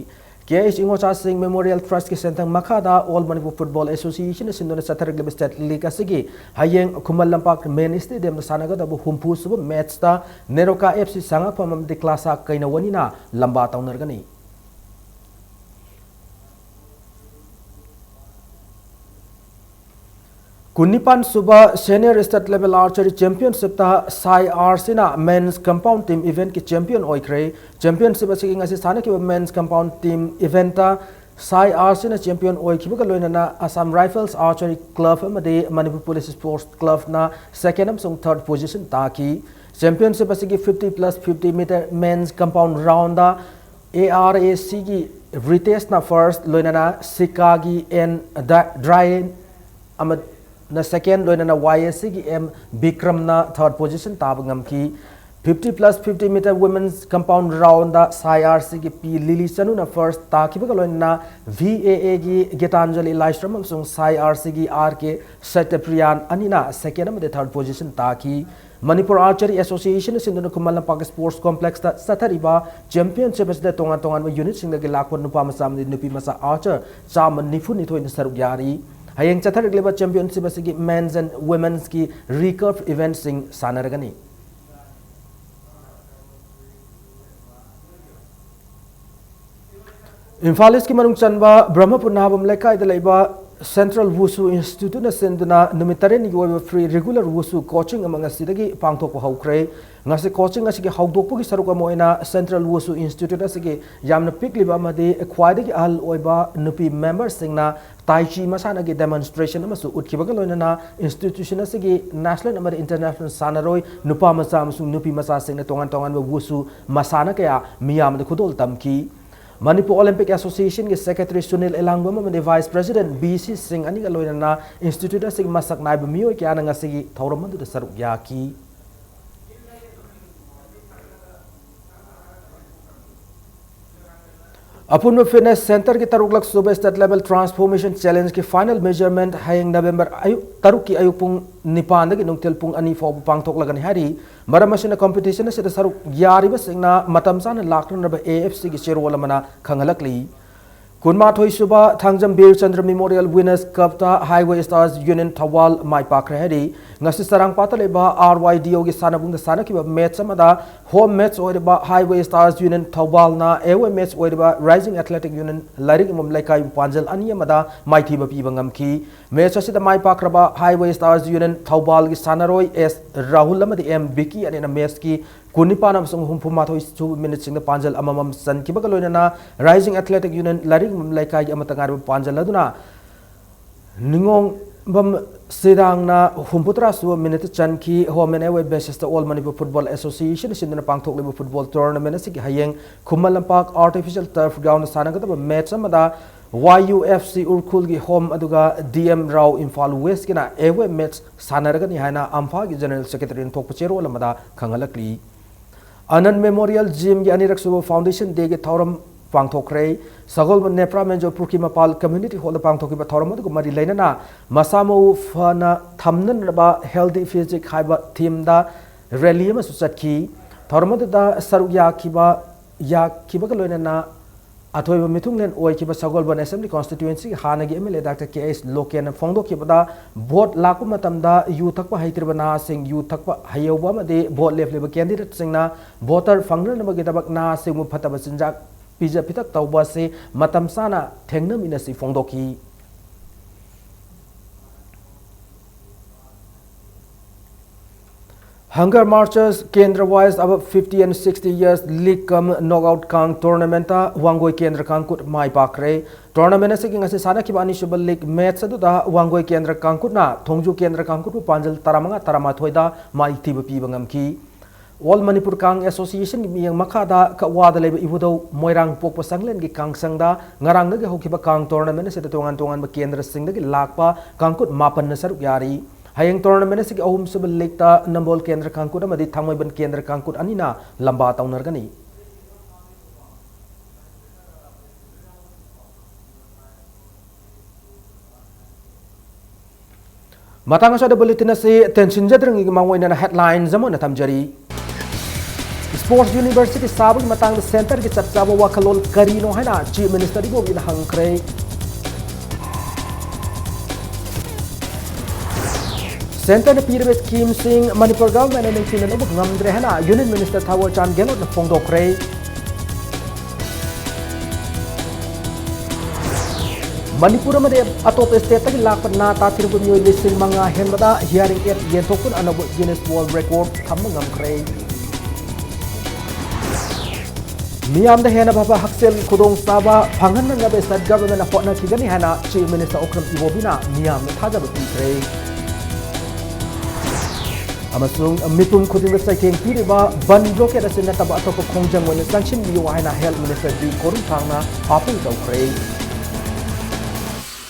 ꯀꯦ ꯑꯩꯆ ꯏꯉꯣꯆꯥꯁꯤꯡ Memorial Trustꯀꯤ ꯁꯦꯟꯊꯪ ꯃꯈꯥꯗ All Manipur Football Associationꯅ ꯁꯤꯟꯗꯨꯅ ꯆꯠꯊꯔꯛꯂꯤꯕ state league ꯑꯁꯤꯒꯤ ꯍꯌꯦꯡ ꯈꯨꯃꯟ ꯂꯝꯄꯥꯛ Main Stadiumꯗ ꯁꯥꯟꯅꯒꯗꯕ ꯍꯨꯝꯐꯨ ꯁꯨꯕ matchꯇ ꯅꯦꯔꯣꯀꯥ F C ꯁꯉꯥꯛꯐꯝ ꯑꯃꯗꯤ ꯀ꯭ꯂꯥꯁꯥ ꯀꯩꯅꯧ ꯑꯅꯤꯅ ꯂꯝꯕꯥ ꯇꯧꯅꯔꯒꯅꯤ꯫ ꯀꯨꯟꯅꯤꯄꯥꯟ ꯁꯨꯕ Senior State Level Archery Championshipꯇ ꯁꯥꯏ ꯑꯥꯔꯁꯤꯅ men's compound team eventꯀꯤ champion ꯑꯣꯏꯈ꯭ꯔꯦ꯫ Championship ꯑꯁꯤꯒꯤ ꯉꯁꯤ ꯁꯥꯟꯅꯈꯤꯕ men's compound team eventꯇ ꯁꯥꯏ ꯑꯥꯔꯁꯤꯅ champion ꯑꯣꯏꯈꯤꯕꯒ ꯂꯣꯏꯅꯅ Assam Rifles Archery Club ꯑꯃꯗꯤ Manipur Police Sports Clubꯅ second ꯑꯃꯁꯨꯡ third position ꯇꯥꯈꯤ꯫ Championship ꯑꯁꯤꯒꯤ fifty plus fifty meter men's compound roundꯗ A R A Cꯒꯤ Riteshꯅ first, ꯂꯣꯏꯅꯅ ꯁꯤꯀꯥꯒꯤ N ꯗ-, ꯗ꯭ꯔꯥꯏꯟ ꯑꯃꯅ second, ꯂꯣꯏꯅꯅ Y S Cꯒꯤ M ꯕꯤꯀ꯭ꯔꯝꯅ third position ꯇꯥꯕ ꯉꯝꯈꯤ꯫ Fifty plus fifty meter women's compound round ꯗ ꯁꯥꯏ R ꯁꯤꯒꯤ ꯄꯤ ꯂꯤꯂꯤ ꯆꯅꯨꯅ first ꯇꯥꯈꯤꯕꯒ ꯂꯣꯏꯅꯅ ꯚꯤ ꯑꯦ ꯑꯦꯒꯤ ꯒꯤꯇꯥꯟꯖꯂꯤ ꯂꯥꯏꯁ꯭ꯔꯝ ꯑꯃꯁꯨꯡ ꯁꯥꯏ ꯑꯥꯔ ꯁꯤꯒꯤ ꯑꯥꯔ ꯀꯦ ꯁꯇ꯭ꯌꯄ꯭ꯔꯤꯌꯥꯟ ꯑꯅꯤꯅ second ꯑꯃꯗꯤ third position ꯇꯥꯈꯤ꯫ ꯃꯅꯤꯄꯨꯔ Archery Association ꯁꯤꯟꯗꯨꯅ ꯈꯨꯃꯟ ꯂꯝꯄꯥꯛ sports complex ꯇ ꯆꯠꯊꯔꯤꯕ championship ꯑꯁꯤꯗ ꯇꯣꯉꯥꯟ ꯇꯣꯉꯥꯟꯕ unit ꯁꯤꯡꯗꯒꯤ ꯂꯥꯛꯄ ꯅꯨꯄꯥ ꯃꯆꯥ ꯑꯃꯗꯤ ꯅꯨꯄꯤ ꯃꯆꯥ archer ꯆꯥꯝꯃ ꯅꯤꯐꯨ ꯅꯤꯊꯣꯏꯅ ꯁꯔꯨꯛ ꯌꯥꯔꯤ꯫ ꯍꯌꯦꯡ ꯆꯠꯊꯔꯛꯂꯤꯕ championship ꯑꯁꯤꯒꯤ men's and women's ꯀꯤ recurve event ꯁꯤꯡ ꯁꯥꯟꯅꯔꯒꯅꯤ꯫ ꯏꯝꯐꯥꯜ ꯏꯁꯀꯤ ꯃꯅꯨꯡ ꯆꯟꯕ ꯕ꯭ꯔꯍꯃꯄꯨꯔ ꯅꯍꯥꯕꯝ ꯂꯩꯀꯥꯏꯗ ꯂꯩꯕ Central Wushu Institute ꯅ ꯁꯤꯟꯗꯨꯅ ꯅꯨꯃꯤꯠ ꯇꯔꯦꯠꯅꯤꯒꯤ ꯑꯣꯏꯕ free regular Wushu coaching ꯑꯃ ꯉꯁꯤꯗꯒꯤ ꯄꯥꯡꯊꯣꯛꯄ ꯍꯧꯈ꯭ꯔꯦ꯫ ꯉꯁꯤ coaching ꯑꯁꯤꯒꯤ ꯍꯧꯗꯣꯛꯄꯒꯤ ꯁꯔꯨꯛ ꯑꯃ ꯑꯣꯏꯅ Central Wushu Institute ꯑꯁꯤꯒꯤ ꯌꯥꯝꯅ ꯄꯤꯛꯂꯤꯕ ꯑꯃꯗꯤ ꯈ꯭ꯋꯥꯏꯗꯒꯤ ꯑꯍꯜ ꯑꯣꯏꯕ ꯅꯨꯄꯤ member ꯁꯤꯡꯅ Tai Chi ꯃꯁꯥꯟꯅꯒꯤ demonstration ꯑꯃꯁꯨ ꯎꯠꯈꯤꯕꯒ ꯂꯣꯏꯅꯅ institution ꯑꯁꯤꯒꯤ national ꯑꯃꯗꯤ international ꯁꯥꯟꯅꯔꯣꯏ ꯅꯨꯄꯥ ꯃꯆꯥ ꯑꯃꯁꯨꯡ ꯅꯨꯄꯤ ꯃꯆꯥꯁꯤꯡꯅ ꯇꯣꯉꯥꯟ ꯇꯣꯉꯥꯟꯕ Wushu ꯃꯁꯥꯟꯅ ꯀꯌꯥ ꯃꯤꯌꯥꯝꯗ ꯈꯨꯗꯣꯜ ꯇꯝꯈꯤ꯫ ꯃꯅꯤꯄꯨꯔ Olympic Association ꯒꯤ secretary ꯁꯨꯅꯤꯜ ꯑꯦꯂꯥꯡꯕꯝ ꯑꯃꯗꯤ vice president ꯕꯤ ꯁꯤ ꯁꯤꯡ ꯑꯅꯤꯒ ꯂꯣꯏꯅꯅ institute ꯑꯁꯤꯒꯤ ꯃꯁꯛ ꯅꯥꯏꯕ ꯃꯤꯑꯣꯏ ꯀꯌꯥꯅ ꯉꯁꯤꯒꯤ ꯊꯧꯔꯝ ꯑꯗꯨꯗ ꯁꯔꯨꯛ ꯌꯥꯈꯤ꯫ ꯑꯄꯨꯟꯕ fitness centre ꯒꯤ ꯇꯔꯨꯛꯂꯛ ꯁꯨꯕ state level transformation challenge ꯀꯤ final measurement ꯍꯌꯦꯡ November ꯑꯌꯨꯛ ꯇꯔꯨꯛꯀꯤ ꯑꯌꯨꯛ ꯄꯨꯡ ꯅꯤꯄꯥꯟꯗꯒꯤ ꯅꯨꯡꯊꯤꯜ ꯄꯨꯡ ꯑꯅꯤ ꯐꯥꯎꯕ ꯄꯥꯡꯊꯣꯛꯂꯒꯅꯤ ꯍꯥꯏꯔꯤ꯫ ꯃꯔꯝ ꯑꯁꯤꯅ competition ꯑꯁꯤꯗ ꯁꯔꯨꯛ ꯌꯥꯔꯤꯕꯁꯤꯡꯅ ꯃꯇꯝ ꯆꯥꯅ ꯂꯥꯛꯅꯅꯕ A F C ꯒꯤ ꯆꯦꯔꯣꯜ ꯑꯃꯅ ꯈꯪꯍꯜꯂꯛꯂꯤ꯫ ꯀꯨꯟꯃꯥꯊꯣꯏ ꯁꯨꯕ ꯊꯥꯡꯖꯝ ꯕꯤꯔ ꯆꯟꯗ꯭ꯔ Memorial Winners Cup ꯇ Highway Stars Union ꯊꯧꯕꯥꯜ ꯃꯥꯏ ꯄꯥꯛꯈ꯭ꯔꯦ ꯍꯥꯏꯔꯤ꯫ ꯉꯁꯤ ꯆꯔꯥꯡꯄꯥꯠꯇ ꯂꯩꯕ R Y D O ꯒꯤ ꯁꯥꯟꯅꯕꯨꯡꯗ ꯁꯥꯟꯅꯈꯤꯕ match ꯑꯃꯗ home match ꯑꯣꯏꯔꯤꯕ Highway Stars Union ꯊꯧꯕꯥꯜꯅ away match ꯑꯣꯏꯔꯤꯕ Rising Athletic Union ꯂꯥꯏꯔꯤꯛ ꯌꯨꯝꯐꯝ ꯂꯩꯀꯥꯏꯕꯨ ꯄꯥꯟꯖꯜ ꯑꯅꯤ ꯑꯃꯗ ꯃꯥꯏꯊꯤꯕ ꯄꯤꯕ ꯉꯝꯈꯤ꯫ Match ꯑꯁꯤꯗ ꯃꯥꯏ ꯄꯥꯛꯈ꯭ꯔꯕ Highway Stars Union ꯊꯧꯕꯥꯜꯒꯤ ꯁꯥꯟꯅꯔꯣꯏ ꯑꯦꯁ ꯔꯥꯍꯨꯜ ꯑꯃꯗꯤ ꯑꯦꯝ ꯕꯤꯀꯤ ꯑꯅꯤꯅ match ꯀꯤ ꯀꯨꯟꯅꯤꯄꯥꯟ ꯑꯃꯁꯨꯡ ꯍꯨꯝꯐꯨ ꯃꯥꯊꯣꯏ ꯁꯨꯕ minute ꯁꯤꯡꯗ ꯄꯥꯟꯖꯜ ꯑꯃꯃꯝ ꯆꯟꯈꯤꯕꯒ ꯂꯣꯏꯅꯅ Rising Athletic Union ꯂꯥꯏꯔꯤꯛ ꯌꯨꯝꯐꯝ ꯂꯩꯀꯥꯏꯒꯤ ꯑꯃꯠꯇ ꯉꯥꯏꯔꯕ ꯄꯥꯟꯖꯜ ꯑꯗꯨꯅ ꯅꯤꯉꯣꯝꯕꯝ ꯁꯤꯗꯥꯡꯅ ꯍꯨꯝꯐꯨꯇꯔꯥ ꯁꯨꯕ minute ꯇ ꯆꯟꯈꯤ꯫ Home and away basis ꯇ All Manipur Football Association ꯁꯤꯟꯗꯨꯅ ꯄꯥꯡꯊꯣꯛꯂꯤꯕ football tournament ꯑꯁꯤꯒꯤ ꯍꯌꯦꯡ Khuman Lampak artificial turf ground ꯗ ꯁꯥꯟꯅꯒꯗꯕ match ꯑꯃꯗ Y U F C ꯎꯔꯈꯨꯜꯒꯤ home ꯑꯗꯨꯒ D M Rao Imphal West ꯀꯤꯅ away match ꯁꯥꯟꯅꯔꯒꯅꯤ ꯍꯥꯏꯅ ꯑꯝꯐꯥꯒꯤ general secretary ꯅ ꯊꯣꯛꯄ ꯆꯦꯔꯣꯜ ꯑꯃꯗ ꯈꯪꯍꯜꯂꯛꯂꯤ꯫ ꯑꯅꯟ ꯃꯦꯃꯣꯔꯤꯌꯦꯜ ꯖꯤꯝꯒꯤ ꯑꯅꯤꯔꯛ ꯁꯨꯕ ꯐꯥꯎꯟꯗꯦꯁꯟ ꯗꯦꯒꯤ ꯊꯧꯔꯝ ꯄꯥꯡꯊꯣꯛꯈ꯭ꯔꯦ꯫ ꯁꯒꯣꯜꯕꯟ ꯅꯦꯄ꯭ꯔꯥ ꯃꯦꯟꯖꯣꯔ ꯄꯨꯈ꯭ꯔꯤ ꯃꯄꯥꯜ ꯀꯝꯃ꯭ꯌꯨꯅꯤꯇꯤ ꯍꯣꯜꯗ ꯄꯥꯡꯊꯣꯛꯈꯤꯕ ꯊꯧꯔꯝ ꯑꯗꯨꯒ ꯃꯔꯤ ꯂꯩꯅꯅ ꯃꯁꯥ ꯃꯎ ꯐꯅ ꯊꯝꯅꯅꯕ ꯍꯦꯜꯗꯤ ꯐꯤꯖꯤꯛ ꯍꯥꯏꯕ ꯊꯤꯝꯗ ꯔꯦꯂꯤ ꯑꯃꯁꯨ ꯆꯠꯈꯤ꯫ ꯊꯧꯔꯝ ꯑꯗꯨꯗ ꯁꯔꯨꯛ ꯌꯥꯈꯤꯕ ꯌꯥꯈꯤꯕꯒ ꯂꯣꯏꯅꯅ ꯑꯊꯣꯏꯕ ꯃꯤꯊꯨꯡꯂꯦꯟ ꯑꯣꯏꯈꯤꯕ ꯁꯒꯣꯜꯕꯟ ꯑꯦꯁꯦꯝꯕ꯭ꯂꯤ ꯀꯣꯟꯁꯇꯤꯇ꯭ꯌꯨꯑꯦꯟꯁꯤꯒꯤ ꯍꯥꯟꯅꯒꯤ M L A doctor K H ꯂꯣꯀꯦꯟꯅ ꯐꯣꯡꯗꯣꯛꯈꯤꯕꯗ, ꯚꯣꯠ ꯂꯥꯛꯄ ꯃꯇꯝꯗ ꯌꯨ ꯊꯛꯄ ꯍꯩꯇ꯭ꯔꯤꯕ ꯅꯍꯥꯁꯤꯡ ꯌꯨ ꯊꯛꯄ ꯍꯩꯍꯧꯕ ꯑꯃꯗꯤ ꯚꯣꯠ ꯂꯦꯞꯂꯤꯕ ꯀꯦꯟꯗꯤꯗꯦꯠꯁꯤꯡꯅ ꯚꯣꯇꯔ ꯐꯪꯅꯅꯕꯒꯤꯗꯃꯛ ꯅꯍꯥꯁꯤꯡꯕꯨ ꯐꯠꯇꯕ ꯆꯤꯟꯖꯥꯛ ꯄꯤꯖ ꯄꯤꯊꯛ ꯇꯧꯕ ꯑꯁꯤ ꯃꯇꯝ ꯆꯥꯅ ꯊꯦꯡꯅꯃꯤꯟꯅꯁꯤ ꯐꯣꯡꯗꯣꯛꯈꯤ꯫ Hunger Marchers Kendra Wise Above fifty and sixty Years League cum Knockout Kang Tournament ꯇ ꯋꯥꯡꯒꯣꯏ ꯀꯦꯟꯗ꯭ꯔ ꯀꯥꯡꯀꯨꯠ ꯃꯥꯏ ꯄꯥꯛꯈ꯭ꯔꯦ꯫ ꯇꯣꯔꯅꯥꯃꯦꯟ ꯑꯁꯤꯒꯤ ꯉꯁꯤ ꯁꯥꯟꯅꯈꯤꯕ ꯑꯅꯤꯁꯨꯕ ꯂꯤꯒ ꯃꯦꯠꯆ ꯑꯗꯨꯗ ꯋꯥꯡꯒꯣꯏ ꯀꯦꯟꯗ꯭ꯔ ꯀꯥꯡꯀꯨꯠꯅ ꯊꯣꯡꯖꯨ ꯀꯦꯟꯗ꯭ꯔ ꯀꯥꯡꯀꯨꯠꯄꯨ ꯄꯥꯟꯖꯜ ꯇꯔꯥꯃꯉꯥ ꯇꯔꯥꯃꯥꯊꯣꯏꯗ ꯃꯥꯏꯊꯤꯕ ꯄꯤꯕ ꯉꯝꯈꯤ꯫ ꯑꯣꯜ ꯃꯅꯤꯄꯨꯔ ꯀꯥꯡ ꯑꯦꯁꯣꯁꯤꯌꯦꯁꯟꯒꯤ ꯃꯤꯠꯌꯦꯡ ꯃꯈꯥꯗ ꯀꯛꯋꯥꯗ ꯂꯩꯕ ꯏꯕꯨꯙꯧ ꯃꯣꯏꯔꯥꯡ ꯄꯣꯛꯄ ꯁꯪꯂꯦꯟꯒꯤ ꯀꯥꯡꯁꯪꯗ ꯉꯔꯥꯡꯗꯒꯤ ꯍꯧꯈꯤꯕ ꯀꯥꯡ ꯇꯣꯔꯅꯥꯃꯦꯟ ꯑꯁꯤꯗ ꯇꯣꯉꯥꯟ ꯇꯣꯉꯥꯟꯕ ꯀꯦꯟꯗ꯭ꯔꯁꯤꯡꯗꯒꯤ ꯂꯥꯛꯄ ꯀꯥꯡꯀꯨꯠ ꯃꯥꯄꯟꯅ ꯁꯔꯨꯛ ꯌꯥꯔꯤ꯫ ꯍꯌꯦꯡ ꯇꯣꯔꯅꯥꯃꯦꯟ ꯑꯁꯤꯒꯤ ꯑꯍꯨꯝꯁꯨꯕ ꯂꯤꯒꯇ ꯅꯝꯕꯣꯜ ꯀꯦꯟꯗ꯭ꯔ ꯀꯥꯡꯀꯨꯠ ꯑꯃꯗꯤ ꯊꯥꯡꯃꯩꯕꯟ ꯀꯦꯟꯗ꯭ꯔ ꯀꯥꯡꯀꯨꯠ ꯑꯅꯤꯅ ꯂꯝꯕꯥ ꯇꯧꯅꯔꯒꯅꯤ꯫ ꯃꯇꯥꯡ ꯑꯁꯤꯗ ꯕꯨꯂꯦꯇꯤꯟ ꯑꯁꯤ ꯇꯦꯟꯁꯤꯟꯖꯗ꯭ꯔꯤꯉꯩꯒꯤ ꯃꯥꯡꯑꯣꯏꯅꯅ ꯍꯦꯗꯂꯥꯏꯟꯁ ꯑꯃ ꯑꯣꯏꯅ ꯊꯝꯖꯔꯤ꯫ ꯁ꯭ꯄꯣꯔꯠꯁ ꯌꯨꯅꯤꯚꯔꯁꯤꯇꯤ ꯁꯥꯕꯒꯤ ꯃꯇꯥꯡꯗ ꯁꯦꯟꯇꯔꯒꯤ ꯆꯞ ꯆꯥꯕ ꯋꯥꯈꯜꯂꯣꯟ ꯀꯔꯤꯅꯣ ꯍꯥꯏꯅ ꯆꯤꯐ ꯃꯤꯅꯤꯁꯇꯔ ꯏꯕꯣꯕꯤꯅ ꯍꯪꯈ꯭ꯔꯦ꯫ ꯁꯦꯟꯇꯔꯅ ꯄꯤꯔꯤꯕ ꯁ꯭ꯀꯤꯝꯁꯤꯡ ꯃꯅꯤꯄꯨꯔ ꯒꯚꯔꯟꯃꯦꯟꯅ ꯅꯤꯡꯊꯤꯅ ꯂꯧꯕ ꯉꯝꯗ꯭ꯔꯦ ꯍꯥꯏꯅ ꯌꯨꯅꯤꯌꯟ ꯃꯤꯅꯤꯁꯇꯔ ꯊꯥꯋꯔ ꯆꯥꯟ ꯒꯦꯍꯂꯣꯠꯅ ꯐꯣꯡꯗꯣꯛꯈ꯭ꯔꯦ꯫ ꯃꯅꯤꯄꯨꯔ ꯑꯃꯗꯤ ꯑꯇꯣꯞꯄ ꯁ꯭ꯇꯦꯠꯇꯒꯤ ꯂꯥꯛꯄ ꯅꯥ ꯇꯥꯊꯤꯔꯛꯄ ꯃꯤꯑꯣꯏ ꯂꯤꯁꯤꯡ ꯃꯉꯥ ꯍꯦꯟꯕꯗ ꯍꯤꯌꯥꯔꯤꯡ ꯑꯦꯗ ꯌꯦꯟꯊꯣꯛꯇꯨꯅ ꯑꯅꯧꯕ ꯒꯤꯅꯤꯁ ꯋꯥꯔꯜꯗ ꯔꯦꯀꯣꯔꯗ ꯊꯝꯕ ꯉꯝꯈ꯭ꯔꯦ꯫ ꯃꯤꯌꯥꯝꯗ ꯍꯦꯟꯅ ꯐꯕ ꯍꯛꯁꯦꯜꯒꯤ ꯈꯨꯗꯣꯡꯆꯥꯕ ꯐꯪꯍꯟꯅꯅꯕ ꯁ꯭ꯇꯦꯠ ꯒꯚꯔꯟꯃꯦꯟꯅ ꯍꯣꯠꯅꯈꯤꯒꯅꯤ ꯍꯥꯏꯅ ꯆꯤꯐ ꯃꯤꯅꯤꯁꯇꯔ ꯑꯣꯀ꯭ꯔꯝ ꯏꯕꯣꯕꯤꯅ ꯃꯤꯌꯥꯝꯗ ꯊꯥꯖꯕ ꯄꯤꯈ꯭ꯔꯦ꯫ ꯑꯃꯁꯨꯡ ꯃꯤꯄꯨꯝ ꯈꯨꯗꯤꯡꯗ ꯆꯩꯊꯦꯡ ꯄꯤꯔꯤꯕ ꯕꯟ ꯕ꯭ꯂꯣꯀꯦꯠ ꯑꯁꯤ ꯅꯠꯇꯕ ꯑꯇꯣꯞꯄ ꯈꯣꯡꯖꯪ ꯑꯣꯏꯅ ꯆꯪꯁꯤꯟꯕꯤꯌꯨ ꯍꯥꯏꯅ ꯍꯦꯜꯊ ꯃꯤꯅꯤꯁꯇꯔ ꯗꯤ ꯀꯣꯔꯨꯝꯊꯥꯡꯅ ꯑꯥꯄꯤꯜ ꯇꯧꯈ꯭ꯔꯦ꯫